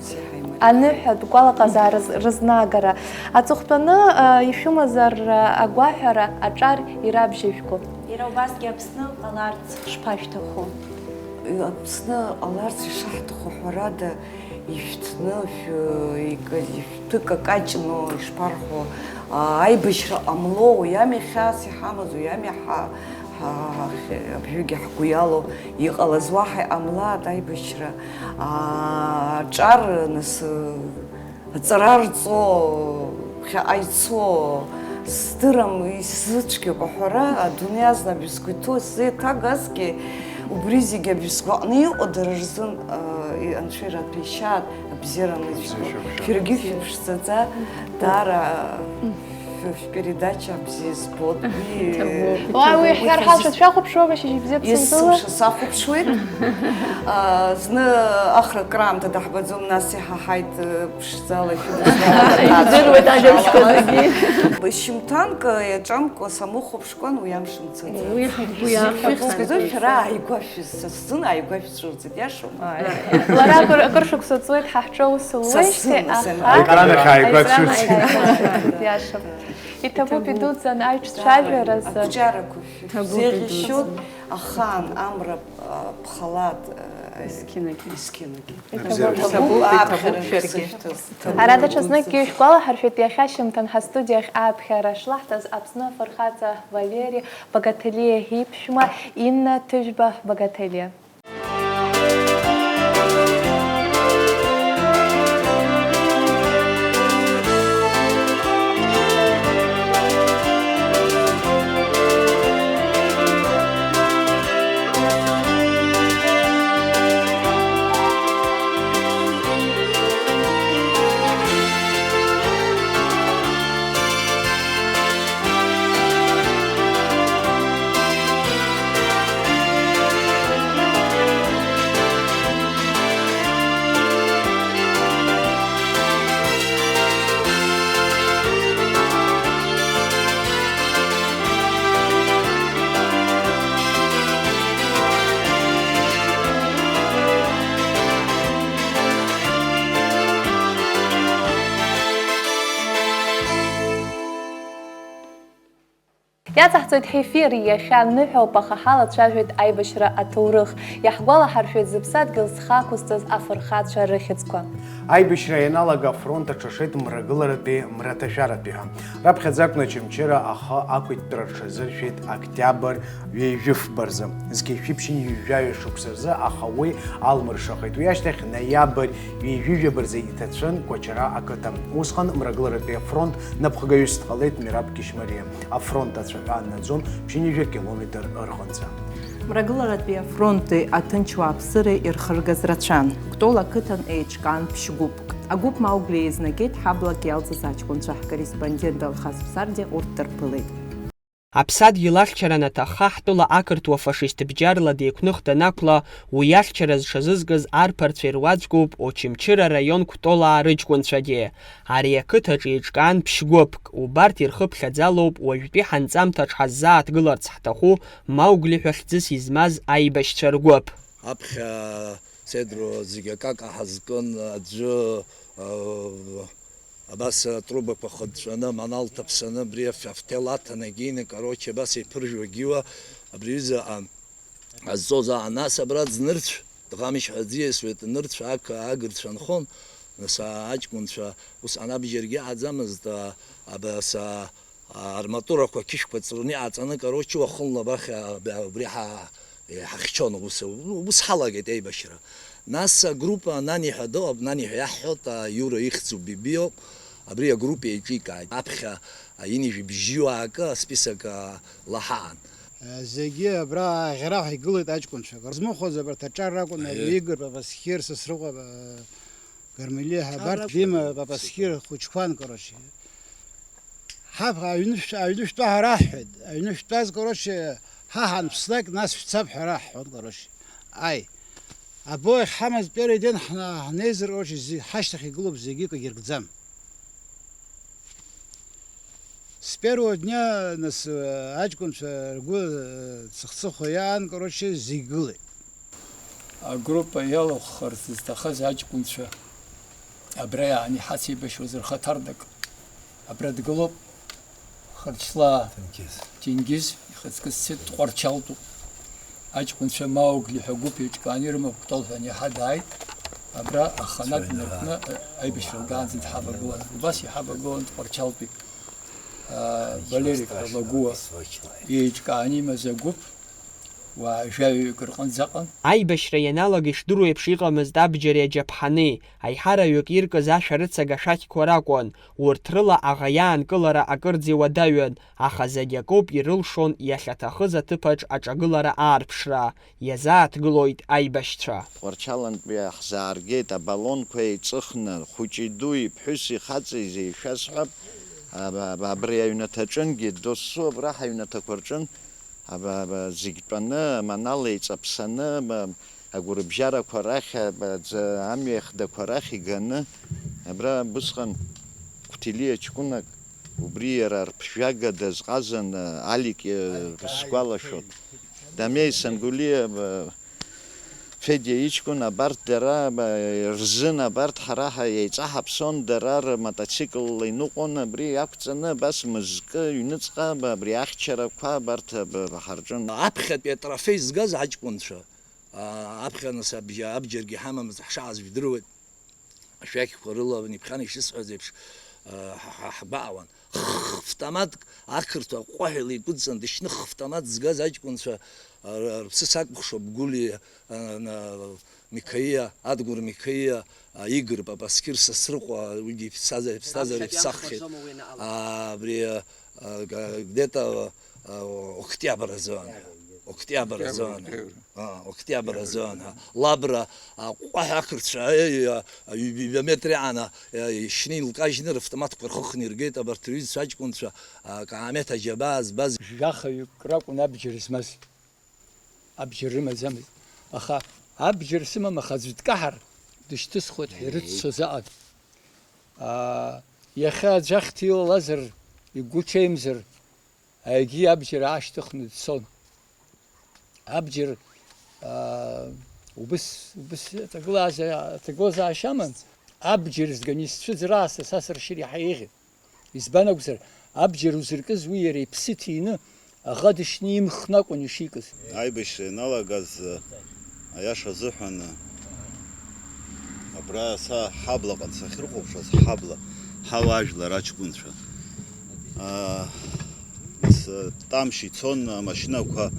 аныҳәатә гәалаҟазаара рыз-, рызнагара. Аҵыхәтәаны, а, ишәымазар, а, агәаҳәара аҿар ирабжьажәго. Иара убасгьы Аԥсны ҟаларц шԥашәҭаху? Аԥсны ҟаларц ишаҳҭаху, ҳәарада, ишәҭны, шә-, ик-, шәҭы какаҷны, ишԥарҳәо, а, аибашьра ҟамло, уи ами хьаас иҳамаз, уи ами ҳа-, ҳа-, ҳа-, абжьыгьы ҳгәы иалоу, иҟалаз уаҳа иҟамлааит аибашьра, а, аҿар, нас, Аҵара рҵо, ԥхьаҟа ицо, сдырам, исзыцәгьоуп аҳәара, адунеи азна абри сгәы иҭоу, сзеиҭагазгьы, убри зегьы абри сгәаҟны иҟоу дара рзын, а, и-, Анцәа иратәеишьаат, абзиара анызшәо. Шәаргьы шәыԥшӡаӡа, даара, шә-, шәпередача бзиа збоит. Уи, Уа, уи уи ҳәар ҳалшоит, шәахәаԥшуама, шьыжьбзиа ԥсымзыла? Есымша сахәаԥшуеит. А, зны ахра краамҭа даҳбаӡом, нас иҳаҳаит, э, ԥшӡала шәыдысныла. Ижәдыруеит ажәабжьқәа зегьы. Шьымҭанк, э, иаҿамкәа самыхәаԥшкәан уи амш мцаӡац. Уи ҳгәы иахәоит. Шәыхьӡ кыдоу шәара ааигәа шәыз-, са сзын ааигәа шәцәырҵит, иашоума? Ааи. Лара акыр, акыр шықәса ҵуеит ҳаҳҿоу ус луеижьҭеи, аха аекран ахь ааигәа аекран ахь дшәырҵит. Ааигәа дшәырҵит, иашоуп. Иҭабуп, иҭабуп идуӡӡан аиҿцәажәаразы. Абџьарқәа шәзеиӷьашьоит, ахаан амра, а, ԥхалат, а, есқьынагьы. Есқьынагьы. Иҭабуп, иҭабуп, иҭабуп, иҭабуп шәаргьы. Ара даҽазныкгьы ишәгәалаҳаршәеит, иахьа шьымҭан ҳастудиахь ааԥхьара шлаҳҭаз Аԥсны афырхаҵа Валери Багаҭелиа иԥшәма Инна Ҭыжәба Багаҭелиа. Иаҵаҳҵоит ҳефир, иахьа ныҳәоуп, аха ҳалацәажәоит аибашьра аҭоурых. Иаҳгәалаҳаршәоит зыԥсадгьыл зхы ақәызҵаз афырхацәа рыхьӡқәа. Аибашьра ианалага афронт аҽашеит мрагыларатәи мраҭашәаратәи ҳәа. Раԥхьаӡа акәны Очамчыра ахы ақәиҭтәра рҽазыршәеит октиабр ҩажәи фба рзы. Зқьи жәшәи ԥшьынҩажәи жәаҩа шықәса рзы, аха уи алмыршахеит. Уи ашьҭахь ноиабр ҩажәи жәаба рзы иҭацәын Кәачара ақыҭа. Усҟан мрагыларатәи афронт напхгаҩыс дҟалеит Мераб Кьышьмариа. Афронт ацәаҳәа наӡон ԥшьынҩажәа километр рҟынӡа. Мрагыларатәи афронти аҭынч уааԥсыреи ирхыргаз рацәан. Кәтол ақыҭан еиҿкаан ԥшьгәыԥк. Агәыԥ Маугли еизнагеит ҳаблак иалҵыз аҷкәынцәа, ҳкорреспондент Далхас Ԥсардиа урҭ дырԥылеит. Аԥсадгьыл ахьчара анаҭахха, ҳтәыла ақырҭуа фашист бџьарла деиқәных данақәла, уи ахьчара зҽазызкыз арԥарцәа ируаӡәкуп Очамчыра араион Кәтолаа рыҷкәынцәагьы. Ари ақыҭаҿы еиҿкаан ԥшьгәыԥк, убарҭ ирхыԥхьаӡалоуп уажәтәи ҳанҵамҭаҿ ҳаззааҭгыларц ҳҭаху Маугли ҳәа хьӡыс измаз аибашьцәа ргәыԥ. Аԥхьа Сеидроу зегьы акака ҳазкын, аӡәы, э, абас атрубақәа хыҵәҵәаны, аманал ҭаԥсаны, абри аф-, афҭел аҭан, егьины, короче, абас еиԥыржәуа агьиуа, абри аҩыза, а, азҵоз, а, нас абра аӡ нырцә, дӷамышь ҳәа аӡы иасуеит, нырцә ақы агырцәа нхон, нас, а, аҷкәынцәа, ус анабжьаргьы аӡамызт, а, абас, а, арматурақәа қьышәқәа ҵрны иҟаҵаны, короче, уахынла абахь, а, аб-, убри ҳа-, ҳахьчон, ус, ус ҳалагеит аибашьра. Нас агруппа Нани ҳәа дыҟоуп, Нани ҳәа иаҳҳәоит, а, Иура ихьӡуп, Биби ауп. Абри агруппа еиҿикааит. Аԥхьа, а, ҩынҩажәи бжьи уаакы асписок, а, лаҳаан. Зегьы абра ааӷьараҳәа игылеит аҷкәынцәа. Рзмыхәоз абарҭ аҿар ракәын, Аиеи. Игор, Папасқьыр, Сасрыҟәа, а, Гармелиа ҳәа абарҭ, Дима, Папасқьыр хәыҷқәан, короче. Ҳаб аҩны шә-, аҩны шәтәа ҳәа раҳҳәеит. Аҩны шәтәаз, короче, ҳа ҳанԥслак, нас шәцап ҳәа раҳҳәон, короче. Аи. Абои ҳамаз первый день ҳна-, ҳнеизар, короче, зи-, ҳашьҭахь игылоуп зегьы, акгьы иркӡам. С Первого дня нас, э, аҷкәынцәа ргәы, э, цыхцыхуа иаан, короче, зегь гылеит. Агруппа иалахәхарц зҭахыз аҷкәынцәа абра иааны иҳацеибашьуаз рхаҭарнак абра дгылоуп. Хырчлаа Ҭенгиз. Ҭенгиз ихаҵкы дцеит, дҟәарчалтәуп. Аҷкәынцәа Маугли ҳәа гәыԥ еиҿкааны ирымоуп, Кәтол ҳәа аниаҳа дааит. Абра аханатә Цәаҩнала. Наркны, э, аибашьра лгаанӡа дҳавагылан. Убас иҳавагылан дҟәарчалтәи, а, Валерик Лагәуа еиҿкааны имаз агәыԥ уаа жәаҩык рҟынӡа аҟан. Аибашьра ианалага ишдыру еиԥш иҟамызт абџьари аџьаԥҳани, аиҳараҩык иркыз ашәарыцага шәақьқәа ракәын, урҭ рыла аӷа иаанкылара акырӡа иуадаҩын, аха зегь акоуп ирылшон иахьаҭахыз аҭыԥаҿ аҿагылара аарԥшра, иазааҭгылоит аибашьцәа. Тҟәарчалантәи ҳзааргеит, абалонқәа еиҵыхны, хәыҷи дуи, ԥҳәыси хаҵеи зеишәасҳәап, аба-, аба-, абри аҩнаҭаҿынгьы, досу абра ҳаҩнаҭақәа рҿын, аба-, аба-, зегь тәаны, аманала еиҵаԥсаны, ба-, агәырбжьарақәа рахь, аба-, ӡ-, амҩа ихадақәа рахь иганы, абра убысҟан Қәҭелиа ҷкәынак, убри иара арԥжәага дазҟазан, Алик, э, сгәалашәоит. Дамеи Сангәлиа, э, Федиа иҷкәын, абарҭ дара, э, рзын, абарҭ ҳара ҳа-, еиҵаҳаԥсон, дара рмотоциклла иныҟәон, абри иақәҵаны, абас мызкы ҩныҵҟа, аб-, абри ахьчарақәа, абарҭ, аб-, ҳарҿын. Аԥхьатәи атрофеи згаз аҷкәынцәа, а, аԥхьа нас аб-, абџьаргьы ҳамамызт, ҳшааз жәдыруеит. Ашәақьқәа рыла, Ниԥхьан ишысҳәаз еиԥш, а, ҳа-, ҳа-, ҳгәаауан. Х-, автоматк ақырҭуа аҟәҟәаҳәа илеиқәыҵан, дышьны х-, автомат згаз аҷкәынцәа, а, р-, рыԥсы сакәыхшоуп, Гәлиа, а, на-, Миқаиа, Адгәыр Миқаиа, а, Игор Папасқьыр Сасрыҟәа, уигьы иԥсҭазаара, иԥсҭазаара иԥсаххьеит. А, абри, а, г-, где-то, а, октиабр азы, октиабр азы. А, октиабр азы, а, лабра, а, ҟәҟәаҳәа ақырҭцәа, аи, а, ҩ-, ҩба метр иааны, а, ишьны илкажьны равтоматқәа рхыхны иргеит абарҭ рҩызцәа аҷкәынцәа, а, Каамеҭ аџьабаа збаз. Жәахаҩык ракәын абџьар змаз. Абџьар рымаӡамызт. Аха абџьар сымам, аха аӡә дкаҳар, дышьҭысхуеит ҳәа ирыццоз аҟан. Аа, иахьа аӡә ахьҭа илалазар, игәы ҽеимзар, егьи абџьар аашьҭыхны дцон. Абџьар, аа, убыс, убыс аҭагылазаашьа аман, абџьар зганы исцәыӡыр аасҭа са сыршьыр иаҳа еиӷьын. Избан акәзар, абџьар узыркыз уи иара иԥсы ҭины, аӷа дышьны имхны акәын ишикыз. Аибашьра ианалагаз, аиаша азыҳәан, абра са ҳаблаҟан сахьрыхәаԥшуаз, ҳабла, ҳауаажәлар аҷкәынцәа, аа, нас, тамш ицон амашьынақәа,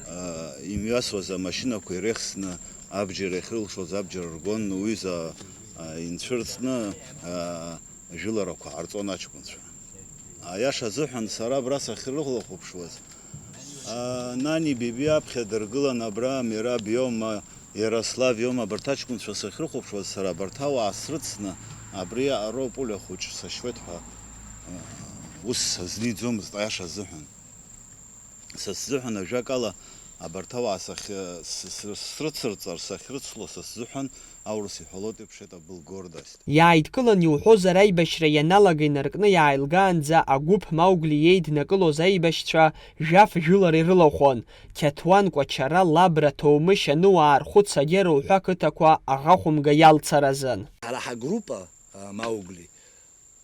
аа, имҩасуаз амашьынақәа ирехсны, абџьар иахьрылшоз абџьар ргон, уҩыза, аа, инцәырҵны, аа, ажәыларақәа ҟарҵон аҷкәынцәа. Аиаша азыҳәан, сара абра сахьрыхәлахәаԥшуаз, а, Нани Биби аԥхьа дыргылан, абра Мераб иоума, Иарослав иоума, абарҭ аҷкәынцәа сахьрыхәаԥшуаз, сара абарҭ ауаа срыцны, абри аҟароуп Пулиа хәыҷ сашьуеит ҳәа, а, ус сазниӡомызт, аиаша азыҳәан. Са сзыҳәан, ажәакала, абарҭ ауаа сахь-, с-, с-, срыцырҵар, сахьрыцло, са сзыҳәан, аурыс иҳәалоит еиԥш, это был гордость. Иааидкылан иуҳәозар, аибашьра ианалага инаркны иааилгаанӡа агәыԥ Маугли иеиднакылоз аибашьцәа жәаф-жәылара ирылахәын, Қьаҭуан Кәачара, Лабра, Ҭоумышь, Ануаа, Рхәыц, Агьара уҳәа қыҭақәа аӷа хәымга иалцаразын. Ҳара ҳагруппа, а, Маугли,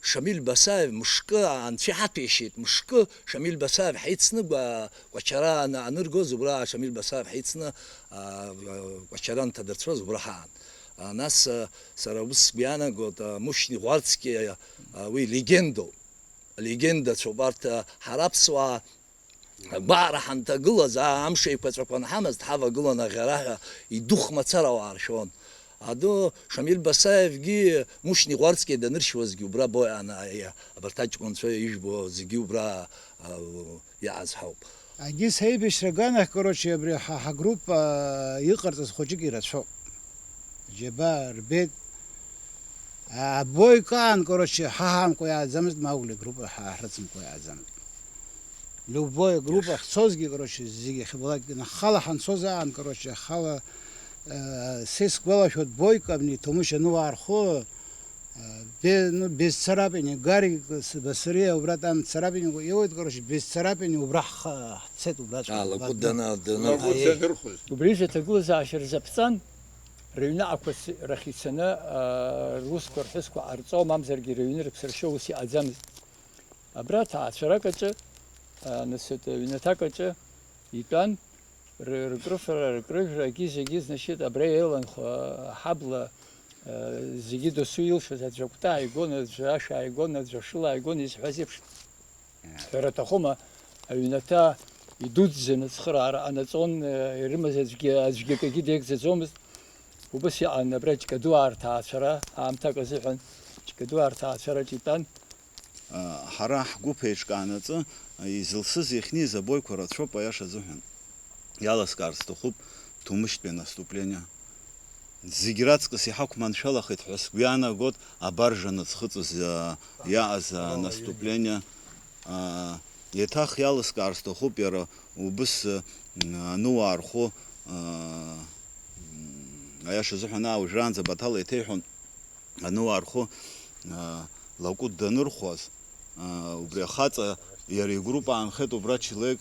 Шамиль Басаев мышкы анцәа иҳаҭәеишьеит, мышкы Шамиль Басаев ҳаицны, гәа-, Кәачара ан-, аныргоз, убра Шамиль Басаев ҳаицны, а, Кәачара анҭадырцәоз, убра ҳаан. А, нас, а, сара ус сгәы иаанагоит, а, Мушьни Ӷәарцкиа, а, уи легендоуп. Легендацәоуп арҭ, а, ҳара аԥсуаа Агәаара ҳанҭагылаз, аа, амш еиқәаҵәақәа анҳамаз, дҳавагылан аӷьараҳәа идухә мацара уааршәон. Аду, Шамиль Басаевгьы, Мушьни Ӷәарцкиа даныршьуазгьы убра бои, ана-, аиа-, абарҭ аҷкәынцәа ижәбо зегьы убра, а, иааз ҳауп. Егьыс аибашьра аганахь, короче, абри ҳа, ҳагруппа иҟарҵаз хәыҷык ирацәоуп. Џьабаа рбеит. Абоик аан, короче, ҳа ҳамкәа иааӡамызт, Маугли группа ҳа ҳрыцымкәа иааӡамызт. Любое группа ахьцозгьы, короче, зегьы ахьыбалак, нахала ҳанцоз аан, короче, ахала, э, са исгәалашәоит, Бойко абни Ҭамышь Ануаа рхәы, э, Без, ну, без царапины. Гарик с-, Басырия убра там царапины, его, короче, без царапины убра х-, цет убра. А, Лакут дана-, дана-, Лакут данырхоз. Убри аҭагылазаашьа рзаԥҵан, рыҩны ақәац рахь ицаны, аа, русқәа рҳәысқәа ҟарҵо, мамзаргьы рыҩны рыԥсыршьо ус иҟаӡамызт. Абра ҭаацәарак аҿы, аа, нас, ҩнаҭак аҿы итәан, ры-, ркрыфара, ркрыжәра, егьи зегьы, значит, абра еиланхо, аа, аҳабла, аа, зегьы досу илшоз аӡә акәты ааигон, аӡә ашә ааигон, аӡә ашыла ааигон, изҳәаз еиԥш. Ҳәара аҭахума, аҩнаҭа идуӡӡаны ацхыраара ҟанаҵон, ирымаз аӡәгьы, аӡәгьы акгьы деигӡаӡомызт. Убыс иҟан абра Ҷкадуаа рҭаацәара, аамҭак азыҳәан Ҷкадуаа рҭаацәараҿ итәан. Ҳара ҳгәыԥ еиҿкаанаҵы изылсыз иахьниз абоиқәа рацәоуп, аиаша азыҳәан. Иаласкаар сҭахуп Ҭумышьтәи анаступлениа. Зегь раҵкыс иҳақәманшәалахеит ҳәа сгәы иаанагоит абаржа анацхыҵыз, а, иааз, а, анаступлениа. А, еиҭах иаласкаар сҭахуп иара убыс, а, ануаа рхәы, а, м, аиаша азыҳәан, аа, уажәраанӡа Баҭал еиҭеиҳәон, ануаа рхәы, а, Лакут данырхуаз, а, убри ахаҵа иара игруппа аанхеит убра Чилек.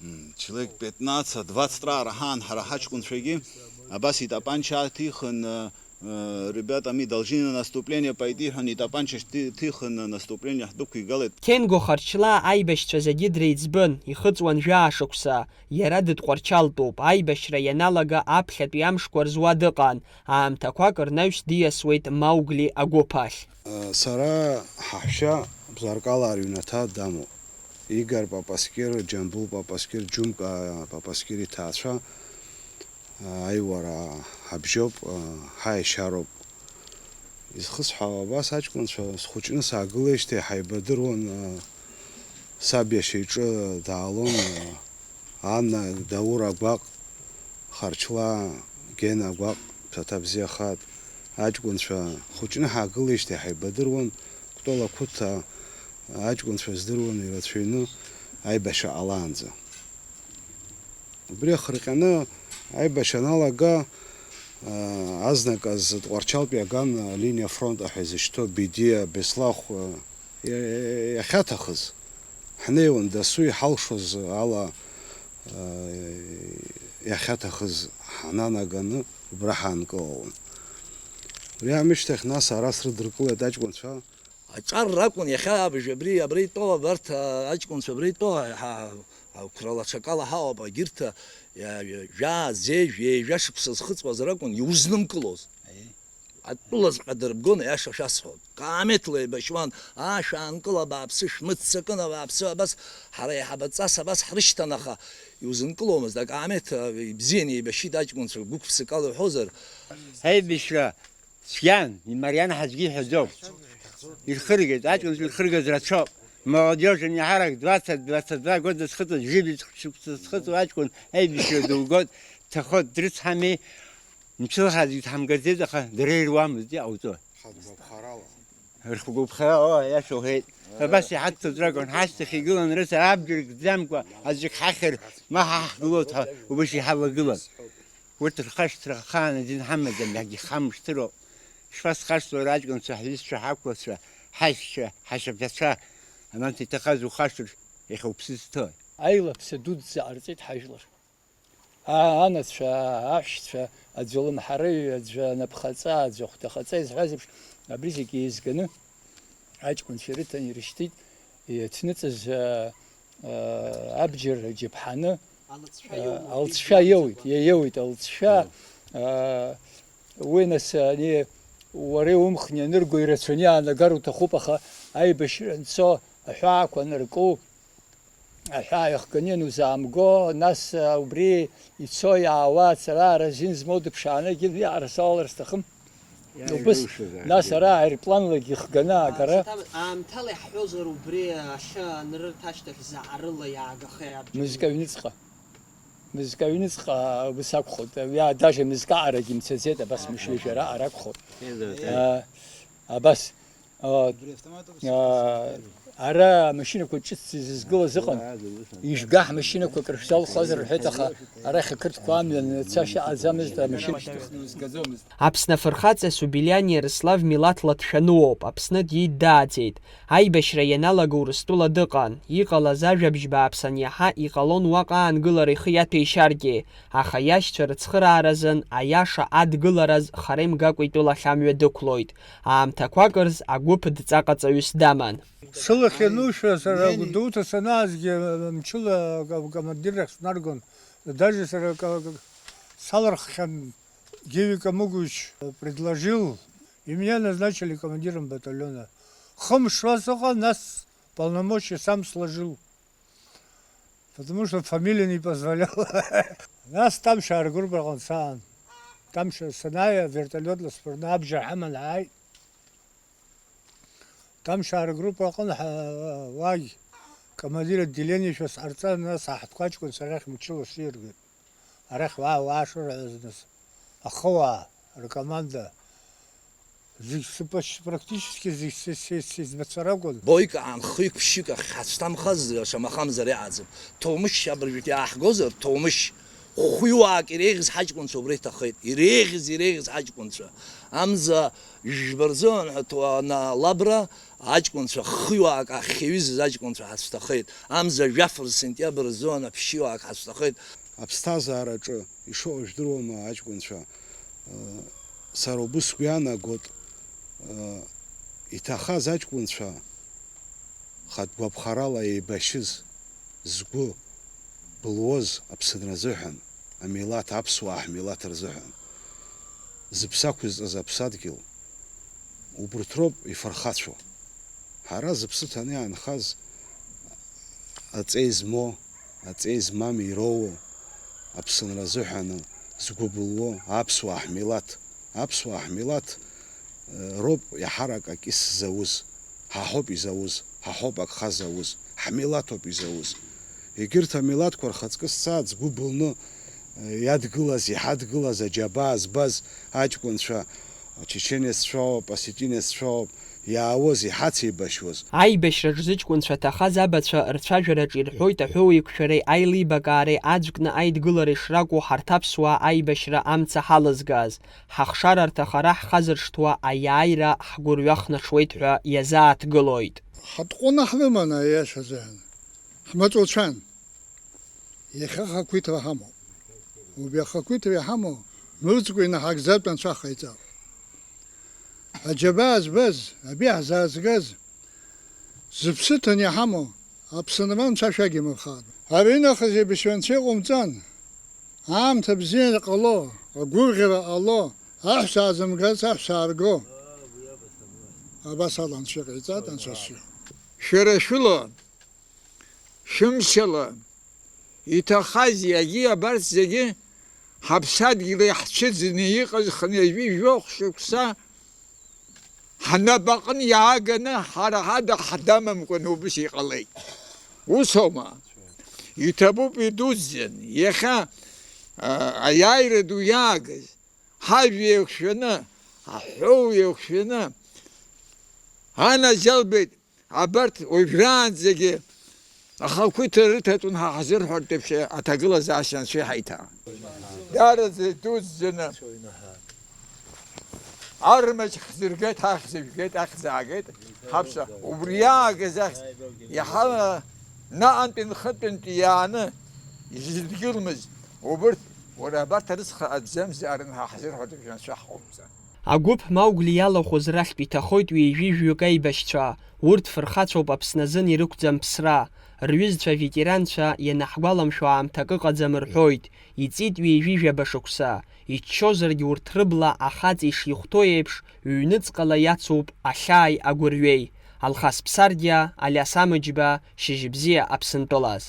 М, человек пятнадцать, двадцать раара ҳаан ҳара ҳаҷкәынцәагьы абас итапанча ааҭихын, э, э, ребятами должны на наступление пойти ҳәа итапанча шьҭи-, ҭихын, э, наступление ҳдәықәигалеит. Кенго Харчлаа аибашьцәа зегьы дреиҵбын, ихыҵуан жәаа шықәса, иара дытҟәарчалтәуп, аибашьра ианалага аԥхьатәи амшқәа рзуа дыҟан, аамҭақәак рнаҩс диасуеит Маугли агәыԥ ахь. Э, сара ҳаҳәшьа Бзаркала аҩнаҭа дамоуп. Игор Папаскьыр, Џьамбул Папаскьыр, Џьумка Папаскьыр иҭаацәа, а, аиуара ҳабжьоуп, а, ҳаиашьароуп. Изхысҳәаауа абас аҷкәынцәа схәыҷны саагылеижьҭеи ҳаибадыруан, а, саб иашьа иҿы даалон, а, Анна, Даур Агәаҟ, Харчлаа, Гена Агәаҟ, ԥсаҭа бзиахааит. Аҷкәынцәа хәыҷны ҳаагылеижьҭеи ҳаибадыруан, Кәтол ақыҭа аҷкәынцәа здыруан ирацәаҩны аибашьра ҟалаанӡа. Убри ахырҟьаны аибашьра аналага, а, азныказ Тҟәарчалтәи аган алиниа афронт ҳәа изышьҭоу Бедиа, Беслахә, а, иа-, иа-, иахьаҭахыз, ҳнеиуан дасу иҳалшоз ала, а, иахьаҭахыз ҳнанаганы убра ҳаанкылауан. Уи аамышьҭахь нас ара срыдыркылеит аҷкәынцәа. Аҿар ракәын иахьа абжа абри, абра итәоу абарҭ, а, аҷкәынцәа абра итәоу, ҳа, ҳа, ҳақәрала аҽакала ҳауп, агьырҭ, а, иа-, иа-, жәаа, зежә, ҩажәа шықәса зхыҵуаз ракәын иузнымкылоз. Аи. Атәылаҵәҟьа дырбгон, аиаша шәасҳәоит. Каамеҭла еибашьуан, аа, шәаанкыла абааԥсы, шәмыццакын абааԥсы, абас ҳара иаҳабаҵас абас ҳрышьҭан, аха иузынкыломызт, акаамеҭ, а, ибзианы еибашьит аҷкәынцәа, гәык-ԥсыкала уҳәозар. Аибашьра цәгьан, имариан ҳәа аӡәгьы иҳәаӡом. Ирхыргеит, аҷкәынцәа ирхыргаз рацәоуп. Молодежь аниҳарак двадцать, двадцать два года зхыҵуа, жәибжь шықәса зхыҵуа аҷкәын аибашьра дылгоит, дҭахоит, дрыцҳами, мчыла ҳаӡәгьы дҳамгаӡеит, аха дара ируамызт, иҟауҵо. Хатә гәаԥхарала. Рхәгәыԥхара, оо, аиаша уҳәеит. Абас иҳаццоз ракәын, ҳашьҭахь игылан рыцҳа, абџьар кӡамкәа аӡәк ҳахьыр, ма ҳа ҳгылоит ҳәа, убас иҳалагылан. Урҭ рхашҭра ахаан азин ҳамаӡам, иагьхамышҭыроуп. Шԥасхашҭуа аҷкәынцәа, ҳҩызцәа, ҳақәлацәа, ҳаишьцәа, ҳашьапцәа, ананҭ иҭахаз ухашҭыр, иахьа уԥсы зҭои? Аилаԥса дуӡӡа ҟарҵеит ҳажәлар. Аа, анацәа, аҳәшьцәа, аӡәы алымҳараҩ, аӡәы анапхаҵа, аӡәы ахәҭахаҵа изҳәаз еиԥш, абри зегьы еизганы, аҷкәынцәа ирыҭан ирышьҭит, иҭныҵыз, аа, аа, абџьар џьаԥҳаны, алҵшәа аа, иоуит, алҵшәа иоуит, иоуит алҵшәа, аа, уи нас, ани, уара иумхны ианырго ирацәаны иаанагар уҭахуп, аха аибашьра анцо, аҳәаақәа анырку, аҳәаа иахганы ианузаамго, нас, а, убри ицо-иаауа ацара-аара азин змоу дыԥшааны егьырҭ иаҟарҵалар сҭахым. Убыс, иааигәышьозаргьы, нас ара аерпланлагьы ихганы аагара. Аамҭала иаҳҳәозар, убри ашьа анрырҭ ашьҭахь заҟа рыла иаагахеи абџьар? Мызкы аҩныҵҟа. Мызкы аҩныҵҟа убыс акәхоит. Уи даже мызкы аҟарагьы мцаӡеит, абас мышҩажәара аҟара акәхоит. Еилыргеит. А, абас. А, а, Ара амашьынақәа ҿыц изызгылаз ыҟан. Ижәга ҳмашьынақәа акрышәзалхуазар рҳәеит, аха арахь ақырҭқәа амҩан цашьа аҟаӡамызт, амашьына шьҭыхны узгаӡомызт. Аԥсны афырхаҵа Субелиани Иарослав милаҭла дшәаны уоуп, Аԥсны диит дааӡеит. Аибашьра ианалага Урыстәыла дыҟан. Иҟалаз ажәабжь бааԥс аниаҳа, иҟалон уаҟа аангылара ихы иаҭәеишьаргьы, аха иашьцәа рыцхырааразын, аиаша адгылараз хара имгакәа итәылахь амҩа дықәлоит. Аамҭақәак рзы агәыԥ дҵаҟаҵаҩыс даман. Сылахь ианушәа, сара Гәдоуҭа санаазгьы, мчыла ка-, командиррахь снаргон. Даже сара ка-, ка-, салырххьан, Геви Камыгәич предложил, и меня назначили командиром батальона. Хымш ра сыҟан, нас полномочия сам сложил. Потому что фамилия не позволяла. Нас Тамшьаа ргруппа аҟны саан. Тамшьа санааи, авертолиотла сԥырны абџьар ҳаман ҳааит. Тамшьаа ргруппа аҟны ҳа-, уагь командир отделениашәа сҟарҵан, нас аҳҭқәа аҷкәынцәа арахь мчыла сиргеит. Арахь уаа, уаа шырҳәаз нас, ахыуаа ркоманда. Зегь сыпашь-, практически зегь се-, се-, сеизмацара акәын. Боик аан хҩык-ԥшьҩык ахь ҳацәҭамхаз, шамахамзар иаҟаӡам. Ҭоумышь абыржәгьы иааҳгозар, Ҭоумышь хәҩуаак иреиӷьыз ҳаҷкәынцәа убра иҭахеит. Иреиӷьыз, иреиӷьыз ҳаҷкәынцәа. Амза жәба рзыҳәан ҳәа ҭуана лабра аҷкәынцәа хҩуаак ахь иҩызаз аҷкәынцәа ҳацәҭахеит. Амза жәаф рзы сентиабр рзыҳәан ԥшьҩык ҳацәҭахеит. Аԥсҭазаараҿы ишыҟоу жәдыруама, аҷкәынцәа? Сара убыс сгәы иаанагоит, иҭахаз аҷкәынцәа хатә гәаԥхарала еибашьыз, згәы былуаз Аԥсынра азыҳәан, амилаҭ, аԥсуаа ҳмилаҭ рзыҳәан, зыԥсы ақәызҵаз аԥсадгьыл, убырҭ роуп ифырхацәоу. Ҳара зыԥсы ҭаны иаанхаз, аҵеи змоу, аҵеи змам ироуоу, Аԥсынра азыҳәаны згәы былуоу аԥсуаа ҳмилаҭ, аԥсуаа ҳмилаҭ, э, роуп иаҳарак акьыс зауз, ҳа ҳоуп изауз, ҳа ҳоуп агха зауз, ҳмилаҭ ауп изауз. Егьырҭ амилаҭқәа рхаҵкы сцааит, згәы былны, э, иадгылаз, иҳадгылаз, аџьабаа збаз аҷкәынцәа, ачеченеццәа ауп, осетинеццәа ауп, иаауаз, иҳацеибашьуаз. Аибашьраҿ зыҷкәынцәа ҭахаз абацәа рцәажәараҿ ирҳәоит аҳәоуеиқәшәареи аилибакаареи аӡәкны аидгылара ишракәу ҳарҭ аԥсуаа аибашьра амца ҳалызгаз, ҳахшара рҭахара ҳхазыршҭуа аиааира ҳгәырҩа хнашуеит ҳәа иазааҭгылоит. Ҳатҟәына ҳрыман, аиашазы, ҳмаҵуцәан. Иахьа ахақәиҭра ҳамоуп. Убри ахақәиҭра иҳамоу мырӡкәа инаҳагӡартә анцәа ҟаиҵап. Аџьабаа збаз, абри ҳзаазгаз, зыԥсы ҭаны иҳамоу Аԥсынра анцәа шәагимырхааит. Аринахыс еибашьра анцәа иҟоумҵан, аамҭа бзиа ҟало, агәырӷьара ҟало, аҳәса аазымгарц аҳәса аарго. Абас ала анцәа иҟаиҵааит, анцәа сшьы. Шәара шәыла, шәымшала, иҭахаз иагьи абарҭ зегьы ҳаԥсадгьыл иаҳцәыӡны иҟаз хынҩажәи жәохә шықәса ҳнапаҟны иааганы ҳара ҳада ҳдамамкәан убыс иҟалеит. Усоума? Иҭабуп идуӡӡан, иахьа, а, аиааира ду иаагаз, ҳажәҩа еиқәшәаны, аҳәоу еиқәшәаны, анаџьалбеит. Абарҭ уажәраанӡагьы ахақәиҭра рыҭатәын ҳа ҳзырҳәартә еиԥш аҭагылазаашьа анцәа иҳаиҭа. Даараӡа идуӡӡаны армаҷ хьӡыргеит, ҳахьӡ жәгеит, ахьӡ аагеит, ҳаԥсуа убри иаагаз ахьӡ иаҳа наҟынтәи нхытәынтәи иааны изыдгьылмыз убырҭ, уара абарҭ арыцха аӡәӡәамзаарын ҳа ҳзырҳәартә еиԥш анцәа ҳҟоумҵан. Агәыԥ Маугли иалахәыз рахьтә иҭахоит ҩажәи жәаҩык аибашьцәа, урҭ фырхацәоуп, Аԥсны азын ирықәӡам ԥсра, рҩызцәа аветеранцәа ианаҳгәаламшәо аамҭак ыҟаӡам рҳәоит, иҵит ҩажәи жәаба шықәса, иччозаргь урҭ рыбла ахаҵа ишихәҭоу еиԥш, ҩныҵҟала иацуп ахьааи агәырҩеи. Алхас Ԥсардиа, Алиас Амыџьба, Шьыжьбзиа Аԥсынтәылаз.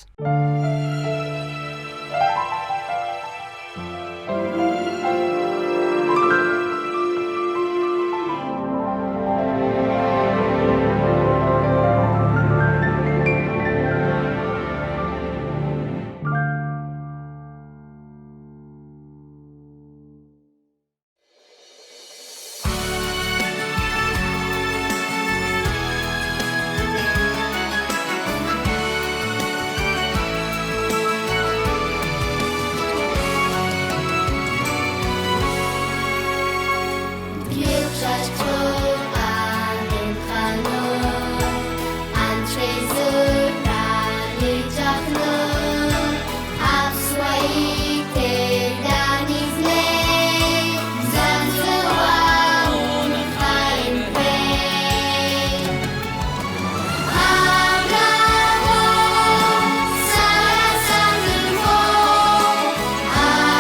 Шьаҿуп адәынханы, анцәа изыҳәан иҵәахны, аԥсуа иҭеит данизнеи, бзанҵыла унхаимҳәеи. Абраҟоуп сара сахьынхо,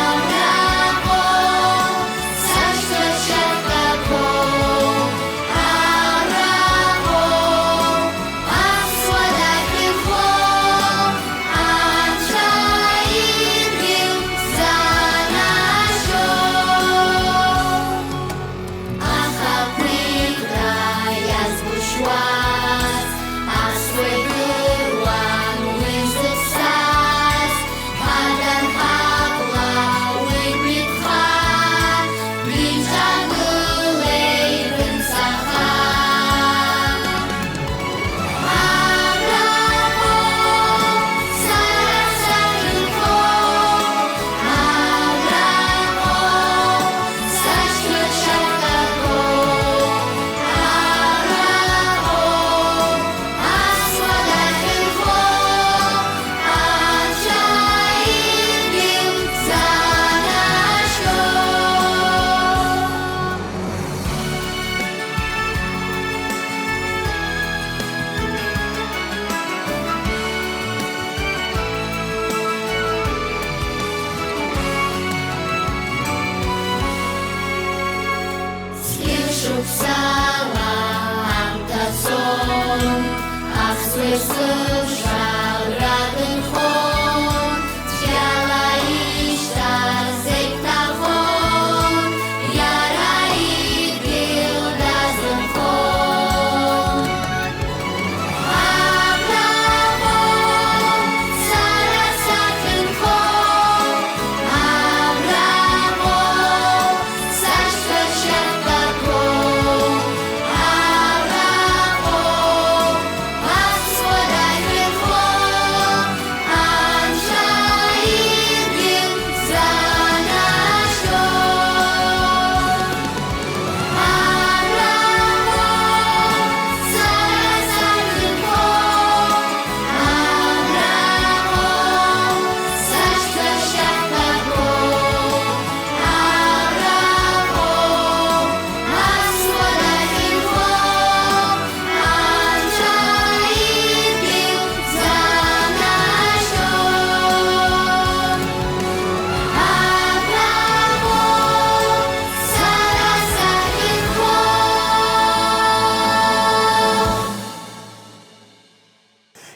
абраҟоуп сашьцәа шьаҭақәоу, абраҟоуп аԥсуа дахьынхо, анцәа идгьыл занашьоу. Ахақәиҭра иазгәышьуаз, аԥсуа идыруан уи зыԥсаз, ҳаганҳапла уи гәиԥха, иҿагылеит дынцаха. Зқьышықәсала аамҭа цон, аԥсуа есымша аҩра дынхон, цәгьала ишьҭаз зегь ҭахон, иара идгьыл дазынхон. Абраҟоуп сара сахьынхо, абраҟоуп сашьцәа шьаҭақәоу, абраҟоуп аԥсуа дахьынхо, анцәа идгьыл занашьоу.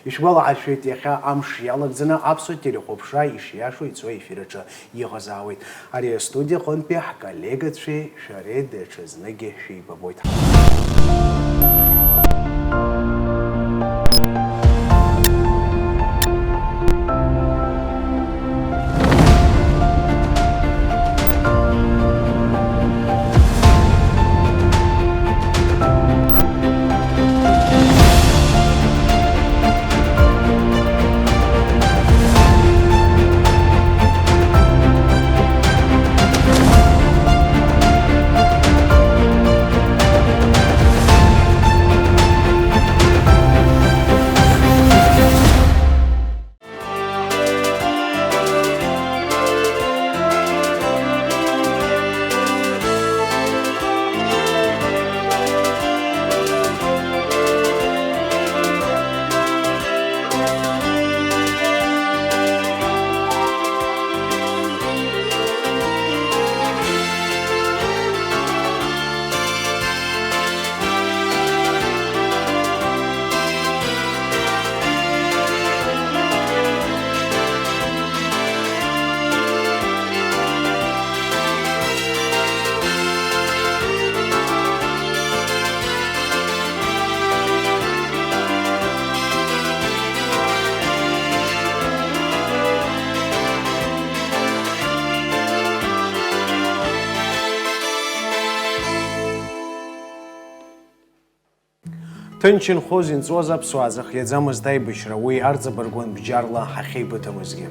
Ишәгәалаҳаршәеит, иахьа амш иалагӡаны аԥсуа телехәаԥшра ишиашоу ицо ефир аҿы иҟазаауеит. Ари астудиа аҟынтәи ҳколлегацәеи шәареи даҽазныкгьы шәеибабоит. Ҭынч инхоз инҵуаз аԥсуаа зыхиаӡамызт аибашьра, уи арҵабыргуан бџьарла ҳахьеибыҭамызгьы.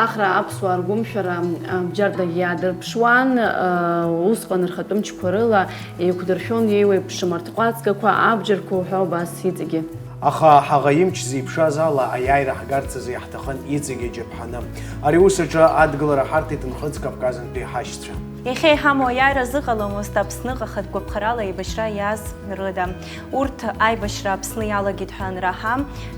Ахра аԥсуаа ргәымшәара, а, бџьардагь иаадырԥшуан, а, усҟан рхатәы мчқәа рыла еиқәдыршәон еиуеиԥшым арҭҟәацгақәа, абџьарқәа уҳәа убас иҵегьы. Аха ҳаӷа имч зеиԥшраз ала аиааира ҳгарц азы иаҳҭахын иҵегьы аџьаԥҳаны. Ари аус аҿы адгылара ҳарҭеит Нхыҵ Кавказынтәи ҳашьцәа. Иахьа иҳамоу аиааира зыҟаламызт Аԥсныҟа хатә гәаԥхарала еибашьра иааз рыда. Урҭ аибашьра Аԥсны иалагеит ҳәа анраҳа,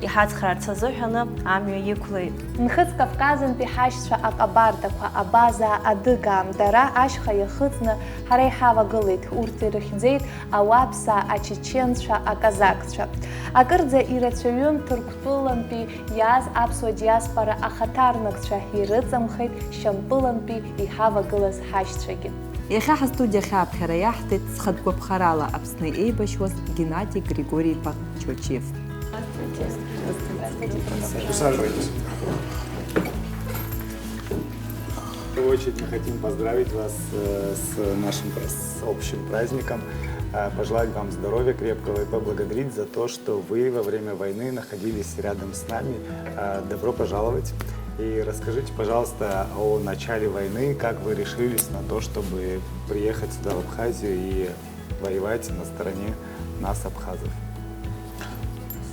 иҳацхраарц азыҳәаны амҩа иқәлеит. Нхыҵ Кавказынтәи ҳашьцәа аҟабардақәа, абаза адыгаа, дара ашьха иахыҵны ҳара иҳавагылеит, урҭ ирыхьӡеит ауаԥсаа, ачеченцәа, аказакцәа. Акырӡа ирацәаҩын Ҭырқәтәылантәи иааз аԥсуа диаспора ахаҭарнакцәа, ирыҵамхеит Шьампылантәи иҳавагылаз ҳашьцәагьы. Иахьа ҳастудиахь ааԥхьара иаҳҭеит зхатә гәаԥхарала Аԥсны еибашьуаз Геннади Григори-иԥа Чочиев. Здравствуйте. Здравствуйте. Присаживайтесь. В первую очередь мы хотим поздравить вас, э, с нашим пра-, с общим праздником, э, пожелать вам здоровья крепкого и поблагодарить за то, что вы во время войны находились рядом с нами. Э, добро пожаловать. И расскажите, пожалуйста, о начале войны, как вы решились на то, чтобы приехать сюда, в Абхазию, и воевать на стороне нас, абхазов.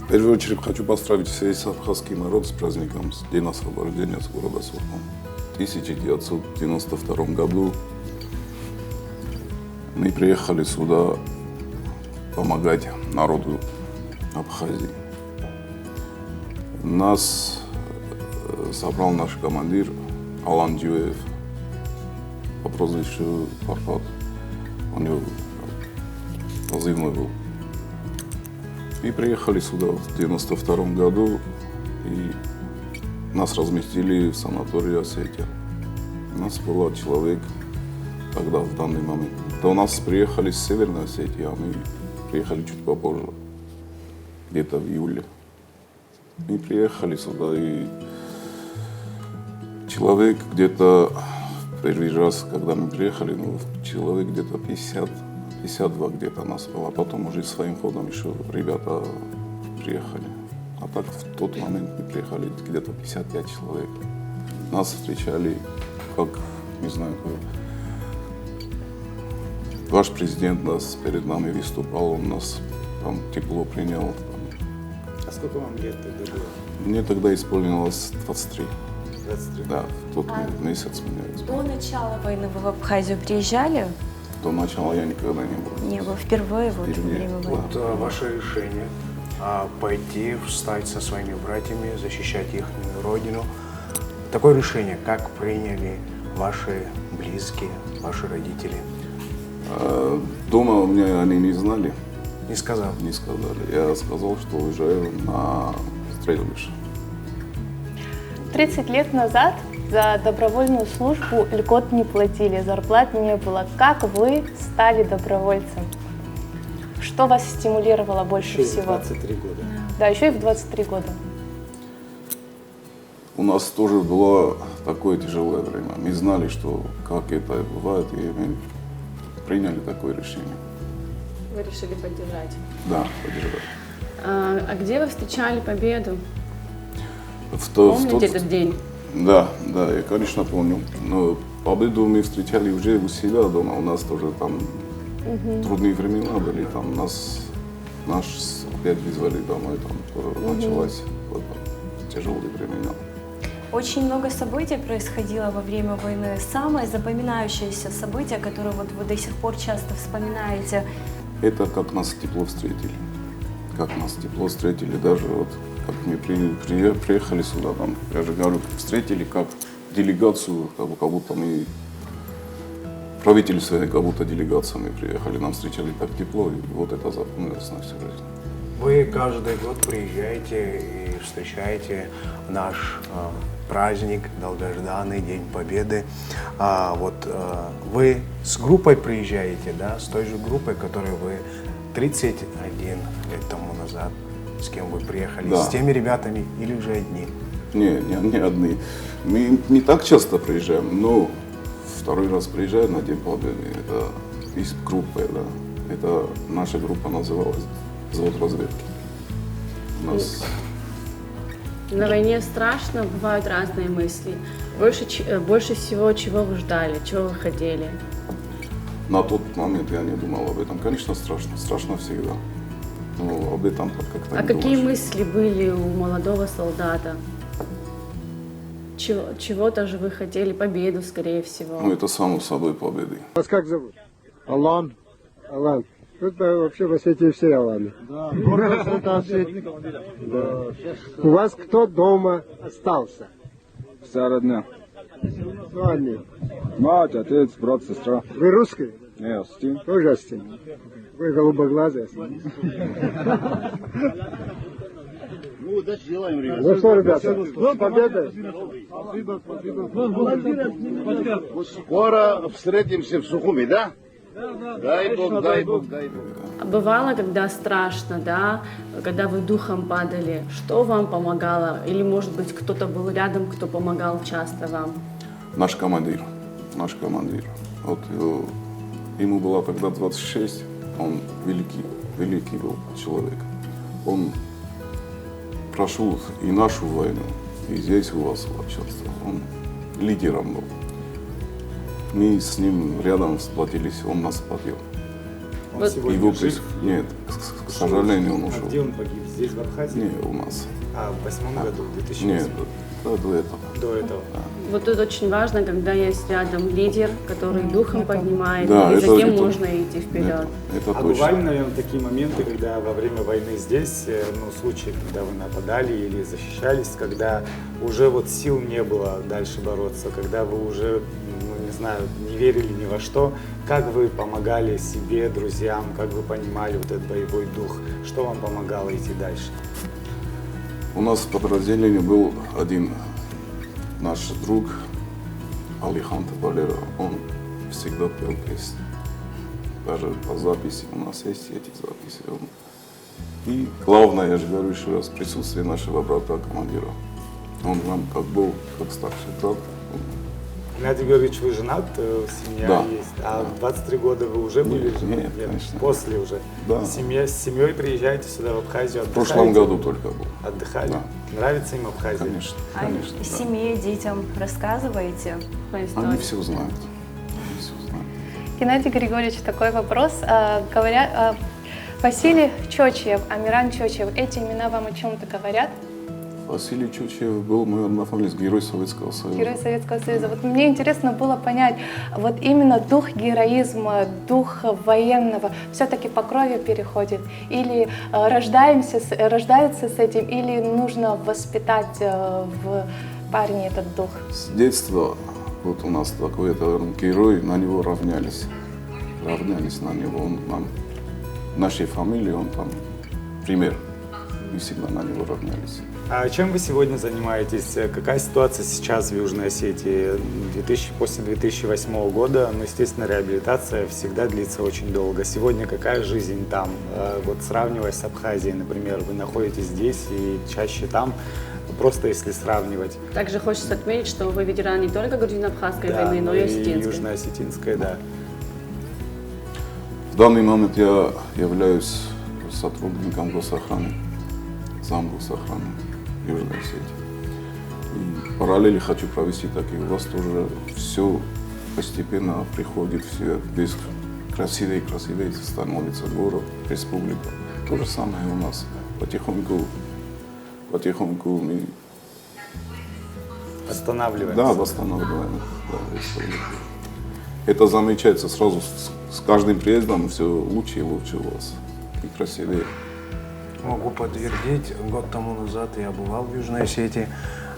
В первую очередь хочу поздравить весь абхазский народ с праздником, с День освобождения, с города Сургут. В тысяча девятьсот девяносто втором году мы приехали сюда помогать народу Абхазии. Нас, э, собрал наш командир Алан Дюев по прозвищу Фархад. У него позывной был. И приехали сюда в девяносто втором году, и нас разместили в санатории Осетия. Нас было человек тогда, в данный момент. До нас приехали с Северной Осетии, а мы приехали чуть попозже, где-то в июле. Мы приехали сюда, и человек где-то, первый раз, когда мы приехали, ну, человек где-то пятьдесят, пятьдесят два где-то нас было. А потом уже своим ходом ещё ребята приехали. А так в тот момент мы приехали где-то пятьдесят пять человек. Нас встречали как, не знаю, как ваш президент нас перед нами выступал, он нас там тепло принял. А сколько вам лет тогда было? Мне тогда исполнилось двадцать три. Двадцать три. Да, в тот А месяц мне до исполнилось. Начала войны вы в Абхазию приезжали? До начала я никогда не был. Не был. Впервые вот во Впервые. Время войны. Вот, э, ваше решение, а, пойти, встать со своими братьями, защищать ихнюю родину. Такое решение как приняли ваши близкие, ваши родители? Э, дома у меня они не знали. Не сказал? Не сказали. Я сказал, что уезжаю на стрельбище. Тридцать лет назад за добровольную службу льгот не платили, зарплат не было. Как вы стали добровольцем? Что вас стимулировало больше Ещё и в всего? Двадцать три года. Да, ещё и в двадцать три года. У нас тоже было такое тяжелое время. Мы знали, что как это бывает, и мы приняли такое решение. Вы решили поддержать? Да, поддержать. А, а где вы встречали победу? В то- в Помните тот- этот день? Да, да, я, конечно, помню. Но победу мы встречали уже у себя дома. У нас тоже там Мгм. Трудные времена были. Там нас, наш с- опять вызвали домой. Там тоже Мгм. Началось вот тяжелые времена. Очень много событий происходило во время войны. Самое запоминающееся событие, которое вот вы до сих пор часто вспоминаете? Это как нас тепло встретили. Как нас тепло встретили. Даже вот как мы при- при- приехали сюда, там, я же говорю, встретили как делегацию, как, бы- как будто мы правительство, как будто делегация мы приехали. Нам встречали так тепло, и вот это запомнилось на всю жизнь. Вы каждый год приезжаете и встречаете наш, э, праздник, долгожданный День Победы. А вот, э, вы с группой приезжаете, да, с той же группой, которой вы тридцать один лет тому назад, с кем вы приехали, Да. С теми ребятами или же одни? Не, не, не одни. Мы не так часто приезжаем, но второй раз приезжаем на День Победы. Это и с группой, да. Это наша группа называлась «Взвод разведки». У нас На войне страшно, бывают разные мысли. Больше, ч- э, больше всего чего вы ждали, чего вы хотели? На тот момент я не думал об этом. Конечно, страшно. Страшно всегда. Но об этом как-то А не какие думаешь. Мысли были у молодого солдата? Чего, чего-то же вы хотели, победу, скорее всего. Ну, это само собой, победы. Вас как зовут? Алан, Алан. Тут э, вообще в Осетии все Аланы. Да, город Осетия. Да. У вас кто дома остался? Вся родня. Кто они? Мать, отец, брат, сестра. Вы русские? Не, осетин. Тоже осетин? Вы голубоглазые. Ну, удачи желаем, ребята. Ну что, ребята, с победой! Скоро встретимся в Сухуми, да? Дай Бог, дай Бог, дай Бог. А бывало, когда страшно, да, когда вы духом падали, что вам помогало? Или, может быть, кто-то был рядом, кто помогал часто вам? Наш командир, наш командир. Вот э, ему было тогда двадцать шесть, он великий, великий был человек. Он прошел и нашу войну, и здесь у вас вообще. Он лидером был. Мы с ним рядом сплотились, он нас сплотил. Он сегодня Его жив? прис- Нет, к, к- к сожалению, он А ушел. Где он погиб? Здесь, в Абхазии? Не, у нас. А, в восьмом году, в две тысячи Нет, восьмом? да, до этого. До этого. Вот тут очень важно, когда есть рядом лидер, который духом поднимает, Да, и это- за кем это- можно идти вперед. Это, это А точно. бывали, наверное, такие моменты, когда во время войны здесь, э, ну, случаи, когда вы нападали или защищались, когда уже вот сил не было дальше бороться, когда вы уже, ну, не знаю, не верили ни во что, как вы помогали себе, друзьям, как вы понимали вот этот боевой дух, что вам помогало идти дальше? У нас в подразделении был один наш друг, Алихан Тапалера. Он всегда пел песни. Даже по записи у нас есть эти записи. Он- И главное, я же говорю еще раз, присутствие нашего брата командира. Он нам как был, как старший брат. Геннадий Георгиевич, вы женат, э, семья Да. Есть. А в двадцать три года вы уже были Нет, женаты? нет, конечно. После уже. Да. Семья, с семьей приезжаете сюда, в Абхазию, В отдыхаете? Прошлом году только был. Отдыхали? Да. Нравится им Абхазия? Конечно, А конечно. Да. Семье, детям рассказываете? По Они истории. Все знают. Они все знают. Геннадий Григорьевич, такой вопрос. А, говоря, а, Василий Чочиев, Амиран Чочиев, эти имена вам о чем-то говорят? Василий Чучев был мой однофамилец, герой Советского Союза. Герой Советского Союза. Вот мне интересно было понять, вот именно дух героизма, дух военного, все-таки по крови переходит? Или э, рождаемся, с- рождаются с этим, или нужно воспитать э, в парне этот дух? С детства вот у нас такой это герой, на него равнялись. Равнялись на него. Он нам, нашей фамилии, он там пример. И всегда на него равнялись. А чем вы сегодня занимаетесь? Какая ситуация сейчас в Южной Осетии? две тысячи, после две тысячи восьмого года, ну, естественно, реабилитация всегда длится очень долго. Сегодня какая жизнь там? Э, Вот сравнивая с Абхазией, например, вы находитесь здесь и чаще там, просто если сравнивать. Также хочется отметить, что вы ветеран не только грузино-абхазской Да, войны, но ну и и осетинской. Южно-осетинская, да. В данный момент я являюсь сотрудником госохраны, зам госохраны Южной Осетии. И параллели хочу провести такие. У вас тоже все постепенно приходит, все здесь красивее и красивее становится город, республика. То же самое у нас. Потихоньку, потихоньку мы Восстанавливаемся. Да, восстанавливаем. Да, республика. Это замечается сразу с, с каждым приездом, все лучше и лучше у вас. И красивее. Могу подтвердить, год тому назад я бывал в Южной Осетии,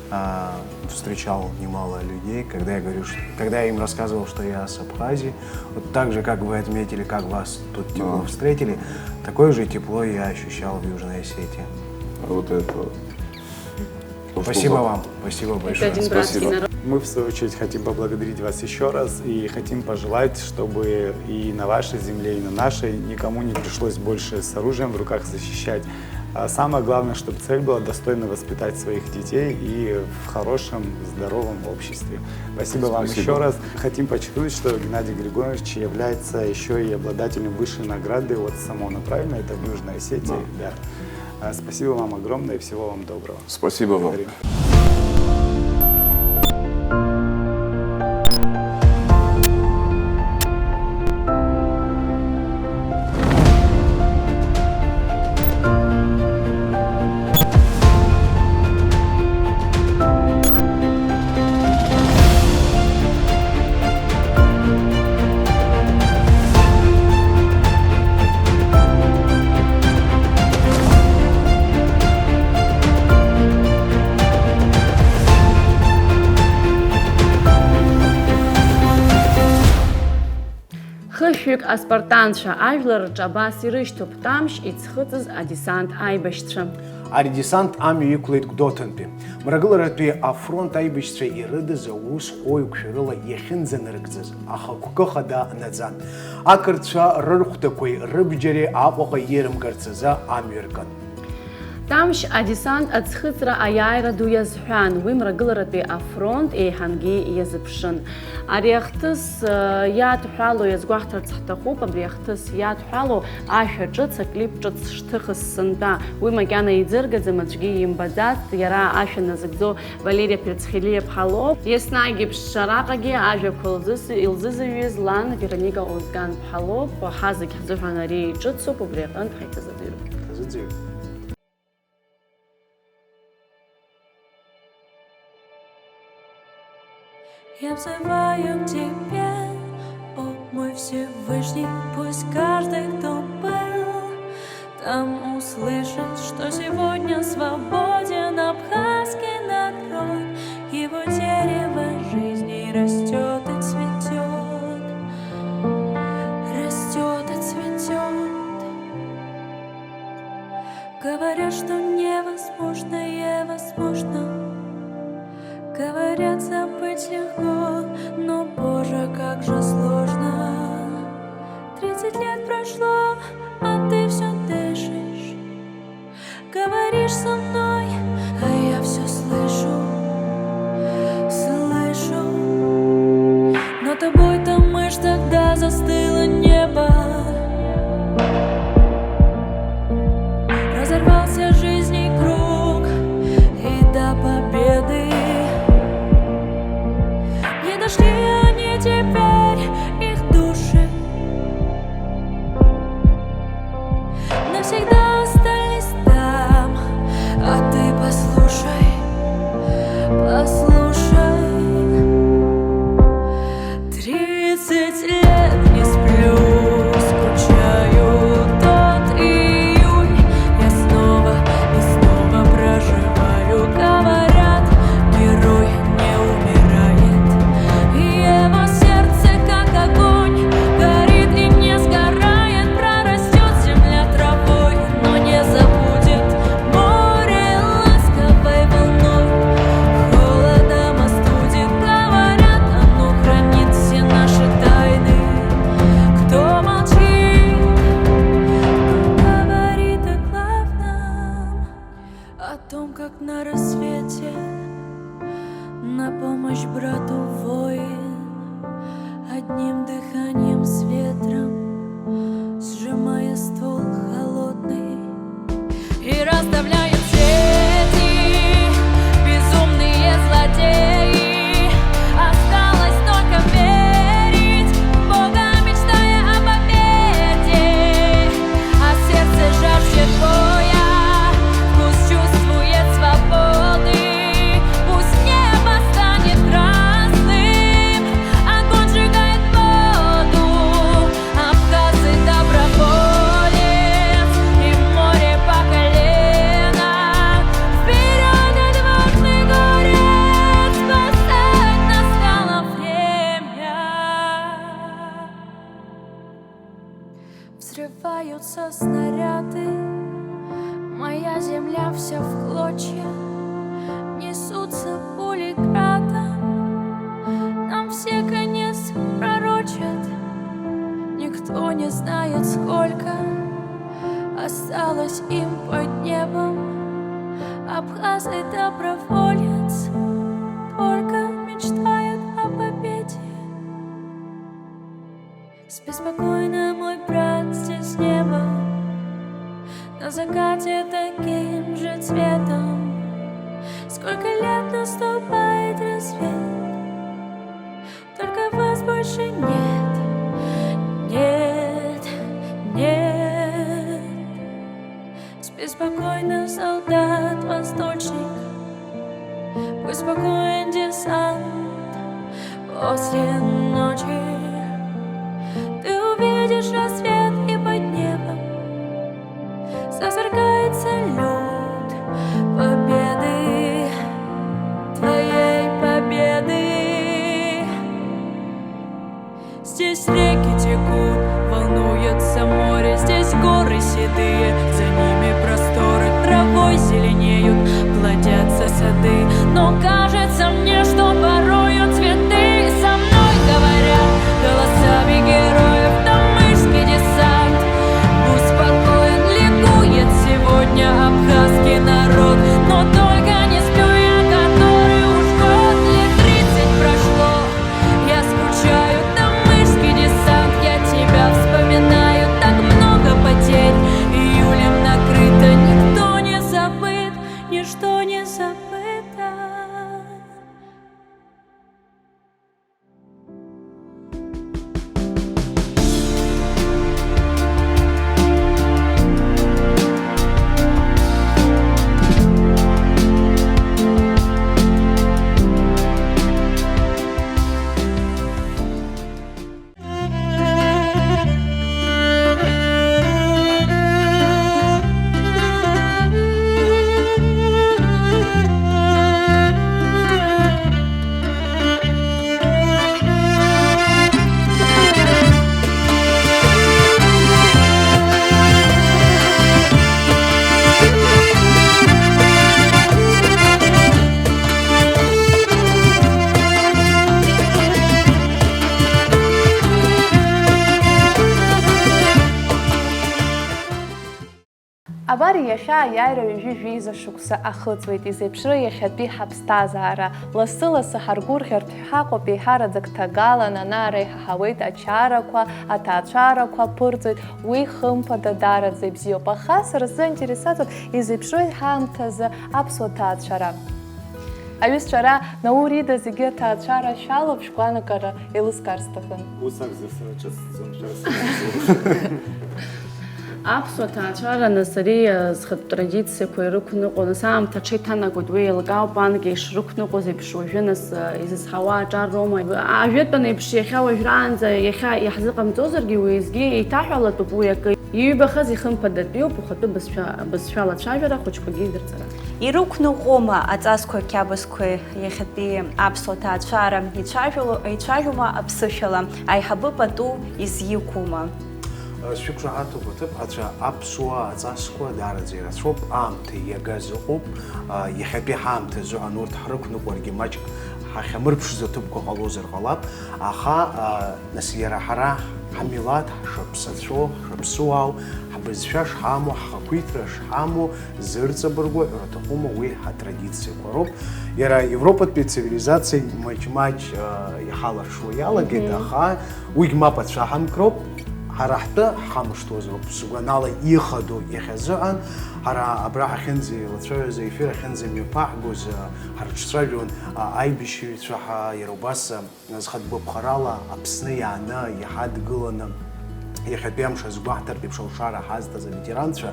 а, встречал немало людей, когда я говорю, что- когда я им рассказывал, что я с Абхазии, вот так же, как вы отметили, как вас тут тепло Да. Встретили, такое же тепло я ощущал в Южной Осетии. А вот это. То, что Спасибо за- вам, спасибо Это большое. один братский Спасибо. народ. Мы, в свою очередь, хотим поблагодарить вас еще раз и хотим пожелать, чтобы и на вашей земле, и на нашей никому не пришлось больше с оружием в руках защищать. А самое главное, чтобы цель была достойно воспитать своих детей и в хорошем, здоровом обществе. Спасибо вам Спасибо. Еще раз. Хотим подчеркнуть, что Геннадий Григорьевич является еще и обладателем высшей награды от СОМОНа, правильно? Это в Южной Осетии? Да. А, спасибо вам огромное и всего вам доброго. Спасибо вам. Благодарим. Хышәҩык аспартанцәа ажәлар рҿы абас ирышьҭоуп Тамшь иӡхыҵыз адесант аибашьцәа. Ари десант амҩа иқәлеит Гәдоуҭантәи. Мрагыларатәи афронт аибашьцәа ирыдыз аус ҟәыҩҩы қәшәарыла иахьынӡанарыгӡаз ахықәкы хада наӡан. Ақырҭцәа рырхәҭақәеи рыбџьареи Аҟәаҟа ирымгарц азы амҩа ркын. Тамшь адесант аӡхыҵра аиааира ду иазҳәан, уи мрагыларатәи афронт еиҳангьы иазыԥшын. Ари ахҭыс, э, иадҳәало иазгәаҳҭарц ҳҭахуп, абри ахҭыс иадҳәало ашәа ҿыц, аклип ҿыц шҭыхыз сынтәа. Уи макьана иӡыргаӡам, аӡәгьы имбаӡацт, иара ашәа назыгӡо Валерия Перцхелиа-ԥҳа лоуп. Еснагь еиԥш араҟагьы ажәақәа лзыз-, илзызҩыз лан Вероника Озган-ԥҳа лоуп. Ҳа зегь ҳзыҳәан ари ҿыцуп, убри аҟынтә ҳаиҭазыӡырҩып. Ҳазыӡырҩып. Я взываю к тебе, о мой Всевышний, пусть каждый, кто был там, услышит, что сегодня свободен абхазский народ. Его дерево жизни растёт и цветёт, растёт и цветёт. Говорят, что невозможное возможно. Говорят, забыть легко, но, Боже, как же сложно. Тридцать лет прошло, а ты всё дышишь. Говоришь со мной, а я всё слышу, слышу. Но тобой-то мышь тогда застыло небо. Разорвался жизни круг, и до победы не дошли они теперь, их души навсегда остались там. А ты послушай, послушай. Тридцать лет не сплю, скучаю тот июнь. Я снова и снова проживаю, говорят, герой не умирает. Его сердце, как огонь, горит и не сгорает. Прорастёт земля травой, но не забудет море ласковой волной. Холодом остудит, говорят, оно хранит все наши тайны. Кто молчит, говорит о главном. О том, как на рассвете на помощь брату воин одним дыханием с ветром, сжимая ствол холодный, и расставляет сети безумные злодеи. Осталось только верить в Бога, мечтая о победе. А сердце жаждет боя, вкус чувствует свободы. Пусть небо станет красным, огонь сжигает воду. Абхазы доброволец, и море по колено. Вперёд, отважный горец, спасать настало время. Взрываются снаряды, моя земля вся в клочья. Несутся пули градом, нам все конец пророчат. Никто не знает, сколько осталось им под небом. Абхаз и доброволец только мечтают о победе. Спи спокойно, мой брат, здесь небо На закате таким же цветом. Сколько лет наступает рассвет, только вас больше нет, нет, нет. Спи спокойно, солдат-восточник, пусть спокоен десант после ночи. Ты увидишь рассвет и под небом засверкает салют победы, твоей победы. Здесь реки текут, волнуется море, здесь горы седые, за ними просторы, травой зеленеют, плодятся сады. Но кажется мне, что порою цветы со мной говорят голосами героев. Тамышский десант, будь спокоен, ликует сегодня абхазский народ. Но только не сплю я, который уж год, лет тридцать прошло. Я скучаю, тамышский десант, я тебя вспоминаю. Так много потерь июлем накрыто, никто не забыт, ничто не забыто. Абар иахьа аиааира ҩажәи жәеиза шықәса ахыҵуеит, изеиԥшроу иахьатәи ҳаԥсҭазаара. Лассы-лассы ҳаргәырӷьартә ҳаҟоуп, еиҳараӡак ҭагалан, ана-ара иҳаҳауеит, ачарақәа, аҭаацәарақәа ԥырҵоит, уи хымԥада даараӡа ибзиоуп. Аха сара сзы аинтересаҵәҟьоуп, изеиԥшроу ҳаамҭазы аԥсуа ҭаацәара. Аҩызцәа, ара Наур ида зегьы аҭаацәара шәалоуп, шәгәаанагара еилыскаар сҭахын. Ус акәзар, сара ҿыц сзымшәар сҭахӡом. Аԥсуа ҭаацәара нас ари, э, зхатә традициақәа ирықәныҟәо, нас аамҭа аҽеиҭанакуеит, уи еилкаауп анкьа ишрықәныҟәоз еиԥш, уажәы нас, э, изызҳауа аҿар роума? Ажәытәан еиԥш, иахьа уажәраанӡа, иахьа иаҳзыҟамҵозаргьы, уеизгьы еиҭаҳәалатәуп уи акы. Иҩбахаз ихымԥадатәиуп, ухатәы бызшәа, бызшәала ацәажәара, ахәыҷқәагьы идырҵара. Ирықәныҟәома аҵасқәа қьабзқәа иахьатәи аԥсуа ҭаацәара, ицәажәало, ицәажәома аԥсышәала, аиҳабы пату изиқәума? Шәықәшаҳаҭуп, аҭыԥҳацәа, аԥсуа аҵасқәа даараӡа ирацәоуп, аамҭа иагаз ыҟоуп, иахьатәи ҳаамҭазы ан урҭ ҳрықәныҟәаргьы маҷк ҳахьамырԥшӡо аҭыԥқәа ҟалозар ҟалап, аха, нас иара ҳара ҳамилаҭ, ҳшаԥсацәоу, ҳшаԥсуаау, ҳбызшәа шҳамоу, ҳхақәиҭра шҳамоу зырҵабыргу ҳәа рҭахума, уи ҳатрадициақәа роуп. Иара Европатәи ацивилизациа маҷ-маҷ, а, иҳаларшо иалагеит, мгм, аха уигь мап ацәаҳамкроуп, ҳара ҳтәы ҳхамышҭуазароуп. Сгәанала ихадоу иахьазыҳәан, ҳара абра ҳахьынӡеилацәажәоз, аефир ахьынӡамҩаԥаҳгоз, а, ҳарҿцәажәон, а, аибашьыҩцәа ҳәа, иара убас, а, зхатә гәаԥхарала Аԥсны иааны иҳадгыланы, иахьатәи амш азгәаҳҭартә еиԥш алшара ҳазҭаз аветеранцәа,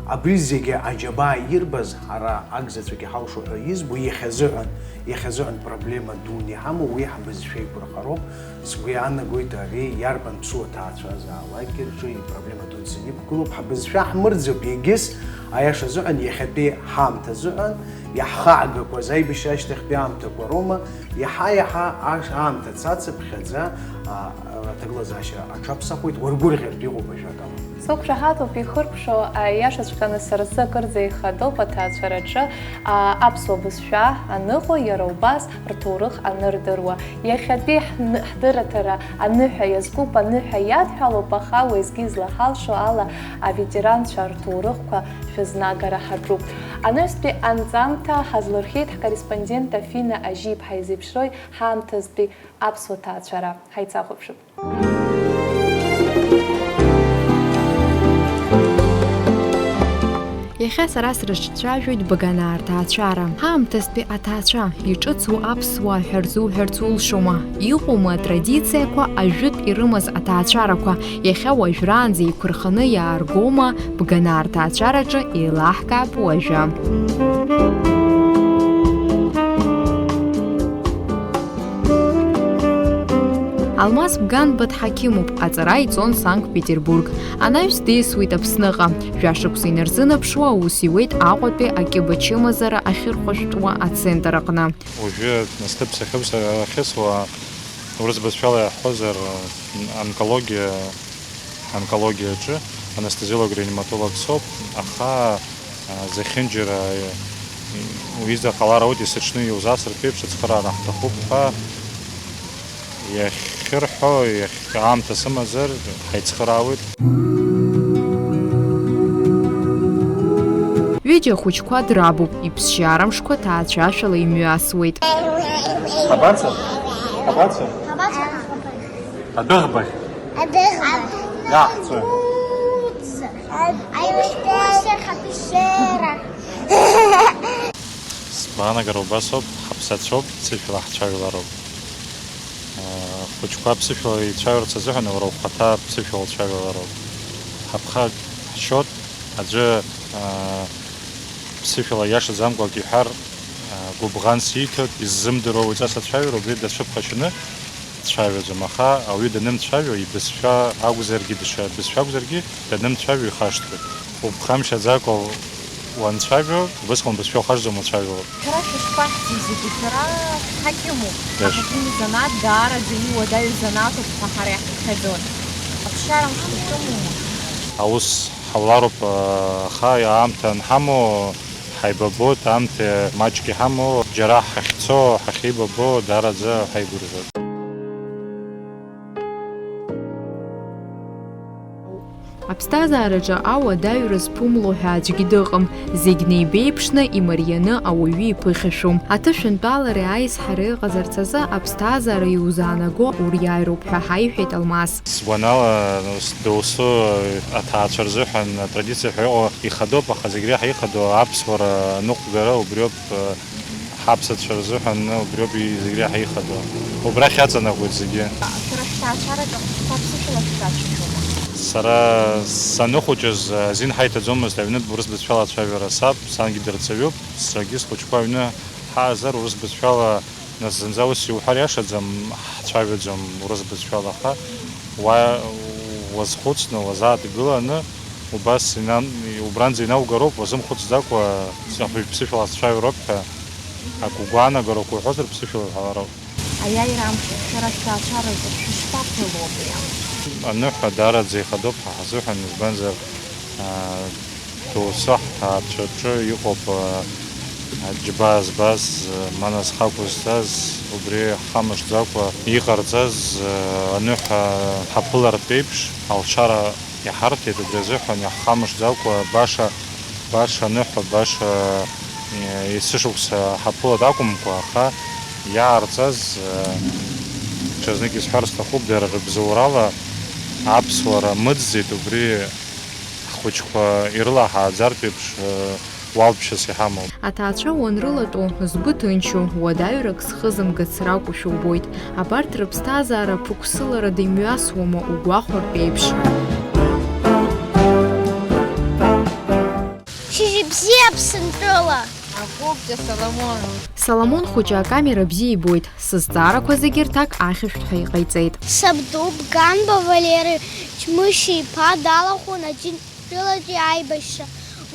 абри зегьы аџьабаа ирбаз, ҳара акзаҵәык иҳалшо ҳәа избо, иахьазыҳәан, иахьазыҳәан проблема дуны иҳамоу уи ҳбызшәа еиқәырхароуп. Сгәы иаанагоит, ари иарбан ԥсуа ҭаацәазаалакгьы рҿы ипроблема дуӡӡаны иқәгылоуп. Ҳбызшәа ҳмырӡып, егьыс, аиаша азыҳәан, иахьатәи ҳаамҭа азыҳәан, иаҳхаагақәаз аибашьра ашьҭахьтәи аамҭақәа роума, иаҳа-иаҳа аш-, аамҭа цацыԥхьаӡа, а, аҭагылазаашьа аҽаԥсахуеит, уаргәырӷьартә иҟоуп, ажәакала. Соуқәшаҳаҭуп ихыркәшо, аиашаҵәҟьаны сара сзы акырӡа ихадоуп аҭаацәараҿы, а, аԥсуа бызшәа аныҟоу, иара убас рҭоурых анырдыруа. Иахьатәи ҳн-, ҳдырраҭара аныҳәа иазкуп, аныҳәа иадҳәалоуп, аха уеизгьы излаҳалшо ала аветеранцәа рҭоурыхқәа шәызнагара ҳаҿуп. Анаҩстәи анҵамҭа ҳазлырхиеит ҳкорреспондент Афина Ажьиԥҳа изеиԥшрои ҳаамҭазтәи аԥсуа ҭаацәара. Ҳаицахәаԥшып. Иахьа сара срыҿцәажәоит Бганаа рҭаацәара. Ҳаамҭазтәи аҭаацәа, иҿыцу аԥсуаа ҳәа рзуҳәарц улшома? Иҟоума атрадициақәа, ажәытә ирымаз аҭаацәарақәа, иахьа уажәраанӡа еиқәырханы иааргома? Бганаа рҭаацәараҿы еилаҳкаап уажәы. Алмас Бганба дҳақьымуп, аҵара иҵон Санкт-Петербург. Анаҩс деисуеит Аԥсныҟа. Жәашықәса инарзынаԥшуа аус иуеит Аҟәатәи акьыба чымазара ахьырхәышәтәуа ацентр аҟны. Уажәы насыԥ сахьыԥсахьоу ахьысуа, урыс бызшәала иаҳҳәозар, онкологиа, онкологиаҿы анестезиолог-реаниматолог соуп, аха, а, зехьынџьара, а, уи иза ҟалар ауеит, есыҽны иузасыртә еиԥш ацхыраара ҳҭахуп ҳәа иахьырҳәо, иахь-, аамҭа сымазар, ҳаицхыраауеит. Ҩыџьа ахәыҷқәа драбуп, иԥсшьара мшқәа ҭаацәашәала имҩасуеит. Абаца? Абаца? Адәыӷбахь. Адәыӷбахь. Иаҳцәа. Аиԥшьбоса хатәшьера. Сгәаанагара убасоуп, ҳаԥсацәоуп, ԥсышәала ҳцәажәалароуп. Ахәыҷқәа ԥсышәала ицәажәарц азыҳәан уара ухаҭа ԥсышәала уцәажәалароуп. Ҳаԥхак ҳшьот, аӡәы, аа, ԥсышәала иашаӡамкәа акы иҳәар, аа, гәыбӷанс ииҭоит, иззымдыруа уаҩҵас ацәажәара, убри дацәыԥхашьаны дцәажәаӡом, аха ауаҩы данымцәажәо, ибызшәа акәзаргьы, даҽа бызшәа акәзаргьы, данымцәажәо ихашҭуеит. Уԥхамшьаӡакәа уанцәажәо, убысҟан убызшәа ухашҭӡом уцәажәалак. Шәара шәышԥаҳҵеи зегьы, шәара шәҳақьымуп. Иашоуп. Аҳақьым изанааҭ даараӡа иуадаҩу занааҭуп ҳәа ҳара иаҳԥхьаӡоит. Аԥсшьара мшқәа шәымоума? Аус ҳаулароуп, аха аамҭа анҳамоу ҳаибабоит, аамҭа маҷк иҳамоу, џьара ҳахьцо, ҳахьеибабо даараӡа ҳаигәырӷьоит. Аԥсҭазаараҿы ауадаҩра зԥумло ҳәа аӡәгьы дыҟам, зегь неибеиԥшны, имарианы ауаҩы иԥыхьашәо. Аҭышәынтәалареи аизҳареи ыҟазарц азы аԥсҭазаара иузаанаго уриааироуп ҳәа ҳаиҳәеит Алмас. Сгәанала, ус, доусу аҭаацәа рзыҳәан атрадициа ҳәа иҟоу ихадоуп, аха зегь реиҳа ихадоу аԥсуара аныҟәгара убриоуп, ҳаԥсацәа рзыҳәан убриоуп зегь реиҳа ихадоу. Убрахь иаҵанакуеит зегьы. Шәара шәҭаацәараҿы ахәыҷқәа ԥсышәала шәзацәажәома? Сара саныхәыҷыз азин ҳаиҭаӡомызт аҩнытә урыс бызшәала ацәажәара. Саб, сангьы дырҵаҩуп, саргьы схәыҷқәа аҩны ҳаазар урыс бызшәала Нас зынӡа ус иуҳәар иашаӡам, ҳцәажәаӡом урыс бызшәала, аха уа уазхәыцны, уазааҭгыланы, убас инан-, убранӡа инаугароуп, уазымхәыцӡакәа, ахәыҷ ԥсышәала сцәажәароуп ҳәа, акы угәаанагарақәа уҳәозар, ԥсышәала уҳәалароуп. Аиааира амш, шәара шәҭаацәаразы шәышԥаԥыло абри амш? Аныҳәа даараӡа ихадоуп ҳа ҳзыҳәан, избанзар, аа, Доусы ҳҭаацәаҿы иҟоуп, а, џьбаа збаз, а, ма нас хақә зҵаз, убри ҳхамышҭӡакәа иҟарҵаз, а, аныҳәа ҳаԥылартә еиԥш, алшара иҳарҭеит, убри азыҳәан иаҳхамышҭӡакәа баша, баша аныҳәа, баша, е, есышықәса ҳаԥылоит акәымкәа, аха иаарҵаз, а, ҽазнык исҳәар сҭахуп, дара рыбзоурала аԥсуара мыӡӡеит, убри Ҳхәыҷқәа ирылаҳааӡартә еиԥш, уалԥшьас иҳамоуп. Аҭаацәа уанрылатәо, згәы ҭынчу, уадаҩрак схызымгац ракәушәа убоит. Абарҭ рыԥсҭазаара ԥықәсыларада имҩасуама угәахәыртә еиԥш? Шьыжьбзиа Аԥсынтәыла! Агәыԥҵәа Соломон. Соломон хәыҷы акамера бзиа ибоит, сызҵаарақәа зегьы рҭак ахьышәҭҳәа иҟаиҵеит. Сабду Бганба Валери Џьмышь-иԥа далахәын Аџьынџьтәылатәи аибашьра.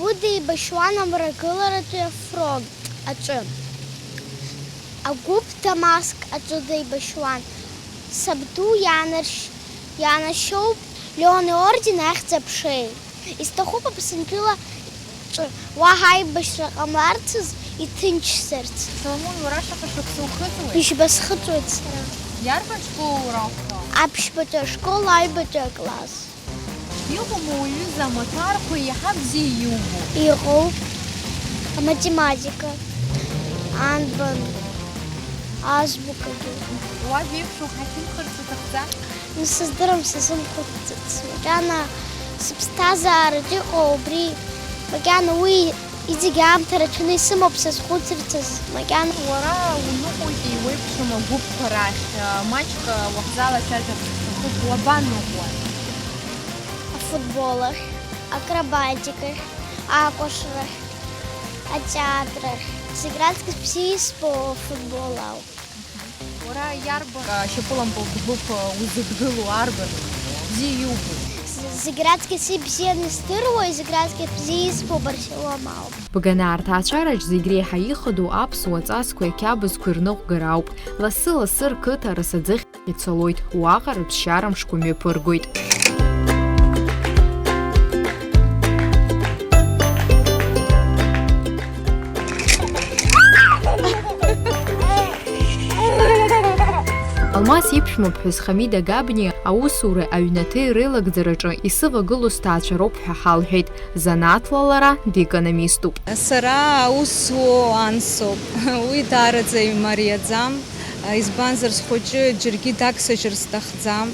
Уи деибашьуан Амрагыларатәи афронт аҿы. Агәыԥ Дамаск аҿы деибашьуан. Сабду иаанаршь-, иаанашьоуп Леон иорден ахьӡ-аԥшеи. Исҭахуп Аԥсынтәыла ҿы уаҳа аибашьра ҟамларцаз иҭынчзарц. Соломон, уара шаҟа шықәса ухыҵуеит? Ҩажәа схыҵуеит сара. Иарбан школ урахәо? Аԥшьбатәи ашкол аҩбатәи акласс. Иҟоума уҩыза амаҭәарқәа еиҳа бзиа иубо? Иҟоуп. Аматематика, анбан, азбукагьы. Уажә еиԥшу ҳақьымхарц уҭахӡам? Сыздырам, сазымхәыцӡац макьана, сыԥсҭазаараҿ иҟоу убри Макьана уи иҵегь аамҭа рацәаны исымоуп сазхәыцырц азы, макьана. Уара уныҟәоит еиуеиԥшым агәыԥқәа рахь, маҷк уаҳзалацәажәар сҭахуп, уабаныҟәуа? Афутбол ахь, акробатикахь, акәашарахь, атеатр ахь. Зегь раҵкыс бзиа избо афутбол ауп. Уара иарбан ашьапылампыл гәыԥ узыдгыло, арбан бзиа иубо? З-, зегь раҵкыс ибзианы здыруа, зегь раҵкыс бзиа избо Барселона ауп. Бганаа рҭаацәараҿ зегь реиҳа ихадоу аԥсуа ҵасқәеи ақьабзқәеи рныҟәгара ауп. Лассы-лассы рқыҭа Арасаӡыхь ицалоит, уаҟа рыԥсшьара мшқәа мҩаԥыргоит. Алмас иԥшәмаԥҳәыс Хамида Габниа аусуреи аҩнаҭеи реилагӡараҿы исывагылоу сҭаацәа роуп ҳәа ҳалҳәеит, занааҭла лара декономиступ. Сара аус зуоу ан соуп. Уи даараӡа имариаӡам, избанзар, схәыҷы џьаргьы дагсыжьыр сҭахӡам.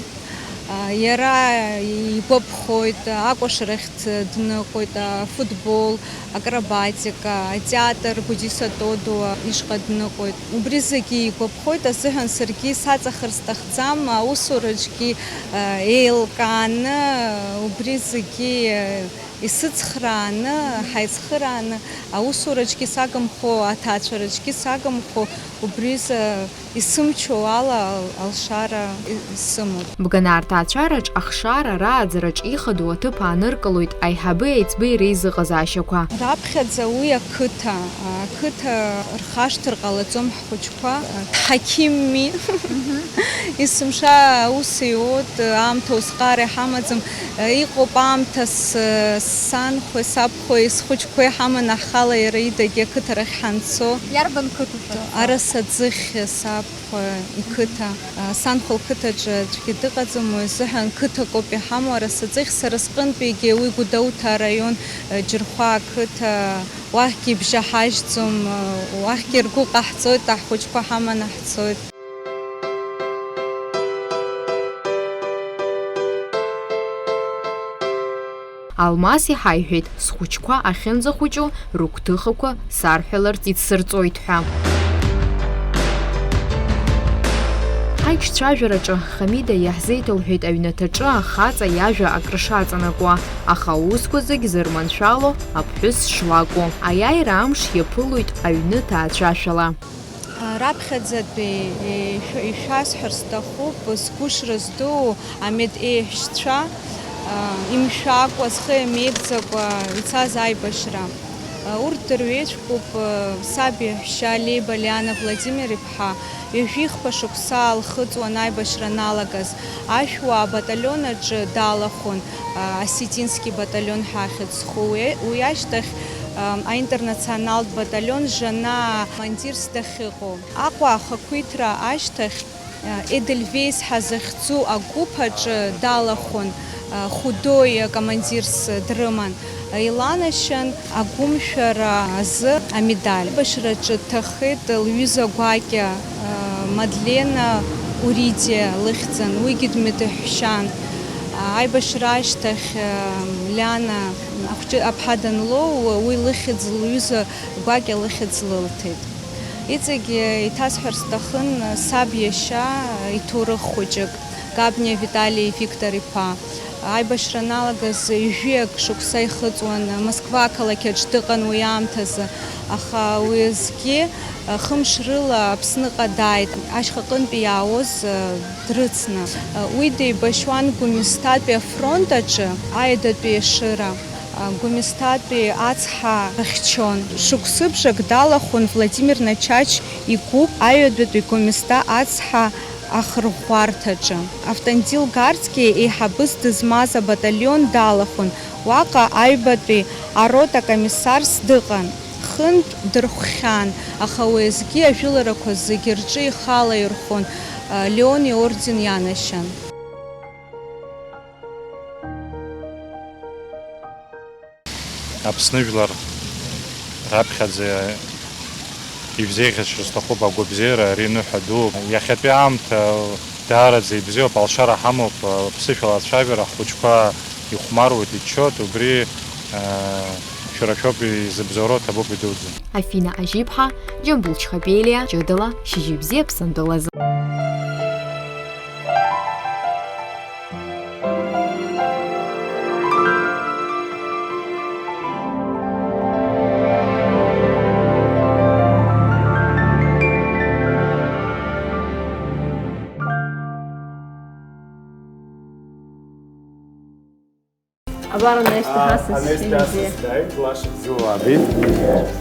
Иара игәаԥхоит, акәашарахь дныҟәоит, афутбол, акробатика, атеатр Гәдиса Тодуа ишҟа дныҟәоит. Убри зегьы игәаԥхоит азыҳәан саргьы саҵахар сҭахӡам, аусураҿгьы еилкааны, убри зегьы исыцхрааны, ҳаицхырааны, аусураҿгьы сагымхо, аҭаацәараҿгьы сагымхо, убризы исымчу ала ал-, алшара и-, сымоуп. Бганаа рҭаацәараҿ ахшара рааӡараҿ ихадоу аҭыԥ ааныркылоит аиҳаби аиҵбеи реизыҟазаашьақәа. Раԥхьаӡа уи ақыҭа, ақыҭа рхашҭыр ҟалаӡом ҳхәыҷқәа, дҳақьымми. Есымша аус иуоуп, аамҭа узҟара иҳамаӡам. Иҟоуп аамҭас, санхәеи сабхәеи схәыҷқәеи ҳаманы ҳхала иара идагьы ақыҭарахь ҳанцо. Иарбан қыҭа? Арасаӡыхь саб. Иқыҭа, санхәа лқыҭаҿы аӡәгьы дыҟаӡам, уи азыҳәан қыҭак ауп иҳамоу, Арасаӡыхь, сара сҟынтәигьы уи Гәдоуҭа араион, Џьырхәа ақыҭа, уахьгьы ибжьаҳажьӡом, уахьгьы ргәы ҟаҳҵоит, аҳхәыҷқәа ҳаманы ҳцоит. Алмас иҳаиҳәеит, схәыҷқәа ахьынӡахәыҷу рыгәҭыхақәа сарҳәаларц ицсырҵоит ҳәа. Ҳаиҿцәажәараҿы Хамида иаҳзеиҭалҳәеит аҩнаҭаҿы ахаҵа иажәа акрышаҵанакуа, аха аусқәа зегь зырманшәало аԥҳәыс шлакәу. Аиааира амш иаԥылоит аҩны ҭаацәашәала. Раԥхьаӡатәи ишәасҳәар сҭахуп, сгәы шрыздуу амедеиҳәшьцәа, имшәакәа, зхы иамеигӡакәа ицаз аибашьра. Урҭ дырҩеиҵәҟьоуп, саб иаҳәшьа Леиба Лиана Владимир-иԥҳа ҩажәихԥа шықәса лхыҵуан аибашьра аналагаз. Ашәуа абаталион аҿы далахәын, осетинский баталион ҳәа ахьӡ зху. Уи, уи ашьҭахь, аинтернационалтә баталион Жанаа командирс дахьыҟоу. Аҟәа ахақәиҭра ашьҭахь, Эдельвейс ҳәа захьӡу агәыԥ аҿы далахәын, Хәдои командирс дрыман. Иланашьан агәымшәара азы амедаль. Аибашьраҿы дҭахеит лҩыза гәакьа, Мадлена Уридиа лыхьӡын, уигьы дмедеҳәшьан. Аибашьра ашьҭахь, Лиана ахәҷы аԥҳа данлоу, уи лыхьӡ, лҩыза гәакьа лыхьӡ лылҭеит. Иҵегь иҭасҳәар сҭахын саб иашьа иҭоурых хәыҷык, Габниа Витали Виктор-иԥа. Аибашьра аналагаз ҩажәиак шықәса ихыҵуан, Москва ақалақь аҿы дыҟан уи аамҭазы, аха уеизгьы, хымш рыла Аԥсныҟа дааит, ашьхаҟынтәи иаауаз дрыцны. Уи деибашьуан Гәымсҭатәи афронт аҿы, аедатәи Ешыра. Гәымсҭатәи ацҳа рыхьчон. Шықәсыбжак далахәын Владимир Начач игәыԥ аҩадатәи Гәымсҭа ацҳа ахырӷәӷәарҭаҿы. Автандил Гарцкиа еиҳабыс дызмаз абаталион далахәын. Уаҟа аҩбатәи арота комиссарс дыҟан. Хынтә дырхәхьан, аха уеизгьы ажәыларақәа зегьы рҿы ихала ирхәын, Леон иорден ианашьан. Аԥсны жәлар раԥхьаӡа ибзеиӷьасшьо сҭахуп агәабзиара, ари ныҳәа дууп. Иахьатәи аамҭа даараӡа ибзиоуп, алшара ҳамоуп, ԥсышәала ацәажәара ҳхәыҷқәа ихәмаруеит, иччоит, убри, аа, Шәара шәоуп изыбзоуроу, ҭабуп идуӡӡа. Афина Ажьиԥҳа, Џьамбул Чхапелиа, ҷыдала, шьыжьбзиа Аԥсынтәылазы. Абар Анести Ҳасас, Анести Ҳасас дааит, Лаша бзиала уаабеит.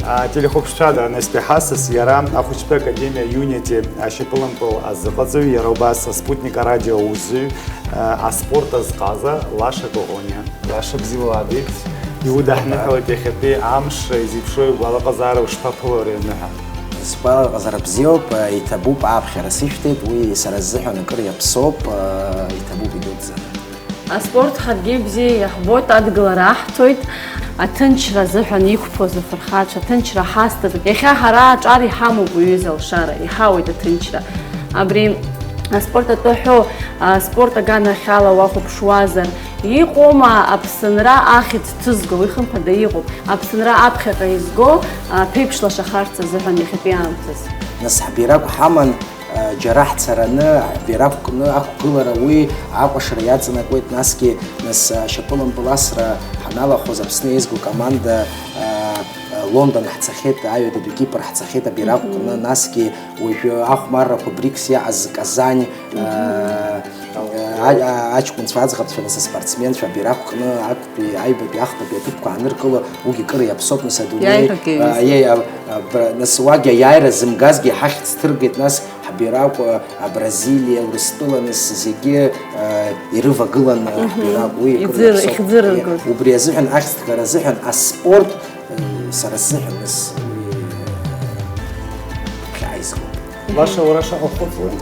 Ателехәаԥшцәада Анести Ҳасас, иара ахәыҷтәы академиа Unity ашьапылампыл азыҟаҵаҩ, иара убас Спутник арадио аусзуҩ, аспорт азҟаза Лаша Коӷониа. Лаша бзиала уаабеит. Иудаҳныҳәалеит иахьатәи амш, изеиԥшроу игәалаҟазаара ушԥаԥыло ари аныҳәа? Сгәалаҟазаара бзиоуп, иҭабуп, ааԥхьара сышәҭеит, уи сара сзыҳәан акыр иаԥсоуп, иҭабуп идуӡӡаны. Аспорт ҳаргьы бзиа иаҳбоит, адгылара аҳҭоит, аҭынчра азыҳәан иқәԥоз афырхацәа, аҭынчра ҳазҭаз. Иахьа ҳара аҿар иҳамоуп, уҩыза алшара, иҳауеит аҭынчра. Абри аспорт атәы ҳәоу, аспорт аганахьала уахәаԥшуазар, иҟоума аԥсынра ахьӡ ҭызго, уи хымԥада иҟоуп, аԥсынра аԥхьаҟа изго, аԥеиԥш лашахарц азыҳәан иахьатәи аамҭазы? Нас ҳбирақә ҳаман, џьара ҳцараны, ҳбирақә кны ақәгылара уи акәашара иаҵанакуеит, насгьы, нас, ашьапылампыл асра ҳаналахәыз Аԥсны еизго команда, Лондон ҳцахьеит, аҩадатәи Кипр ҳцахьеит абирақә кны, насгьы уажәы ахәмаррақәа БРИКС иаҟаз Казань, а, а, а, аҷкәынцәа, аӡӷабцәа, нас аспортсменцәа абирақә кны актәи, аҩбатәи, ахԥатәи аҭыԥқәа аныркыло, уигьы кыр иаԥсоуп, нас адунеи, Иааирагьы а, иаҩызоуп. Иеи, а, а, бра-, нас уагьы аиааира зымгазгьы ҳахьӡ ҭыргеит, нас ҳбирақә, а, Абразилиа, Урыстәыла, нас зегьы, а, ирывагылан, а, ҳбирақә, уи кыр Иӡыр-, иаԥсоуп. Ихьӡырыргоз. Убри азыҳәан, ахьӡ ҭгара азыҳәан аспорт, а, сара сзыҳәан, нас, уи, а, ԥхьаҟа изгоуп. Лаша, уара шаҟа ухыҵуеи?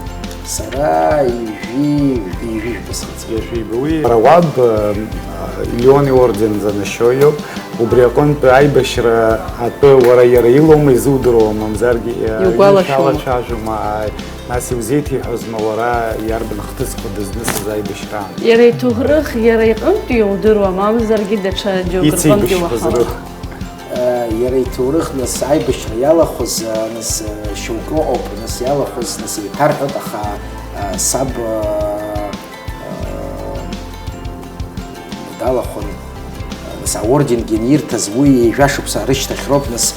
Сара ҩажәи, ҩажәи жәба схыҵуеит. Ҩажәи жәба. Уи уара уаб, а, Леон иорден занашьоу иоуп. Убри аҟынтә аибашьра атәы уара иара илоума изудыруа, мамзаргьы, а, Иугәалашәома? Ишәалацәажәома, ааи, нас иузеиҭеиҳәозма уара иарбан хҭысқәа дызнысыз аибашьраан? Иара иҭоурых иара иҟынтә иудыруа, мамзаргьы даҽа џьоукы рҟынтә Ицеибашьқәаз иуаҳауеит. Рыхә. Иара иҭоурых, нас, аибашьра иалахәыз, нас, шьоукы ыҟоуп, нас, иалахәыз, нас, еиҭарҳәоит, аха, саб, далахәын, нас, аорденгьы анирҭаз, уи ҩажәа шықәса рышьҭахь роуп, нас,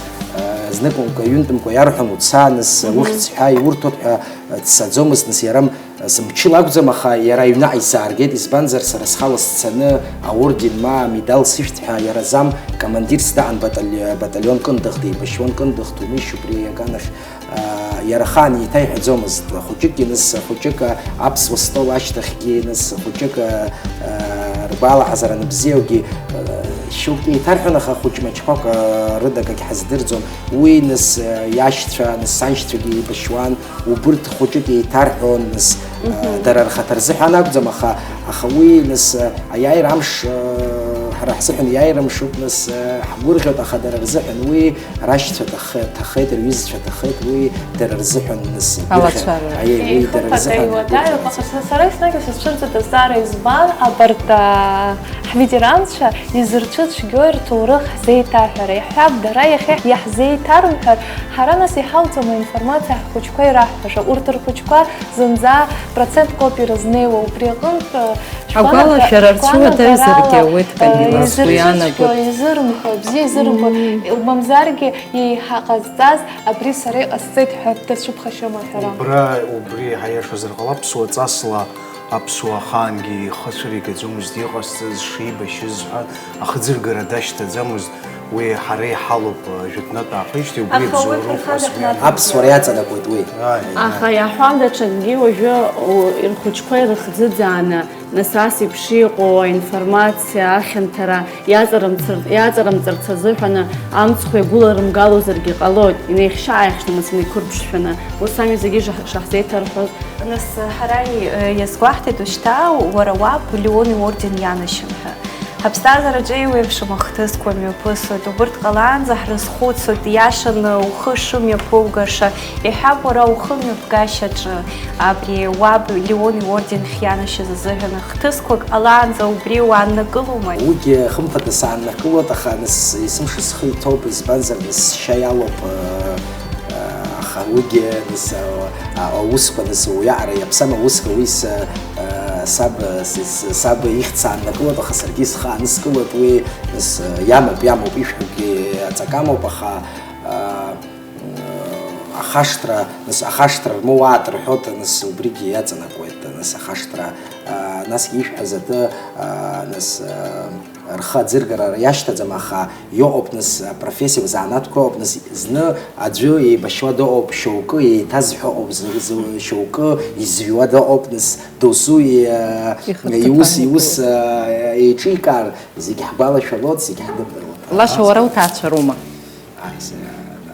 зныкымкәа, ҩынтәымкәа иарҳәон, уца, нас, ухьӡ ҳәа иурҭоит ҳәа дцаӡомызт, нас, иара Мчыла акәӡам, аха иара аҩны исааргеит, избанзар, сара схала сцаны аорден ма амедал сышәҭ ҳәа иара зам командирс даан батали-, баталион кындыӷ, деибашьуан кындыӷ, Ҭумишь убри аганахь, аа, иара ахаан еиҭа иҳәаӡомызт. Хәыҷык иныс, хәыҷык аԥсуа стол ашьҭахьгьы иныс, хәыҷык, аа, ргәалаҟазара анбзиоугьы, аа, шьоук еиҭарҳәон, аха хәыҷ-мыҷқәак, аа, рыдагагь ҳаздырӡом. Уи нас, аа, иашьцәа, нас саншьцәагьы еибашьуан. Убырҭ хәыҷык еиҭарҳәон, нас, Мгм. дара рхаҭа рзыҳәан акәӡам, аха, аха уи, нас, аиааира амш, ҳара ҳзыҳәан иааира мшуп, нас, ҳгәырӷьоит, аха дара рзыҳәан уи рашьцәа ҭахы-, ҭахеит, рҩызцәа ҭахеит, уи дара рзыҳәан, нас, Алацәажәара. Аиеи, уи дара рзыҳәан. Еихыԥ адаҩуп, аха са, сара еснагь исызцәырҵит азҵаара, избан абарҭ, а, ҳветеранцәа изырцәыцәгьои рҭоурых ҳзеиҭаҳәара? Иаҳҳәап, дара иахьа иаҳзеиҭарымҳәар, ҳара нас иҳалҵуама информациа ҳхәыҷқәа ираҳҳәаша? Урҭ рхәыҷқәа зынӡа процентк ауп ирызнеиуа, убри аҟынтә, э, шәгәанагара-, Агәалашәара рцәыуадаҩзаргьы шәгәанагара-, ауеит, э, Камила, сгәы изырцәыцәгьо, иаанагоит. Изырымҳәо, бзиа изырымҳәо, Мм. Мамзаргьы еиҳа ҟазҵаз абри сара иҟасҵеит ҳәа дацәыԥхашьома ҳәара? Убра, убри ҳаиашазар ҟалап, ԥсуа ҵасла Аԥсуаа ахаангьы ихы цәыригаӡомызт, иҟасҵаз шибашьыз ҳәа ахӡыргара дашьҭаӡамызт, уи ҳара иҳалоуп, жәытәнатә аахижьҭеи угәы Аха уи иабзоуроуп ԥырхагахьан ҳәа смена. Аԥсуара иаҵанакуеит уи. Ааи, Аха ааи. Иаҳҳәап, даҽакгьы уажәы, у, рхәыҷқәа ирыхӡыӡааны, нас ас еиԥш иҟоу аинформациа ахьанҭара иаҵарымцар-, иаҵарымҵарц азыҳәаны амцхә иагәыларымгалозаргьы ҟалоит, инеихьшьа-ааихьшь намыс инеиқәырԥшшәаны, ус ами зегьы шаҳ-, шаҳзеиҭарҳәоз. Нас, ҳара и-, иазгәаҳҭеит, ушьҭа уара уаб Леон иорден ианашьан ҳәа. Ҳаԥсҭазаараҿы еиуеиԥшым ахҭысқәа мҩаԥысуеит. Убырҭ ҟалаанӡа ҳрызхәыцуеит, ииашаны ухы шымҩаԥугаша, иҳәап, уара ухы мҩаԥгашьаҿы. Абри уаб Леон иорден хианашьаз азыҳәан хҭысқәак ҟалаанӡа убри уааннакылома? Уигьы хымԥада сааннакылоит, аха нас есымша схы иҭоуп, избанзар, нас сшьа иалоуп, э, э, аха уигьы нас, э, а, аусқәа нас уиаҟара иаԥсам, аусқәа уи са, э, саб, с-, с-, саб ихьӡ сааннакылоит, аха саргьы схы аанскылоит, уи нас, э, иамоуп, иамоуп, ишәҳәогьы аҵакы амоуп, аха, э, ахашҭра, нас ахашҭра рмоуааит рҳәоит, нас убригьы иаҵанакуеит, нас ахашҭра, а, насгьы ишәҳәаз атәы, а, нас, а, рхы аӡыргара иашьҭаӡам, аха иҟоуп, нас апрофессиақәа, азанааҭқәа ыҟоуп, нас зны аӡәы еибашьуа дыҟоуп, шьоукы еиҭазҳәо ыҟоуп, зы-, зы-, шьоукы изҩуа дыҟоуп, нас досу, а, Ихаҭыԥ иус, аҳәатәы. Иус, а, еиҿикаар, зегь ҳгәалашәалоит, зегь ҳдырдыруеит. Лаша, уара уҭаацәароума? Ааи, сара, да.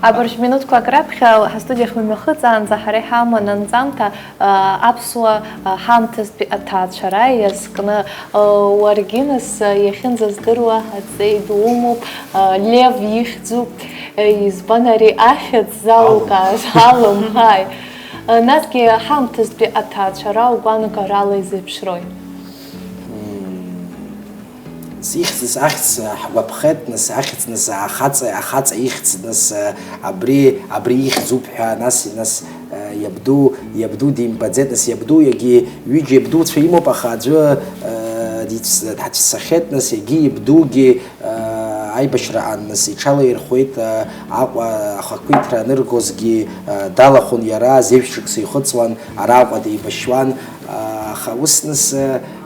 Абыржә минуҭқәак раԥхьа ҳастудиахь мҩахыҵаанӡа ҳара иҳаман анҵамҭа, а, аԥсуа, а, ҳамҭастәи аҭаацәара иазкны, а, уаргьы нас, а, иахьынӡаздыруа аҵеи ду умоуп, а, Лев ихьӡуп, а, избан ари ахьӡ залукааз? Алым. Алым, ҳаи. А, насгьы ҳамҭастәи аҭаацәара угәаанагарала изеиԥшрои? Ихьӡыз ахьӡ ҳгәаԥхеит, нас, ахьӡ, нас, ахаҵа, ахаҵа ихьӡ, нас, абри, абри ихьӡуп ҳәа, нас, нас, иабду, иабду димбаӡеит, нас, иабду, егьи ҩыџьа иабдуцәа имоуп, аха аӡәы, дицә-, дҳацәцахьеит, нас, егьи иабдугьы, аибашьраҟан, нас, иҽалаирхәеит, Аҟәа ахақәиҭра аныргозгьы, далахәын иара, зеижә шықәса ихыҵуан, араҟа деибашьуан, аха ус, нас,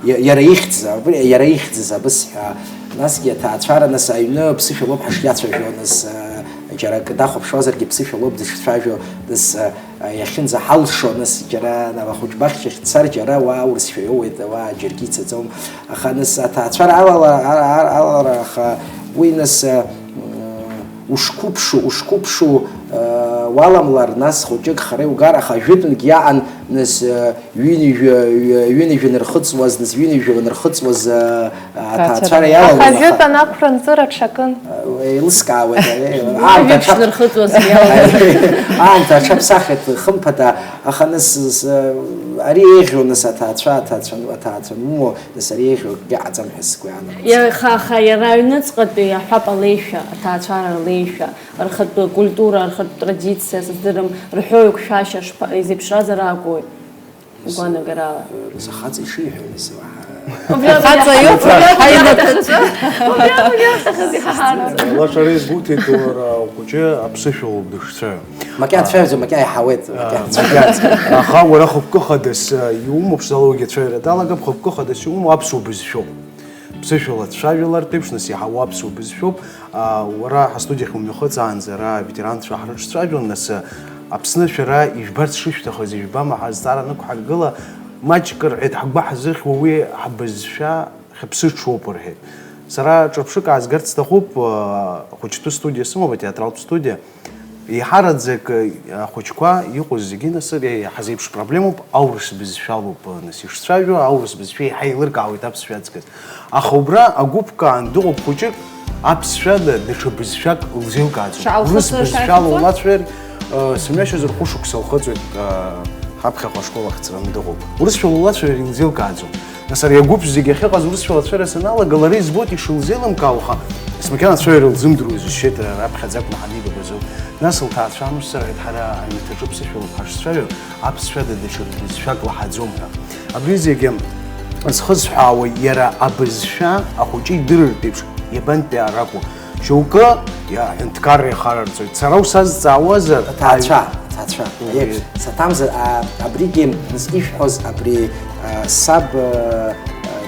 Иа-, иара ихьӡыз, абри иара ихьӡыз абысҳәа, насгьы аҭаацәара, нас, аҩны ԥсышәа лоуп ҳашиацәажәо, нас, э, џьара акы дахәаԥшуазаргьы ԥсышәа лоуп дышцәажәо, нас, э, иахьынӡаҳалшо, нас, џьара, на, ахәыҷ баҳчахь дцар, џьара уа аурысшәа иоуеит, уа џьаргьы ицаӡом. Аха, нас, аҭаацәара алала, а-, а-, алалара, аха уи, нас, э, м, ушқәыԥшу, ушқәыԥшу, э, уаламлар, нас, хәыҷык хара иугар, аха ажәытәангьы иаан, нас, э, Ҩынҩажәа, ҩы-, ҩынҩажәа нырхыҵуаз, нас, ҩынҩажәа нырхыҵуаз, а, а, аҭаацәара. Аха иалалон, аха ажәытәан ақәра нҵыра ҽакын. Еилыскаауеит, ари, аамҭа ҩынҩажәа аҽа-, нырхыҵуаз иалалон. Аамҭа аҽаԥсахит, хымԥада, аха, нас, с-, ари еиӷьу, нас, аҭаацәа, аҭаацәа, аҭаацәа анумоу, нас, ари еиӷьу акгьы аҟаӡам ҳәа сгәы иаанагоит. Иа-, аха, аха иара аҩныҵҟатәи аҳәап алеишәа, аҭаацәара рлеишәа, рхатә культура, рхатә традициа, сыздырам, рҳәоу еиқәшәашьа шԥа-, изеиԥшразар акәу? Угәаанагарала. Нас ахаҵа ишиҳәо, нас, уаҳа. Убри, убри, Ахаҵа иоуп, убри, убри, аимаҭаҿы. Убри, убри, убри, убри, Лаша, ари згәыҭеиҭо, уара ухәыҷы аԥсышәа лоуп дышцәажәо. Макьана дцәажәаӡом, макьана иаҳауеит, макьана дцәажәаӡом. Аха уара хықәкы хадас, а, иумоуп, шзалоугьы ацәажәара далагап, хықәкы хадас иумоу аԥсуа бызшәоуп. Ԥсышәала дцәажәалартә еиԥш, нас, иаҳауа аԥсуа бызшәоуп. А, уара ҳастудиахь умҩахыҵаанӡа ара аветеранцәа ҳрыҿцәажәон, нас, Аԥсны шәара ижәбарц шышәҭахыз, ижәбама ҳәа азҵаара анықәҳаргыла, маҷк рҳәеит, ҳгәы ҳазыхьуа уи ҳбызшәа хьыԥсыҽуоуп рҳәеит. Сара ҿырԥшык аазгарц сҭахуп, а, ахәыҷтәы студиа сымоуп, атеатралтә студиа. Еиҳараӡак, а, ахәыҷқәа иҟоу зегьы, нас, иаҳа зеиԥш проблемоуп, аурыс бызшәалоуп, а, нас, ишцәажәо, аурыс бызшәа еиҳа еилыркаауеит аԥсшәа аҵкыс. Аха убра агәыԥ каан дыҟоуп хәыҷык, аԥсшәада даҽа бызшәак лзеилкааӡом. Шаалхыҵуа Урыс бызшәала шаахыҵуа? Улацәажәар, э, сымҩашьозар хәышықәса лхыҵуеит, э, ҳаԥхьаҟа ашкол ахь ҵраны дыҟоуп. Урысшәала улацәажәар илзеилкааӡом. Нас ари агәыԥ зегь ахьыҟаз урысшәала ацәажәара саналага, лара избоит ишылзеилымкаауа, аха макьана ацәажәара лзымдыруа изышьҭеит, раԥхьаӡа акәны ҳанеибабаз ауп. Нас лҭаацәа амш сырҳәеит, ҳара аҩнаҭаҿы ԥсышәалоуп ҳашцәажәо, аԥсшәада даҽа бызшәак лаҳаӡом ҳәа. Абри зегьы зхысҳәаауа иара абызшәа ахәыҷы идырыртә еиԥш, иабантәи аракәу? Шьоукы иа-, аҳәынҭқарра ихарарҵоит. Сара усазҵаауазар, Аҭаацәа, аҩ- аҭаацәа. Убри. Еиԥш, саҭамзар, а, абригьы ишәҳәоз абри, а, саб, а,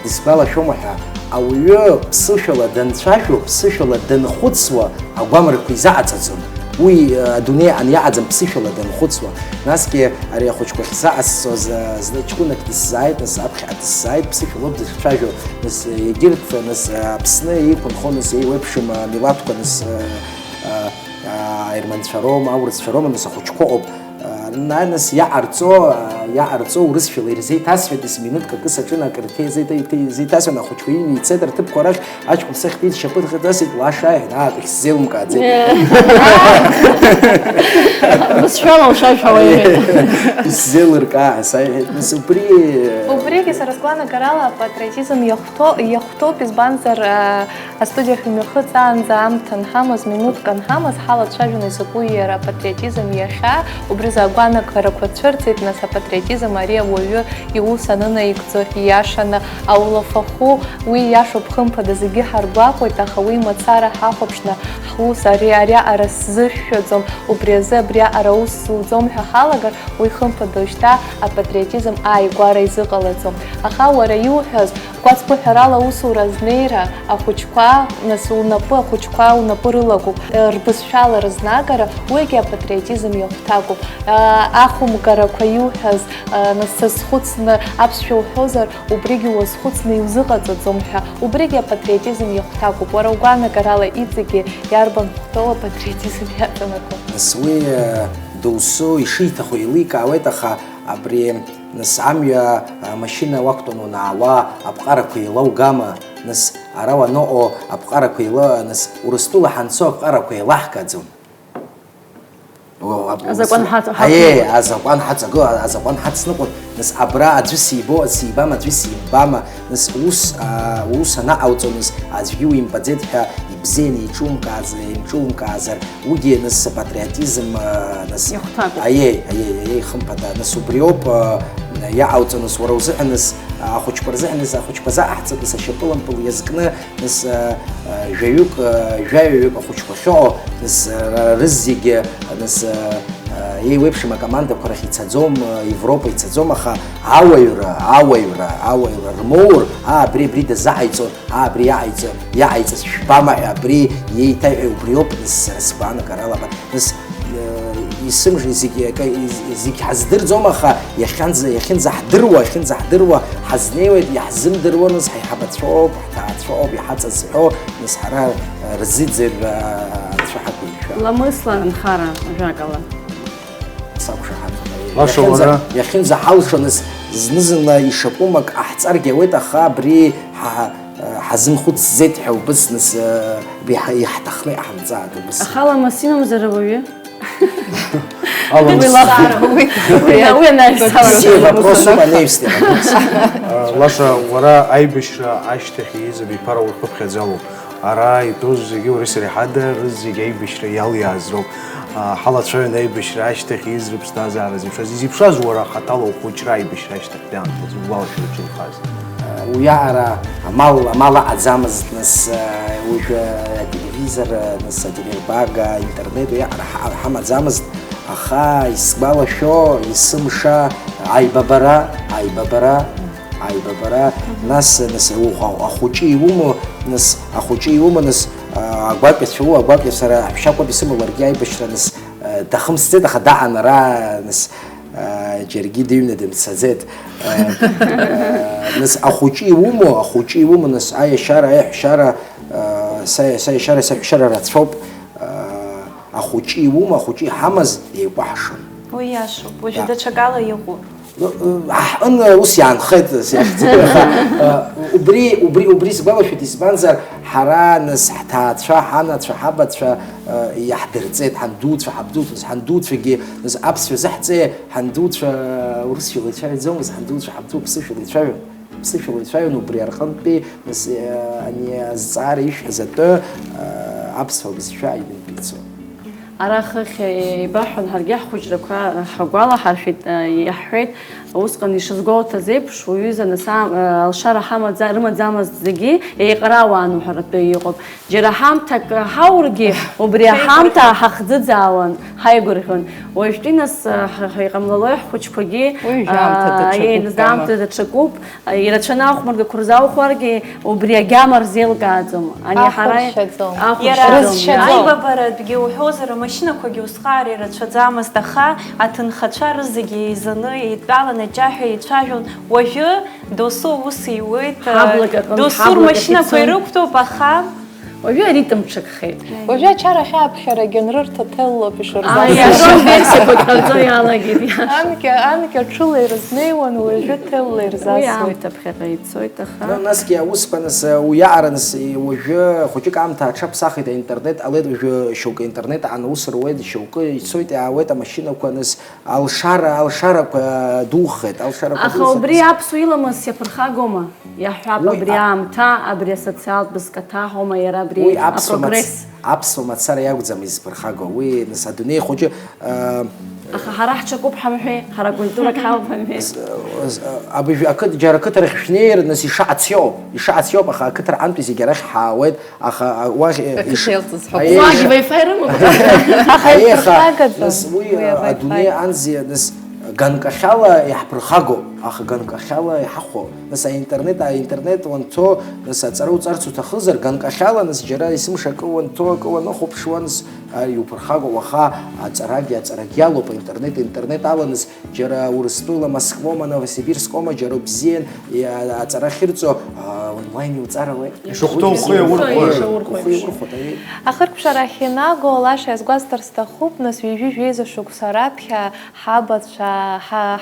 дысгәалашәома ҳәа, ауаҩы ԥсышәала данцәажәо, ԥсышәала данхәыцуа агәамрақәа изаҟаҵаӡом. Уи, э, адунеи аҟны иаҟаӡам ԥсышәала данхәыцуа. Насгьы ари ахәыҷқәа ахьзаҟасҵоз, э, зны ҷкәынак дысзааит, нас аԥхьаҟа дысзааит, ԥсышәалоуп дышцәажәо, нас, э, егьырҭ, нас, э, Аԥсны еиқәынхо, нас еиуеиԥшым, э, милаҭқәа, нас, э, э, э, аерманцәа роума, аурысцәа роума, нас ахәыҷқәа ыҟоуп. Э, Нас иаҟарҵо, иаҟарҵо урысшәала ирзеиҭасҳәеит, ес минуҭк акы саҿын, акрыҭеи зеиҭа-, зеиҭасҳәан, ахәыҷқәа иҩны ицеит рҭыԥқәа рахь, аҷкәын сахьтәиз шьапы ҭҟьаҵас лаша иҳәеит, аа, сзеилымкааӡеит. Бызшәала ушашәҳәауа иҳәеит. Исзеилыркаа, саиҳәеит, нас убри. Убригьы сара сгәаанагарала апатриотизм иахәҭоу, иахәҭоуп, избанзар, аа, Астудиахь имҩахыҵаанӡа аамҭа анҳамаз, минуҭк анҳамаз, ҳалацәажәон изакәу иара апатриотизм иахьа, убри азы агәанагарақәа цәырҵит, нас апатриотизм ари ауаҩы иус анынаигӡо, ииашаны аулафахәы, уи ииашоуп, хымԥада, зегьы ҳаргәаҟуеит, аха уи мацара ҳахәаԥшны, ҳус ари, ариаҟара сзышәшәаӡом, убри азы абриаҟара аус зуӡом ҳәа ҳалагар, уи хымԥада уажәшьҭа апатриотизм ааигәара изыҟалаӡом. Аха уара иуҳәаз, Гәацԥыҳәарала аусура азнеира ахәыҷқәа, нас унапы, ахәыҷқәа унапы рылагоуп, рбызшәала рызнагара, уигьы апатриотизм иахәҭакуп. Ахәымгарақәа иуҳәаз, нас сазхәыцны аԥсшәа уҳәозар, убригьы уазхәыцны иузыҟаҵаӡом ҳәа, убригьы апатриотизм иахәҭакуп. Уара угәаанагарала иҵегьы иарбан хәҭоу апатриотизм иаҵанакуа? Нас уи, доусы ишиҭаху еиликаауеит, аха абри Нас амҩа, амашьына уақәтәан уанаауа, аԥҟарақәа еилаугама? Нас ара уаныҟоу аԥҟарақәа еила-, нас Урыстәыла ҳанцо аԥҟарақәа еилаҳгаӡом. О, аб-, Азакәан нас ҳац-, Аиеи, ҳацныҟәоит. Азакәан ҳаҵагы-, азакәан ҳацныҟәоит. Нас абра аӡәы сибо-, сибама, аӡәы симбама? Нас ус, а, ус анаҟауҵо, нас аӡәгьы уимбаӡеит ҳәа ибзианы еиҿумкааз-, еиҿумкаазар, Уигьы, нас, апатриотизм, а, нас, Иахәҭакуп. Аиеи, аиеи, аиеи, хымԥада, нас, убриоуп, а, иаҟауҵо, нас, уара узыҳәан, нас, ахәыҷқәа рзыҳәан, нас, ахәыҷқәа заҟаҳҵап, нас, ашьапылампыл иазкны, нас, а, а, жәаҩык, а, жәаҩаҩык ахәыҷқәа ахьыҟоу, нас, а, рызегьы, нас, а, а, еиуеиԥшым акомандақәа рахь ицаӡом, а, Европа ицаӡом, аха ауаҩра, ауаҩра, ауаҩра рмоур, аа, абри, абри дазаҟаиҵон, Аа, абри иаҟаиҵа-, иаҟаиҵаз жәбама ҳәа, абри иеиҭаҳәа убриоуп, нас, сара сгәаанагарала, абар, нас, э, есымша зегь, акы, зегь ҳаздырӡом, аха иахьанӡа, иахьынӡаҳдыруа, иахьынӡаҳдыруа ҳазнеиуеит, иаҳзымдыруа, нас, ҳаиҳабацәоуп, ҳҭаацәоуп, иҳаҵазҳәо, нас, ҳара, э, рзыӡырҩра анцәа ҳақәиршәа. Ламысла анхара, ажәакала. Сақәшаҳаҭуп. Лаша, иахьынӡа-, уара? Иахьынӡаҳалшо, нас, зны-зынла ишакәым ак ҟаҳҵаргьы ауеит, аха абри ҳа-, ҳа-, ҳазымхәыцӡеит ҳәа убыс, нас, э, абри ҳа-, иаҳҭахны иҟаҳамҵааит убыс. Аха ламыс имамзар ауаҩы? Аламыс. Уи лахәуп. Уи, уи, уи анаҩс Все вопросы по ней всегда. А, Лаша, уара аибашьра ашьҭахь ииз абиԥара урхыԥхьаӡалоуп. Ара итәоу зегьы уареи сареи ҳада, рызегь аибашьра иалиааз роуп. Аа, ҳалацәажәон аибашьра ашьҭахь ииз рыԥсҭазаара зеиԥшраз. Изеиԥшраз уара хаҭала ухәыҷра аибашьра ашьҭахьтәи аамҭазы, угәалашәара зҿынхаз? Уиаҟара амал, амал аҟаӡамызт, нас, уажәы ателевизор, нас ателербага, интернет уиаҟара ҳа-, ҳамаӡамызт, аха исгәалашәо, есымша аибабара, аибабара, Аибабара, нас, нас, ух-, ахәыҷы иумоу, нас, ахәыҷы иумоу, нас, а, агәакьацәа уу, агәакьацәа ара аҳәшьа акәаб исымоу ларгьы аибашьра, нас, а, дахымсӡеит, аха даан ара, нас, а, џьаргьы дыҩны дымцаӡеит. А, а, нас, ахәыҷы иумоу, ахәыҷы иумоу, нас, аиашьара, аиаҳәшьара, а, са, са иашьара, са ҳәшьара рацәоуп. А, ахәыҷы иумоу, ахәыҷы иҳамаз еикәаҳшон. Уи иашоуп, уажәы Да. даҽакала иҟоуп. Ҳаҟны ус иаанхеит, сиахьӡеит, аха, э, убри, убри, убри сгәалашәоит, избанзар, ҳара, нас, ҳҭаацәа, ҳанацәа, ҳабацәа, э, иаҳдырҵеит, ҳандуцәа, ҳабдуцәа, нас, ҳандуцәагьы, нас, аԥсшәа зыҳҵеи, ҳандуцәа, э, урысшәала ицәажәаӡомызт, ҳандуцәа, ҳабду ԥсышәала ицәажәон, ԥсышәала ицәажәон, убри арҟынтәи, нас, э, ани азҵаара ишәҳәаз атәы, э, аԥсуа бызшәа аҩнынтәи ицон. Ара хыхь еибаҳҳәон, ҳаргьы ҳхәыҷрақәа ҳагәалаҳаршәеит, иаҳҳәеит, усҟан ишазгәоуҭаз еиԥш, уҩыза нас аам-, алшара ҳамаӡа-, рымаӡамызт зегьы, еиҟарауаан уҳәаратәы иҟоуп. Џьара ҳамҭак ҳаургьы, убри аҳамҭа ҳахӡыӡаауан, ҳаигәырӷьон. Уажәтәи нас, ҳа-, ҳа-, иҟамлалои ҳхәыҷқәагьы, Уи жәамҭа аа, даҽакуп, еи, нас гама. аамҭа даҽакуп. Ирацәаны ахәмаргақәа рзаухәаргьы, убри агьама рзеилкааӡом. Ани ҳара Ахәаԥшьаӡом. Ахәаԥшьаӡом. Иара Ирацәаӡом. аибабаратәгьы уҳәозар, амашьынақәагьы усҟар ирацәаӡамызт, аха аҭынхацәа рызегьы еизаны, еидтәалан аҷаҳәа еицәажәон. Уажәы досу аус иуеит, Ҳаблак аҟынтә, досу ҳаблак рмашьынақәа ахь ицон. ирықәтәоуп, аха Уажәы аритм ҽакхеит. Уажәы ачара ахьааԥхьарагьы анрырҭо ҭеллоуп ишырзасуа. Аиашоу версиақәак ҟарҵо иалагеит, иашоуп. Анкьа, анкьа ҽыла ирызнеиуан, уажәы ҭелла Уи ирзасуеит. Аамҭа ԥхьаҟа ицоит, аха. Ну, насгьы аусқәа, нас, уиаҟара, нас, уажәы хәыҷык аамҭа аҽаԥсахит, аинтернет ҟалеит, уажәы шьоукы аинтернет аан аус руеит, шьоукы ицоит, иаауеит амашьынақәа, нас, алшара, алшарақәа духеит, алшарақәа Аха духеит, убри нас. Аԥсуа иламыс иаԥырхагоума? Иаҳҳәап, Уи абри а- аамҭа, абри асоциалтә бызкаҭа ҳәоума иара абри Уи аԥсуа мац-, апрогресс? Аԥсуа мацара иакәӡам изԥырхагоу. Уи, нас, адунеи хәыҷы, э, Аха ҳара ҳҽакуп ҳамҳәеи, ҳара культурак ҳауп ҳамҳәеи? З-, з-, абыжә-, ақыҭ-, џьара ақыҭарахь шәнеир, нас, ишаҟац иоуп, ишаҟац иоуп, аха ақыҭарантәи зегь арахь ҳаауеит, аха, а, уахь, э, Ақыҭа иш-, иалҵыз ҳәа. аиеи, Уагь иша-, Wi-Fi рымоуп? Аха аиеи, аха, иԥырхагада? Нас, уи, Уи э, а-Wi-Fi. Адунеи анзи, нас, ганкахьала иаҳԥырхагоуп, аха ганкахьала иҳахәо. Нас аинтернет, аинтернет уанцо, нас аҵара уҵарц уҭахызар, ганкахьала, нас, џьара есымша акы уанцо, акы уаныхәаԥшуа, нас, а, иуԥырхагоуп, уаха аҵарагьы, аҵарагьы алоуп, аинтернет, интернет ала, нас, џьара Урыстәыла, Москвоума, Новосибирскоума, џьара бзиан, иа-, аҵара ахьырҵо, а, онлайн иуҵарауеит. Ишахәҭоу ухы иаурхәоит. Ишаурхәо Ухы еиԥш. Иаурхәоит, аиеи. Ахыркәшара ахьинаго, лаша иазгәасҭар сҭахуп, нас, ҩажәи жәеиза шықәса раԥхьа ҳабацәа, ҳа-,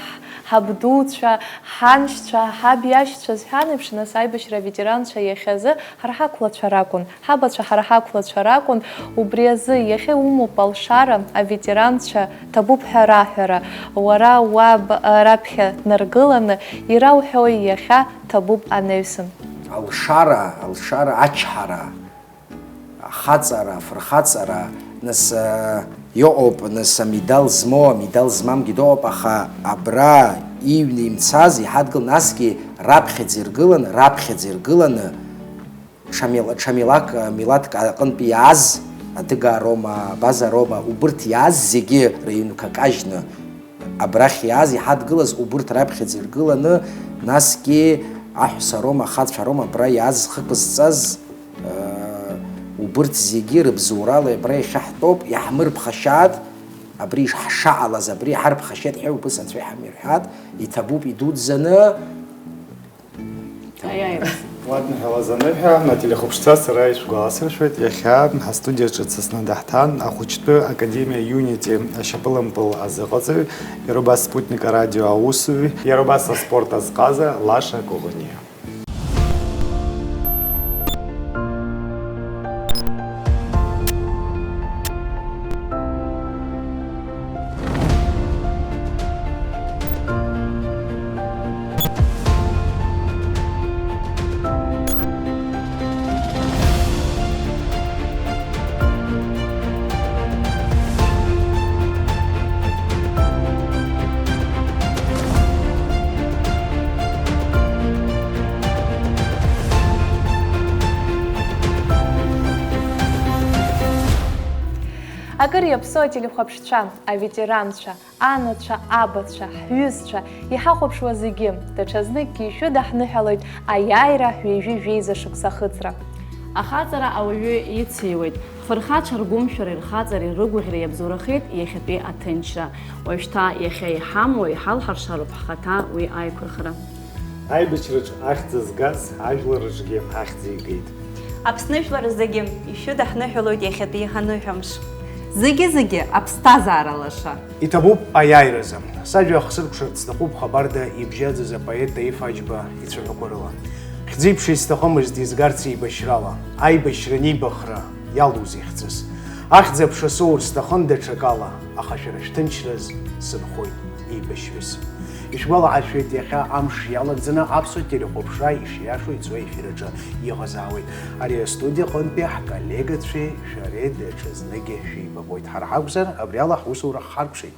ҳабдуцәа, ҳаншьцәа, ҳабиашьцәа зҳәан еиԥш, нас, аибашьра аветеранцәа иахьазы ҳара ҳақәлацәа ракәын, ҳабацәа ҳара ҳақәлацәа ракәын, убри азы иахьа иумоуп алшара, аветеранцәа, ҭабуп ҳәа раҳәара, уара уаб, а, раԥхьа днаргыланы, ирауҳәои иахьа ҭабуп анаҩсан. Алшара, алшара, ачҳара. Ахаҵара, афырхаҵара, нас, э, иҟоуп, нас, амедал змоу, амедал змамгьы дыҟоуп, аха абра иҩны имцаз, иҳадгыл, насгьы раԥхьаӡа иргыланы, раԥхьаӡа иргыланы, ҽа мил-, ҽа милак, э, милаҭк аҟынтәи иааз, адыгаароума, абазароума, убырҭ иааз зегьы рыҩнқәа кажьны, абрахь иааз, иҳадгылаз убырҭ раԥхьаӡа иргыланы, насгьы аҳәсароума, ахацәароума, абра иааз зхы кызҵаз, Убырҭ зегьы рыбзоурала абра иахьаҳтәоуп, иаҳмырԥхашьааит, абри ишаҟалаз, абри иҳарԥхашьеит ҳәа убыс анцәа иҳамирҳәааит, иҭабуп идуӡӡаны. Аиааира. Уадныҳәалаз аныҳәа, ателехәаԥшцәа, сара ишәгәаласыршәоит, иахьа ҳастудиаҿы дсасны даҳҭан ахәыҷтәы академиа Unity ашьапылампыл азыҟаҵаҩ, иара убас Спутник арадио аусзуҩ, иара убас аспорт азҟаза Лаша Коӷониа. Акыр иаԥсоу ателехәаԥшцәа, аветеранцәа, анацәа, абацәа, ҳҩызцәа, иҳахәаԥшуа зегьы, даҽазныкгьы ишәыдаҳныҳәалоит аиааира ҩажәи жәеиза шықәса ахыҵра. Ахаҵара ауаҩы ициуеит. Ҳфырхацәа ргәымшәареи рхаҵареи рыгәаӷьреи иабзоурахеит иахьатәи аҭынчра. Уажәшьҭа иахьа иҳамоу, иҳалҳаршароуп ҳхаҭа уи аиқәырхара. Аибашьраҿ ахьӡ згаз ажәларраҿгьы ахьӡ игеит. Аԥсны жәлар зегьы ишәыдаҳныҳәалоит иахьатәи ҳаныҳәамш. Зегьы-зегьы аԥсҭазаара лаша. Иҭабуп аиааиразы. Сажәа ахсыркәшарц сҭахуп хабарда ибжьаӡыз апоет Таиф Аџьба ицәаҳәақәа рыла. Хьӡи-ԥшеи сҭахымызт изгарц еибашьрала, аибашьра анибахра иалоузеи хьӡыс? Ахьӡ-аԥша соур сҭахын даҽакала, аха шәара шәҭынчраз сынхоит еибашьҩыс. Ишәгәалаҳаршәеит, иахьа амш иалагӡаны аԥсуа телехәаԥшра ишиашоу ицо аефир аҿы иҟазаауеит. Ари астудиа аҟынтәи ҳколлегацәеи шәареи даҽазныкгьы шәеибабоит. Ҳара ҳакәзар, абри ала ҳусура ҳхаркәшеит.